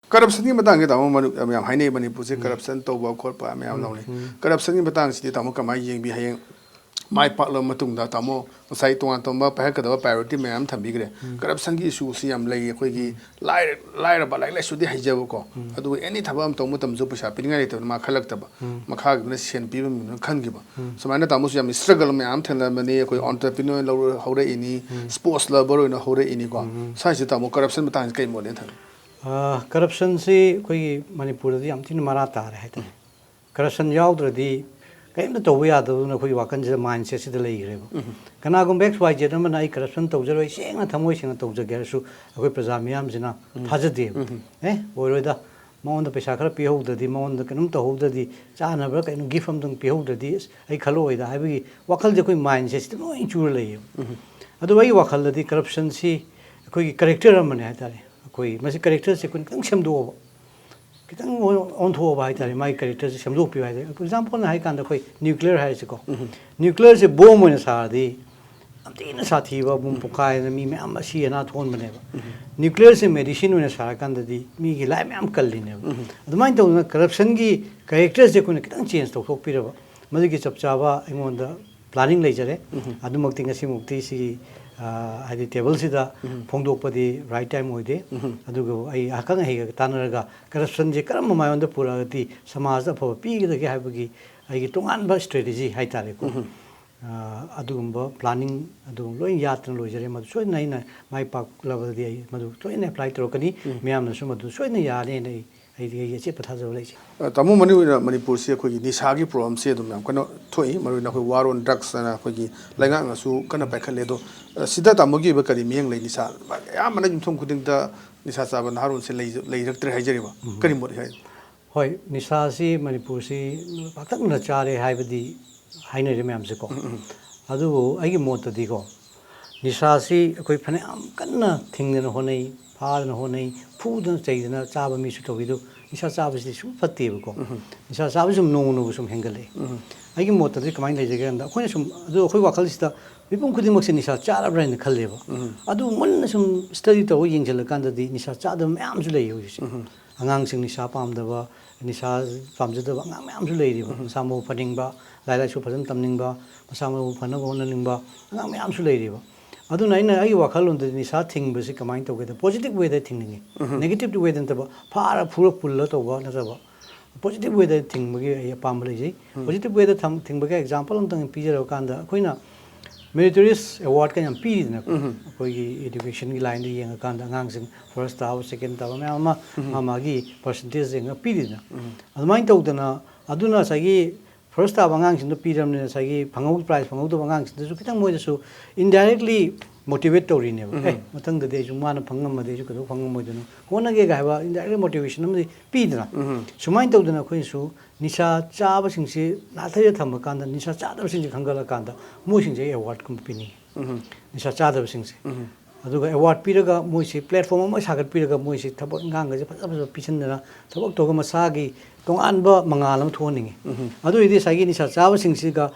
Corruptionꯒꯤ ꯃꯇꯥꯡꯁꯦ ꯇꯥꯃꯣ, ꯃꯅꯤ-, ꯃꯌꯥꯝ ꯍꯥꯏꯅꯩ ꯃꯅꯤꯄꯨꯔꯁꯦ corruption ꯇꯧꯕ ꯈꯣꯠꯄ ꯃꯌꯥꯝ ꯂꯧꯅꯩ꯫ Corruptionꯒꯤ ꯃꯇꯥꯡꯁꯤꯗꯤ ꯇꯥꯃꯣ ꯀꯃꯥꯏꯅ ꯌꯦꯡꯕꯤ? ꯍꯌꯦꯡ ꯃꯥꯏ ꯄꯥꯛꯂꯕ ꯃꯇꯨꯡꯗ ꯇꯥꯃꯣ ꯉꯁꯥꯏ ꯇꯣꯉꯥꯟ ꯇꯣꯉꯥꯟꯕ ꯄꯥꯏꯈꯠꯀꯗꯕ priority ꯃꯌꯥꯝ ꯊꯝꯕꯤꯈ꯭ꯔꯦ꯫ Corruptionꯒꯤ issueꯁꯤ ꯌꯥꯝ ꯂꯩ꯫ ꯑꯩꯈꯣꯏꯒꯤ ꯂꯥꯏꯔ-, ꯂꯥꯏꯔꯕ, ꯂꯥꯏꯔꯤꯛ ꯂꯥꯏꯁꯨꯗꯤ ꯍꯩꯖꯕꯀꯣ, ꯑꯗꯨꯒ any ꯊꯕꯛ ꯑꯃ ꯇꯧꯕ ꯃꯇꯝꯗꯁꯨ ꯄꯩꯁꯥ ꯄꯤꯅꯤꯡꯉꯥꯏ ꯂꯩꯇꯕꯅ ꯃꯥ ꯈꯜꯂꯛꯇꯕ, ꯃꯈꯥꯒꯤꯗꯨꯅ ꯁꯦꯟ ꯄꯤꯕ ꯃꯤꯗꯨꯅ ꯈꯟꯈꯤꯕ꯫ ꯁꯨꯃꯥꯏꯅ ꯇꯥꯃꯣꯁꯨ ꯌꯥꯝ struggle ꯃꯌꯥꯝ ꯊꯦꯡꯅꯕꯅꯤ꯫ ꯑꯩꯈꯣꯏ entrepreneur ꯂꯧꯔ-, ꯍꯧꯔꯛꯏꯅꯤ, sports lover ꯑꯣꯏꯅ ꯍꯧꯔꯛꯏꯅꯤꯀꯣ꯫ ꯁ꯭ꯋꯥꯏꯁꯤꯗ ꯇꯥꯃꯣ corruption ꯃꯇꯥꯡꯁꯤ ꯀꯩ ꯃꯣꯠꯅꯦꯅ ꯊꯝꯕꯤ? ꯑ, corruptionꯁꯤ ꯑꯩꯈꯣꯏꯒꯤ ꯃꯅꯤꯄꯨꯔꯗꯗꯤ ꯌꯥꯝ ꯊꯤꯅ ꯃꯔꯥ ꯇꯥꯔꯦ ꯍꯥꯏꯇꯥꯔꯦ꯫ Corruption ꯌꯥꯎꯗ꯭ꯔꯗꯤ ꯀꯔꯤꯝꯇ ꯇꯧꯕ ꯌꯥꯗꯕꯗꯨꯅ ꯑꯩꯈꯣꯏꯒꯤ ꯋꯥꯈꯜꯁꯤꯗ, mindsetꯁꯤꯗ ꯂꯩꯈ꯭ꯔꯦꯕ꯫ ꯀꯅꯥꯒꯨꯝꯕ X Y Z ꯑꯃꯅ "ꯑꯩ corruption ꯇꯧꯖꯔꯣꯏ, ꯁꯦꯡꯅ ꯊꯃꯣꯏ ꯁꯦꯡꯅ ꯇꯧꯖꯒꯦ" ꯍꯥꯏꯔꯁꯨ ꯑꯩꯈꯣꯏ ꯄ꯭ꯔꯖꯥ ꯃꯤꯌꯥꯝꯁꯤꯅ ꯊꯥꯖꯗꯦꯕ꯫ "ꯑꯦ, ꯑꯣꯏꯔꯣꯏꯗ, ꯃꯉꯣꯟꯗ ꯄꯩꯁꯥ ꯈꯔ ꯄꯤꯍꯧꯗ꯭ꯔꯗꯤ, ꯃꯉꯣꯟꯗ ꯀꯩꯅꯣꯝ ꯇꯧꯍꯧꯗ꯭ꯔꯗꯤ, ꯆꯥꯅꯕ꯭ꯔꯥ ꯀꯩꯅꯣ ꯒꯤꯐ ꯑꯝꯇꯪ ꯄꯤꯍꯧꯗ꯭ꯔꯗꯤ ꯑꯁ ꯑꯩ ꯈꯜꯂꯛꯑꯣꯏꯗ ꯍꯥꯏꯕꯒꯤ ꯋꯥꯈꯜꯁꯦ ꯑꯩꯈꯣꯏ ꯃꯥꯏꯟꯁꯦ ꯁꯤꯗ ꯂꯣꯏ ꯆꯨꯔ ꯂꯩꯌꯦꯕ꯫ ꯑꯗꯨꯕꯨ ꯑꯩꯒꯤ ꯋꯥꯈꯜꯗꯗꯤ ꯀꯔꯞꯁꯟꯁꯤ ꯑꯩꯈꯣꯏꯒꯤ ꯀꯦꯔꯦꯛꯇꯔ ꯑꯃꯅꯦ ꯍꯥꯏꯇꯥꯔꯦ꯫ ꯑꯩꯈꯣꯏ ꯃꯁꯤ ꯀꯦꯔꯦꯛꯇꯔꯁꯦ ꯑꯩꯈꯣꯏꯅ ꯈꯤꯇꯪ ꯁꯦꯝꯗꯣꯛꯑꯕ, ꯈꯤꯇꯪ ꯑꯣꯟ- ꯑꯣꯟꯊꯣꯛꯑꯕ ꯍꯥꯏꯇꯥꯔꯦ, ꯃꯥꯒꯤ ꯀꯦꯔꯦꯛꯇꯔꯁꯦ ꯁꯦꯝꯗꯣꯛꯄꯤꯌꯨ ꯍꯥꯏꯇꯥꯔꯦ꯫ ꯑꯦꯛꯖꯥꯝꯄꯜꯅ ꯍꯥꯏ ꯀꯥꯟꯗ ꯑꯩꯈꯣꯏ ꯅ꯭ꯌꯨꯀ꯭ꯂꯤꯌꯔ ꯍꯥꯏꯔꯤꯁꯦꯀꯣ, ꯅ꯭ꯌꯨꯀ꯭ꯂꯤꯌꯔꯁꯦ ꯕꯣꯝ ꯑꯣꯏꯅ ꯁꯥꯔꯗꯤ ꯌꯥꯝ ꯊꯤꯅ ꯁꯥꯊꯤꯕ, ꯕꯣꯝ ꯄꯣꯈꯥꯏꯗꯅ ꯃꯤ ꯃꯌꯥꯝ ꯑꯁꯤ ꯑꯅꯥ ꯊꯣꯛꯍꯟꯕꯅꯦꯕ꯫ ꯅ꯭ꯌꯨꯀ꯭ꯂꯤꯌꯔꯁꯦ ꯃꯦꯗꯤꯁꯤꯟ ꯑꯣꯏꯅ ꯁꯥꯔꯀꯥꯟꯗꯗꯤ ꯃꯤꯒꯤ ꯂꯥꯏꯐ ꯃꯌꯥꯝ ꯀꯜꯂꯤꯅꯦꯕ꯫ ꯑꯗꯨꯃꯥꯏꯅ ꯇꯧꯗꯅ ꯀꯔꯞꯁꯟꯒꯤ ꯀꯦꯔꯦꯛꯇꯔꯁꯦ ꯑꯩꯈꯣꯏꯅ ꯈꯤꯇꯪ ꯆꯦꯟꯖ ꯇꯧꯊꯣꯛꯄꯤꯔꯕ, ꯃꯗꯨꯒꯤ ꯆꯞ ꯆꯥꯕ ꯑꯩꯉꯣꯟꯗ ꯄ꯭ꯂꯥꯅꯤꯡ ꯂꯩꯖꯔꯦ꯫ ꯑꯗꯨꯃꯛꯇꯤ ꯉꯁꯤꯃꯨꯛꯇꯤ ꯁꯤꯒꯤ, ꯑ, ꯍꯥꯏꯗꯤ ꯇꯦꯕꯜꯁꯤꯗ ꯐꯣꯡꯗꯣꯛꯄꯗꯤ ꯔꯥꯏꯠ ꯇꯥꯏꯝ ꯑꯣꯏꯗꯦ꯫ ꯑꯗꯨꯒ ꯑꯩ ꯑꯈꯪ ꯑꯍꯩꯒ ꯇꯥꯟꯅꯔꯒ ꯀꯔꯞꯁꯟꯁꯦ ꯀꯔꯝꯕ ꯃꯥꯏꯌꯣꯟꯗ ꯄꯨꯔꯛꯑꯒꯗꯤ ꯁꯃꯥꯖꯇ ꯑꯐꯕ ꯄꯤꯒꯗꯒꯦ ꯍꯥꯏꯕꯒꯤ ꯑꯩꯒꯤ ꯇꯣꯉꯥꯟꯕ ꯁ꯭ꯇ꯭ꯔꯦꯇꯦꯖꯤ ꯍꯥꯏꯇꯥꯔꯦꯀꯣ꯫ ꯑ, ꯑꯗꯨꯒꯨꯝꯕ ꯄ꯭ꯂꯥꯅꯤꯡ ꯑꯗꯨꯒꯨꯝꯕ ꯂꯣꯏ ꯌꯥꯠꯇꯅ ꯂꯣꯏꯖꯔꯦ꯫ ꯃꯗꯨ ꯁꯣꯏꯗꯅ ꯑꯩꯅ ꯃꯥꯏ ꯄꯥꯛꯂꯕꯗꯤ ꯑꯩ ꯃꯗꯨ ꯁꯣꯏꯗꯅ ꯑꯦꯄ꯭ꯂꯥꯏ ꯇꯧꯔꯛꯀꯅꯤ꯫ ꯃꯤꯌꯥꯝꯅꯁꯨ ꯃꯗꯨ ꯁꯣꯏꯗꯅ ꯌꯥꯅꯤꯅ ꯑꯩ, ꯑꯩꯗꯤ ꯑꯩꯒꯤ ꯑꯆꯦꯠꯄ ꯊꯥꯖꯕ ꯂꯩꯖꯩ꯫ ꯑ, ꯇꯥꯃꯣ, ꯃꯅꯤꯄꯨꯔ-, ꯃꯅꯤꯄꯨꯔꯁꯤ ꯑꯩꯈꯣꯏꯒꯤ ꯅꯤꯁꯥꯒꯤ ꯄ꯭ꯔꯣꯕ꯭ꯂꯦꯝꯁꯤ ꯑꯗꯨꯝ ꯌꯥꯝ ꯀꯟꯅ ꯊꯣꯛꯏ꯫ ꯃꯔꯨꯑꯣꯏꯅ ꯑꯩꯈꯣꯏ War on Drugs ꯍꯥꯏꯅ ꯑꯩꯈꯣꯏꯒꯤ ꯂꯩꯉꯥꯛꯅꯁꯨ ꯀꯟꯅ ꯄꯥꯏꯈꯠꯂꯦ꯫ ꯑꯗꯣ, ꯑ, ꯁꯤꯗ ꯇꯥꯃꯣꯒꯤ ꯑꯣꯏꯕ ꯀꯔꯤ ꯃꯤꯠꯌꯦꯡ ꯂꯩ? ꯅꯤꯁꯥ ꯑꯌꯥꯝꯕꯅ ꯌꯨꯝꯊꯣꯡ ꯈꯨꯗꯤꯡꯗ ꯅꯤꯁꯥ ꯆꯥꯕ ꯅꯍꯥꯔꯣꯜꯁꯦ ꯂꯩ-, ꯂꯩꯔꯛꯇ꯭ꯔꯦ ꯍꯥꯏꯖꯔꯤꯕ꯫ ꯀꯔꯤ ꯃꯣꯠ ꯍꯥꯏ? ꯍꯣꯏ, ꯅꯤꯁꯥꯁꯤ ꯃꯅꯤꯄꯨꯔꯁꯤ ꯄꯥꯛꯇꯛꯅꯅ ꯆꯥꯔꯦ ꯍꯥꯏꯕꯗꯤ ꯍꯥꯏꯅꯔꯤ ꯃꯌꯥꯝꯁꯦꯀꯣ꯫ ꯑꯗꯨꯕꯨ ꯑꯩꯒꯤ ꯃꯣꯠꯇꯗꯤꯀꯣ, ꯅꯤꯁꯥꯁꯤ ꯑꯩꯈꯣꯏ ꯐꯅꯌꯥꯝ ꯀꯟꯅ ꯊꯤꯡꯗꯅ ꯍꯣꯠꯅꯩ, ꯐꯥꯗꯅ ꯍꯣꯠꯅꯩ, ꯐꯨꯗꯅ ꯆꯩꯗꯅ ꯆꯥꯕ ꯃꯤꯁꯨ ꯇꯧꯏ꯫ ꯑꯗꯨ ꯅꯤꯁꯥ ꯆꯥꯕꯁꯤꯗꯤ ꯁꯨꯝ ꯐꯠꯇꯦꯕꯀꯣ꯫ ꯅꯤꯁꯥ ꯆꯥꯕꯁꯤ ꯁꯨꯝ ꯅꯣꯡꯃ ꯅꯣꯡꯃ ꯁꯨꯝ ꯍꯦꯟꯒꯠꯂꯛꯏ꯫ ꯑꯩꯒꯤ ꯃꯣꯠꯇꯗꯤ ꯀꯃꯥꯏꯅ ꯂꯩꯖꯒꯦ ꯍꯥꯏ ꯀꯥꯟꯗ, ꯑꯩꯈꯣꯏꯅ ꯁꯨꯝ, ꯑꯗꯨ ꯑꯩꯈꯣꯏ ꯋꯥꯈꯜꯁꯤꯗ ꯃꯤꯄꯨꯝ ꯈꯨꯗꯤꯡꯃꯛꯁꯦ ꯅꯤꯁꯥ ꯆꯥꯔꯕ꯭ꯔꯥ ꯍꯥꯏꯅ ꯈꯜꯂꯦꯕ꯫ ꯑꯗꯨ ꯃꯨꯟꯅ ꯁꯨꯝ ꯁ꯭ꯇꯗꯤ ꯇꯧꯔꯒ ꯌꯦꯡꯁꯤꯜꯂꯀꯥꯟꯗꯗꯤ ꯅꯤꯁꯥ ꯆꯥꯗꯕ ꯃꯌꯥꯝꯁꯨ ꯂꯩꯌꯦ ꯍꯧꯖꯤꯛꯁꯦ꯫ ꯑꯉꯥꯡꯁꯤꯡ ꯅꯤꯁꯥ ꯄꯥꯝꯗꯕ, ꯅꯤꯁꯥ ꯄꯥꯝꯖꯗꯕ ꯑꯉꯥꯡ ꯃꯌꯥꯝꯁꯨ ꯂꯩꯔꯤꯕ꯫ ꯃꯁꯥ ꯃꯎ ꯐꯅꯤꯡꯕ, ꯂꯥꯏꯔꯤꯛ ꯂꯥꯏꯁꯨ ꯐꯖꯅ ꯇꯝꯅꯤꯡꯕ, ꯃꯁꯥ ꯃꯎ ꯐꯅꯕ ꯍꯣꯠꯅꯅꯤꯡꯕ ꯑꯉꯥꯡ ꯃꯌꯥꯝꯁꯨ ꯂꯩꯔꯤꯕ꯫ ꯑꯗꯨꯅ ꯑꯩꯅ, ꯑꯩꯒꯤ ꯋꯥꯈꯜꯂꯣꯟꯗꯗꯤ ꯅꯤꯁꯥ ꯊꯤꯡꯕꯁꯤ ꯀꯃꯥꯏꯅ ꯇꯧꯒꯦꯗ, ꯄꯣꯖꯤꯇꯤꯚ ꯋꯦꯗ ꯊꯤꯡꯅꯤꯡꯉꯤ꯫ ꯅꯦꯒꯦꯇꯤꯚ ꯋꯦꯗ ꯅꯠꯇꯕ, ꯐꯥꯔ ꯐꯨꯔ ꯄꯨꯜꯂ ꯇꯧꯕ ꯅꯠꯇꯕ, ꯄꯣꯖꯤꯇꯤꯚ ꯋꯦꯗ ꯊꯤꯡꯕꯒꯤ ꯑꯩ ꯑꯄꯥꯝꯕ ꯂꯩꯖꯩ꯫ ꯄꯣꯖꯤꯇꯤꯚ ꯋꯦꯗ ꯊꯝ-, ꯊꯤꯡꯕꯒꯤ ꯑꯦꯛꯖꯥꯝꯄꯜ ꯑꯃꯇꯪ ꯄꯤꯖꯔꯕ ꯀꯥꯟꯗ, ꯑꯩꯈꯣꯏꯅ ꯃꯦꯔꯤꯇꯣꯔꯤꯌꯁ ꯑꯦꯋꯥꯔꯗꯀ ꯌꯥꯝ ꯄꯤꯔꯤꯗꯅꯀꯣ꯫ ꯑꯩꯈꯣꯏꯒꯤ ꯏꯗꯨꯀꯦꯁꯟꯒꯤ ꯂꯥꯏꯟꯗ ꯌꯦꯡꯉꯀꯥꯟꯗ ꯑꯉꯥꯡꯁꯤꯡ ꯐꯥꯔꯁ ꯇꯥꯕ, ꯁꯦꯀꯦꯟ ꯇꯥꯕ ꯃꯌꯥꯝ ꯑꯃ ꯃꯥ ꯃꯥꯒꯤ ꯄꯥꯔꯁꯦꯟꯇꯦꯖ ꯌꯦꯡꯉꯒ ꯄꯤꯔꯤꯗꯅ꯫ ꯑꯗꯨꯃꯥꯏꯅ ꯇꯧꯗꯅ, ꯑꯗꯨꯅ ꯉꯁꯥꯏꯒꯤ ꯐꯥꯔꯁ ꯇꯥꯕ ꯑꯉꯥꯡꯁꯤꯡꯗꯣ ꯄꯤꯔꯕꯅꯤꯅ ꯉꯁꯥꯏꯒꯤ ꯐꯪꯍꯧ-, ꯄ꯭ꯔꯥꯏꯖ ꯐꯪꯍꯧꯗꯕ ꯑꯉꯥꯡꯁꯤꯡꯗꯁꯨ ꯈꯤꯇꯪ ꯃꯣꯏꯗꯁꯨ ꯏꯟꯗꯥꯏꯔꯦꯛꯂꯤ ꯃꯣꯇꯤꯚꯦꯠ ꯇꯧꯔꯤꯅꯦꯕ꯫ ꯑꯦ, ꯃꯊꯪꯗꯗꯤ ꯑꯩꯁꯨ ꯃꯥꯅ ꯐꯪꯉꯝꯃꯗꯤ ꯑꯩꯁꯨ ꯀꯩꯗꯧ ꯐꯪꯉꯝꯃꯣꯏꯗꯣꯏꯅꯣ, ꯍꯣꯠꯅꯒꯦꯒ ꯍꯥꯏꯕ ꯏꯟꯗꯥꯏꯔꯦꯛ ꯃꯣꯇꯤꯚꯦꯁꯟ ꯑꯃꯗꯤ ꯄꯤꯗꯅ꯫ ꯁꯨꯃꯥꯏꯅ ꯇꯧꯗꯅ ꯑꯩꯈꯣꯏꯅꯁꯨ ꯅꯤꯁꯥ ꯆꯥꯕꯁꯤꯡꯁꯤ ꯅꯥꯊꯩꯔ ꯊꯝꯕ ꯀꯥꯟꯗ, ꯅꯤꯁꯥ ꯆꯥꯗꯕꯁꯤꯡꯁꯤ ꯈꯟꯒꯠꯂꯀꯥꯟꯗ ꯃꯣꯏꯁꯤꯡꯁꯦ ꯑꯩ ꯑꯦꯋꯥꯔꯗꯀꯨꯝꯕ ꯄꯤꯅꯤꯡꯉꯤ꯫ ꯅꯤꯁꯥ ꯆꯥꯗꯕꯁꯤꯡꯁꯦ꯫ ꯑꯗꯨꯒ ꯑꯦꯋꯥꯔꯗ ꯄꯤꯔꯒ ꯃꯣꯏꯁꯤ ꯄ꯭ꯂꯦꯠꯐꯣꯝ ꯑꯃ ꯁꯥꯒꯠꯄꯤꯔꯒ ꯃꯣꯏꯁꯤ ꯊꯕꯛ ꯏꯪꯈꯥꯡꯒꯁꯦ ꯐꯖ ꯐꯖ ꯄꯤꯁꯤꯟꯗꯅ ꯊꯕꯛ ꯇꯧꯔꯒ ꯃꯁꯥꯒꯤ ꯇꯣꯉꯥꯟꯕ ꯃꯉꯥꯜ ꯑꯃ ꯊꯣꯛꯍꯟꯅꯤꯡꯉꯤ꯫ ꯑꯗꯨ ꯑꯣꯏꯔꯗꯤ ꯉꯁꯥꯏꯒꯤ ꯅꯤꯁꯥ ꯆꯥꯕꯁꯤꯡꯁꯤꯒ,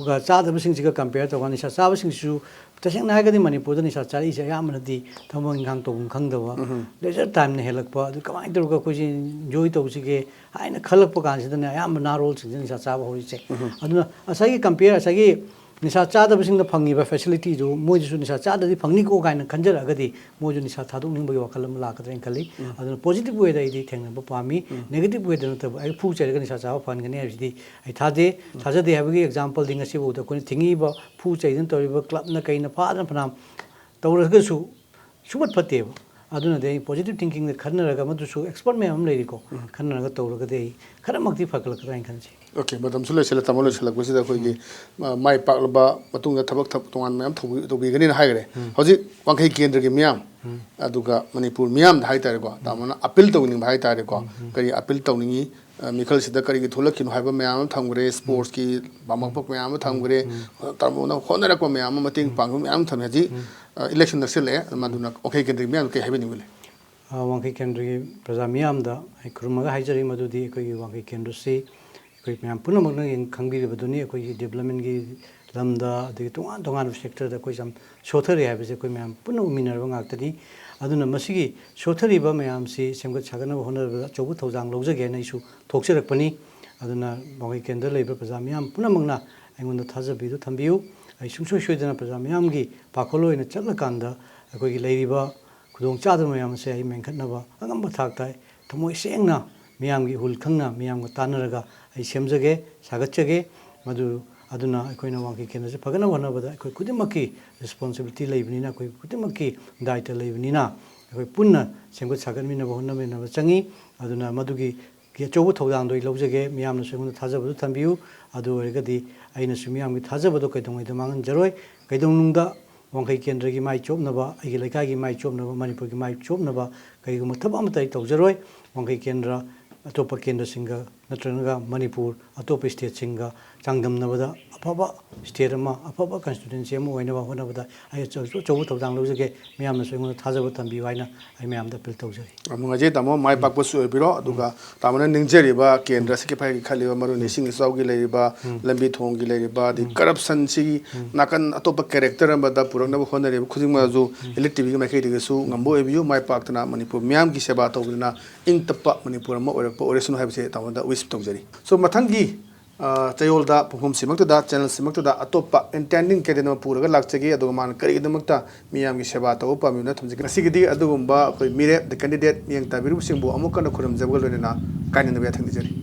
ꯒ ꯆꯥꯗꯕꯁꯤꯡꯁꯤꯒ ꯀꯝꯄꯤꯌꯔ ꯇꯧꯔꯒ, ꯅꯤꯁꯥ ꯆꯥꯕꯁꯤꯡꯁꯤꯁꯨ ꯇꯁꯦꯡꯅ ꯍꯥꯏꯔꯒꯗꯤ ꯃꯅꯤꯄꯨꯔꯗ ꯅꯤꯁꯥ ꯆꯥꯔꯛꯏꯁꯦ ꯑꯌꯥꯝꯕꯅꯗꯤ ꯊꯕꯛ ꯏꯪꯈꯥꯡ ꯇꯧꯐꯝ ꯈꯪꯗꯕ, ꯂꯦꯖꯔ ꯇꯥꯏꯝꯅ ꯍꯦꯜꯂꯛꯄ, ꯑꯗꯨ ꯀꯃꯥꯏꯅ ꯇꯧꯔꯒ ꯑꯩꯈꯣꯏꯁꯦ ꯏꯟꯖꯣꯏ ꯇꯧꯁꯤꯒꯦ ꯍꯥꯏꯅ ꯈꯜꯂꯛꯄ ꯀꯥꯟꯁꯤꯗꯅꯦ ꯑꯌꯥꯝꯕ ꯅꯍꯥꯔꯣꯜꯁꯤꯡꯁꯤꯅ ꯅꯤꯁꯥ ꯆꯥꯕ ꯍꯧꯔꯤꯁꯦ꯫ ꯑꯗꯨꯅ ꯉꯁꯥꯏꯒꯤ ꯀꯝꯄꯤꯌꯔ, ꯉꯁꯥꯏꯒꯤ ꯅꯤꯁꯥ ꯆꯥꯗꯕꯁꯤꯡꯗ ꯐꯪꯉꯤꯕ ꯐꯦꯁꯤꯂꯤꯇꯤꯗꯨ ꯃꯣꯏꯗꯁꯨ ꯅꯤꯁꯥ ꯆꯥꯗ꯭ꯔꯗꯤ ꯐꯪꯅꯤꯀꯣ ꯀꯥꯏꯅ ꯈꯟꯖꯔꯛꯑꯒꯗꯤ ꯃꯣꯏꯁꯨ ꯅꯤꯁꯥ ꯊꯥꯗꯣꯛꯅꯤꯡꯕꯒꯤ ꯋꯥꯈꯜ ꯑꯃ ꯂꯥꯛꯀꯗ꯭ꯔꯥ ꯍꯥꯏꯅ ꯈꯜꯂꯤ꯫ ꯑꯗꯨꯅ ꯄꯣꯖꯤꯇꯤꯚ ꯋꯦꯗ ꯑꯩꯗꯤ ꯊꯦꯡꯅꯕ ꯄꯥꯝꯃꯤ꯫ ꯅꯦꯒꯦꯇꯤꯚ ꯋꯦꯗ ꯅꯠꯇꯕ ꯑꯩ ꯐꯨ ꯆꯩꯔꯒ ꯅꯤꯁꯥ ꯆꯥꯕ ꯐꯍꯟꯒꯅꯤ ꯍꯥꯏꯕꯁꯤꯗꯤ ꯑꯩ ꯊꯥꯖꯗꯦ꯫ ꯊꯥꯖꯗꯦ ꯍꯥꯏꯕꯒꯤ ꯑꯦꯛꯖꯥꯝꯄꯜꯗꯤ ꯉꯁꯤꯐꯥꯎꯗ ꯑꯩꯈꯣꯏꯅ ꯊꯤꯡꯉꯛꯏꯕ, ꯐꯨ ꯆꯩꯗꯅ ꯇꯧꯔꯤꯕ ꯀ꯭ꯂꯕꯅ ꯀꯩꯅ ꯐꯥꯗꯅ ꯐꯅꯌꯥꯝ ꯇꯧꯔꯒꯁꯨ ꯁꯨꯡꯐꯠ ꯐꯠꯇꯦꯕ꯫ ꯑꯗꯨꯅꯗꯤ ꯑꯩ ꯄꯣꯖꯤꯇꯤꯚ ꯊꯤꯡꯀꯤꯡꯗ ꯈꯟꯅꯔꯒ, ꯃꯗꯨꯁꯨ ꯑꯦꯛꯁꯄꯔꯠ ꯃꯌꯥꯝ ꯑꯃ ꯂꯩꯔꯤꯀꯣ, ꯈꯟꯅꯔꯒ ꯇꯧꯔꯒꯗꯤ ꯑꯩ ꯈꯔꯃꯛꯇꯤ ꯐꯒꯠꯂꯛꯀꯗ꯭ꯔꯥ ꯍꯥꯏꯅ ꯈꯟꯖꯩ꯫ ꯑꯣꯀꯦ, ꯃꯇꯝꯁꯨ ꯂꯣꯏꯁꯤꯜꯂꯦ꯫ ꯇꯥꯃꯣ ꯂꯣꯏꯁꯤꯜꯂꯛꯄꯁꯤꯗ ꯑꯩꯈꯣꯏꯒꯤ, ꯃ-, ꯃꯥꯏ ꯄꯥꯛꯂꯕ ꯃꯇꯨꯡꯗ ꯊꯕꯛ ꯊ-, ꯇꯣꯉꯥꯟꯕ ꯃꯌꯥꯝ ꯇꯧꯕꯤ-, ꯇꯧꯕꯤꯒꯅꯤꯅ ꯍꯥꯏꯈ꯭ꯔꯦ꯫ ꯍꯧꯖꯤꯛ ꯋꯥꯡꯈꯩ ꯀꯦꯟꯗ꯭ꯔꯒꯤ ꯃꯤꯌꯥꯝ, ꯑꯗꯨꯒ ꯃꯅꯤꯄꯨꯔ ꯃꯤꯌꯥꯝꯗ ꯍꯥꯏꯇꯥꯔꯦꯀꯣ, ꯇꯥꯃꯣꯅ ꯑꯄꯤꯜ ꯇꯧꯅꯤꯡꯕ ꯍꯥꯏꯇꯥꯔꯦꯀꯣ, ꯀꯔꯤ ꯑꯄꯤꯜ ꯇꯧꯅꯤꯡꯉꯤ? ꯑ, ꯃꯤꯈꯜꯁꯤꯗ ꯀꯔꯤꯒꯤ ꯊꯣꯛꯂꯛꯈꯤꯅꯣ ꯍꯥꯏꯕ ꯃꯌꯥꯝ ꯑꯃ ꯊꯝꯈ꯭ꯔꯦ, ꯁ꯭ꯄꯣꯔꯠꯁꯀꯤ ꯄꯥꯝꯃꯛꯄ ꯃꯌꯥꯝ ꯑꯃ ꯊꯝꯈ꯭ꯔꯦ, ꯇꯥꯃꯣꯅ ꯍꯣꯠꯅꯔꯛꯄ ꯃꯌꯥꯝ ꯑꯃ, ꯃꯇꯦꯡ ꯄꯥꯡꯕ ꯃꯌꯥꯝ ꯑꯃ ꯊꯝꯃꯦ꯫ ꯍꯧꯖꯤꯛ, ꯑ, ꯏꯂꯦꯛꯁꯟ ꯅꯛꯁꯤꯜꯂꯛꯑꯦ, ꯃꯗꯨꯅ ꯋꯥꯡꯈꯩ ꯀꯦꯟꯗ꯭ꯔꯒꯤ ꯃꯤꯌꯥꯝꯗ ꯀꯩ ꯍꯥꯏꯕꯤꯅꯤꯡꯕ ꯂꯩ? ꯑ, ꯋꯥꯡꯈꯩ ꯀꯦꯟꯗ꯭ꯔꯒꯤ ꯄ꯭ꯔꯖꯥ ꯃꯤꯌꯥꯝꯗ ꯑꯩ ꯈꯨꯔꯨꯝꯃꯒ ꯍꯥꯏꯖꯔꯤ, ꯃꯗꯨꯗꯤ ꯑꯩꯈꯣꯏꯒꯤ ꯋꯥꯡꯈꯩ ꯀꯦꯟꯗ꯭ꯔꯁꯤ ꯑꯩꯈꯣꯏ ꯃꯌꯥꯝ ꯄꯨꯝꯅꯃꯛꯅ ꯌꯦꯡ-, ꯈꯪꯕꯤꯔꯤꯕꯗꯨꯅꯤ꯫ ꯑꯩꯈꯣꯏꯒꯤ ꯗꯤꯕ꯭ꯂꯞꯃꯦꯟꯒꯤ ꯂꯝꯗ, ꯑꯗꯒꯤ ꯇꯣꯉꯥꯟ ꯇꯣꯉꯥꯟꯕ ꯁꯦꯛꯇꯔꯗ ꯑꯩꯈꯣꯏ ꯌꯥꯝ ꯁꯣꯊꯔꯤ ꯍꯥꯏꯕꯁꯦ ꯑꯩꯈꯣꯏ ꯃꯌꯥꯝ ꯄꯨꯟꯅ ꯎꯃꯤꯟꯅꯔꯕ ꯉꯥꯛꯇꯅꯤ꯫ ꯑꯗꯨꯅ ꯃꯁꯤꯒꯤ ꯁꯣꯊꯔꯤꯕ ꯃꯌꯥꯝꯁꯤ ꯁꯦꯝꯒꯠ ꯁꯥꯒꯠꯅꯕ ꯍꯣꯠꯅꯕꯗ ꯑꯆꯧꯕ ꯊꯧꯗꯥꯡ ꯂꯧꯖꯒꯦ ꯍꯥꯏꯅ ꯑꯩꯁꯨ ꯊꯣꯛꯆꯔꯛꯄꯅꯤ꯫ ꯑꯗꯨꯅ ꯋꯥꯡꯈꯩ ꯀꯦꯟꯗ꯭ꯔꯗ ꯂꯩꯔꯤꯕ ꯄ꯭ꯔꯖꯥ ꯃꯤꯌꯥꯝ ꯄꯨꯝꯅꯃꯛꯅ ꯑꯩꯉꯣꯟꯗ ꯊꯥꯖꯕꯤꯗꯨ ꯊꯝꯕꯤꯌꯨ꯫ ꯑꯩ ꯁꯨꯡꯁꯣꯏ ꯁꯣꯏꯗꯅ ꯄ꯭ꯔꯖꯥ ꯃꯤꯌꯥꯝꯒꯤ ꯄꯥꯈꯣꯜ ꯑꯣꯏꯅ ꯆꯠꯂꯀꯥꯟꯗ ꯑꯩꯈꯣꯏꯒꯤ ꯂꯩꯔꯤꯕ ꯈꯨꯗꯣꯡꯆꯥꯗꯕ ꯃꯌꯥꯝ ꯑꯁꯦ ꯑꯩ ꯃꯦꯟꯈꯠꯅꯕ ꯑꯉꯝꯕ ꯊꯥꯛꯇ ꯑꯩ ꯊꯃꯣꯏ ꯁꯦꯡꯅ ꯃꯤꯌꯥꯝꯒꯤ ꯏꯍꯨꯜ ꯈꯪꯅ ꯃꯤꯌꯥꯝꯒ ꯇꯥꯟꯅꯔꯒ ꯑꯩ ꯁꯦꯝꯖꯒꯦ, ꯁꯥꯒꯠꯆꯒꯦ꯫ ꯃꯗꯨ, ꯑꯗꯨꯅ ꯑꯩꯈꯣꯏꯅ ꯋꯥꯡꯈꯩ ꯀꯦꯟꯗ꯭ꯔꯁꯦ ꯐꯒꯠꯅꯕ ꯍꯣꯠꯅꯕꯗ ꯑꯩꯈꯣꯏ ꯈꯨꯗꯤꯡꯃꯛꯀꯤ ꯔꯦꯁꯄꯣꯟꯁꯤꯕꯤꯂꯤꯇꯤ ꯂꯩꯕꯅꯤꯅ, ꯑꯩꯈꯣꯏ ꯈꯨꯗꯤꯡꯃꯛꯀꯤ ꯗꯥꯏꯇ ꯂꯩꯕꯅꯤꯅ, ꯑꯩꯈꯣꯏ ꯄꯨꯟꯅ ꯁꯦꯝꯒꯠ ꯁꯥꯒꯠꯃꯤꯟꯅꯕ ꯍꯣꯠꯅꯃꯤꯟꯅꯕ ꯆꯪꯉꯤ꯫ ꯑꯗꯨꯅ ꯃꯗꯨꯒꯤ ꯑꯆꯧꯕ ꯊꯧꯗꯥꯡꯗꯣ ꯑꯩ ꯂꯧꯖꯒꯦ꯫ ꯃꯤꯌꯥꯝꯅꯁꯨ ꯑꯩꯉꯣꯟꯗ ꯊꯥꯖꯕꯗꯨ ꯊꯝꯕꯤꯌꯨ꯫ ꯑꯗꯨ ꯑꯣꯏꯔꯒꯗꯤ ꯑꯩꯅꯁꯨ ꯃꯤꯌꯥꯝꯒꯤ ꯊꯥꯖꯕꯗꯣ ꯀꯩꯗꯧꯉꯩꯗ ꯃꯥꯡꯍꯟꯖꯔꯣꯏ꯫ ꯀꯩꯗꯧꯅꯨꯡꯗ ꯋꯥꯡꯈꯩ ꯀꯦꯟꯗ꯭ꯔꯒꯤ ꯃꯥꯏ ꯆꯣꯞꯅꯕ, ꯑꯩꯒꯤ ꯂꯩꯀꯥꯏꯒꯤ ꯃꯥꯏ ꯆꯣꯞꯅꯕ, ꯃꯅꯤꯄꯨꯔꯒꯤ ꯃꯥꯏ ꯆꯣꯞꯅꯕ ꯀꯔꯤꯒꯨꯝꯕ ꯊꯕꯛ ꯑꯃꯠꯇ ꯑꯩ ꯇꯧꯖꯔꯣꯏ꯫ ꯋꯥꯡꯈꯩ ꯀꯦꯟꯗ꯭ꯔ ꯑꯇꯣꯞꯄ ꯀꯦꯟꯗ꯭ꯔꯁꯤꯡꯒ ꯅꯠꯇ꯭ꯔꯒ ꯃꯅꯤꯄꯨꯔ ꯑꯇꯣꯞꯄ ꯁ꯭ꯇꯦꯠꯁꯤꯡꯒ ꯆꯥꯡꯗꯝꯅꯕꯗ ꯑꯐꯕ ꯁ꯭ꯇꯦꯠ ꯑꯃ, ꯑꯐꯕ ꯀꯟꯁꯇꯤꯇ꯭ꯋꯦꯟꯁꯤ ꯑꯃ ꯑꯣꯏꯅꯕ ꯍꯣꯠꯅꯕꯗ ꯑꯩ ꯑꯆꯧ-, ꯑꯆꯧꯕ ꯊꯧꯗꯥꯡ ꯂꯧꯖꯒꯦ꯫ ꯃꯤꯌꯥꯝꯅꯁꯨ ꯑꯩꯉꯣꯟꯗ ꯊꯥꯖꯕ ꯊꯝꯕꯤꯌꯨ ꯍꯥꯏꯅ ꯑꯩ ꯃꯌꯥꯝꯗ ꯑꯄꯤꯜ ꯇꯧꯖꯔꯤ꯫ ꯌꯥꯝ ꯅꯨꯡꯉꯥꯏꯖꯩ ꯇꯥꯃꯣ, ꯃꯥꯏ ꯄꯥꯛꯄꯁꯨ ꯑꯣꯏꯕꯤꯔꯣ꯫ ꯑꯗꯨꯒ ꯇꯥꯃꯣꯅ ꯅꯤꯡꯖꯔꯤꯕ ꯀꯦꯟꯗ꯭ꯔ ꯑꯁꯤꯒꯤ ꯐꯥꯏꯒꯤ ꯈꯜꯂꯤꯕ ꯃꯔꯨ ꯑꯣꯏꯅ ꯏꯁꯤꯡ ꯏꯆꯥꯎꯒꯤ ꯂꯩꯔꯤꯕ, ꯂꯝꯕꯤ ꯊꯣꯡꯒꯤ ꯂꯩꯔꯤꯕ, ꯑꯗꯩ ꯀꯔꯞꯁꯟꯁꯤꯒꯤ ꯅꯥꯀꯟ ꯑꯇꯣꯞꯄ ꯀꯦꯔꯦꯛꯇꯔ ꯑꯃꯗ ꯄꯨꯔꯛꯅꯕ ꯍꯣꯠꯅꯔꯤꯕ ꯈꯨꯗꯤꯡꯃꯛ ꯑꯗꯨ Elite ꯇꯤꯚꯤꯒꯤ ꯃꯥꯏꯀꯩꯗꯒꯤꯁꯨ ꯉꯝꯕ ꯑꯣꯏꯕꯤꯌꯨ꯫ ꯃꯥꯏ ꯄꯥꯛꯇꯅ ꯃꯅꯤꯄꯨꯔ ꯃꯤꯌꯥꯝꯒꯤ ꯁꯦꯕꯥ ꯇꯧꯗꯨꯅ ꯏꯪ ꯇꯞꯄ ꯃꯅꯤꯄꯨꯔ ꯑꯃ ꯑꯣꯏꯔꯛꯄ ꯑꯣꯏꯔꯁꯅꯨ ꯍꯥꯏꯕꯁꯦ ꯇꯥꯃꯣꯗ wish ꯇꯧꯖꯔꯤ꯫ So ꯃꯊꯪꯒꯤ ꯑ, ꯆꯌꯣꯜꯗ ꯄꯨꯡꯐꯝꯁꯤꯃꯛꯇꯗ, ꯆꯦꯅꯦꯜꯁꯤꯃꯛꯇꯗ ꯑꯇꯣꯞꯄ entertaining candidate ꯑꯃ ꯄꯨꯔꯒ ꯂꯥꯛꯆꯒꯦ꯫ ꯑꯗꯨꯒ ꯃꯥꯅ ꯀꯔꯤꯒꯤꯗꯃꯛꯇ ꯃꯤꯌꯥꯝꯒꯤ ꯁꯦꯕꯥ ꯇꯧꯕ ꯄꯥꯝꯃꯤꯕꯅ ꯊꯝꯖꯒꯦ꯫ ꯉꯁꯤꯒꯤꯗꯤ ꯑꯗꯨꯒꯨꯝꯕ ꯑꯩꯈꯣꯏ ꯃꯤꯔꯦꯞ, the candidate, ꯃꯤꯠꯌꯦꯡ ꯇꯥꯕꯤꯔꯤꯕꯁꯤꯡꯕꯨ ꯑꯃꯨꯛ ꯍꯟꯅ ꯈꯨꯔꯨꯝꯖꯕꯒ ꯂꯣꯏꯅꯅ ꯀꯥꯏꯅꯅꯕ ꯌꯥꯊꯪ ꯅꯤꯖꯔꯤ꯫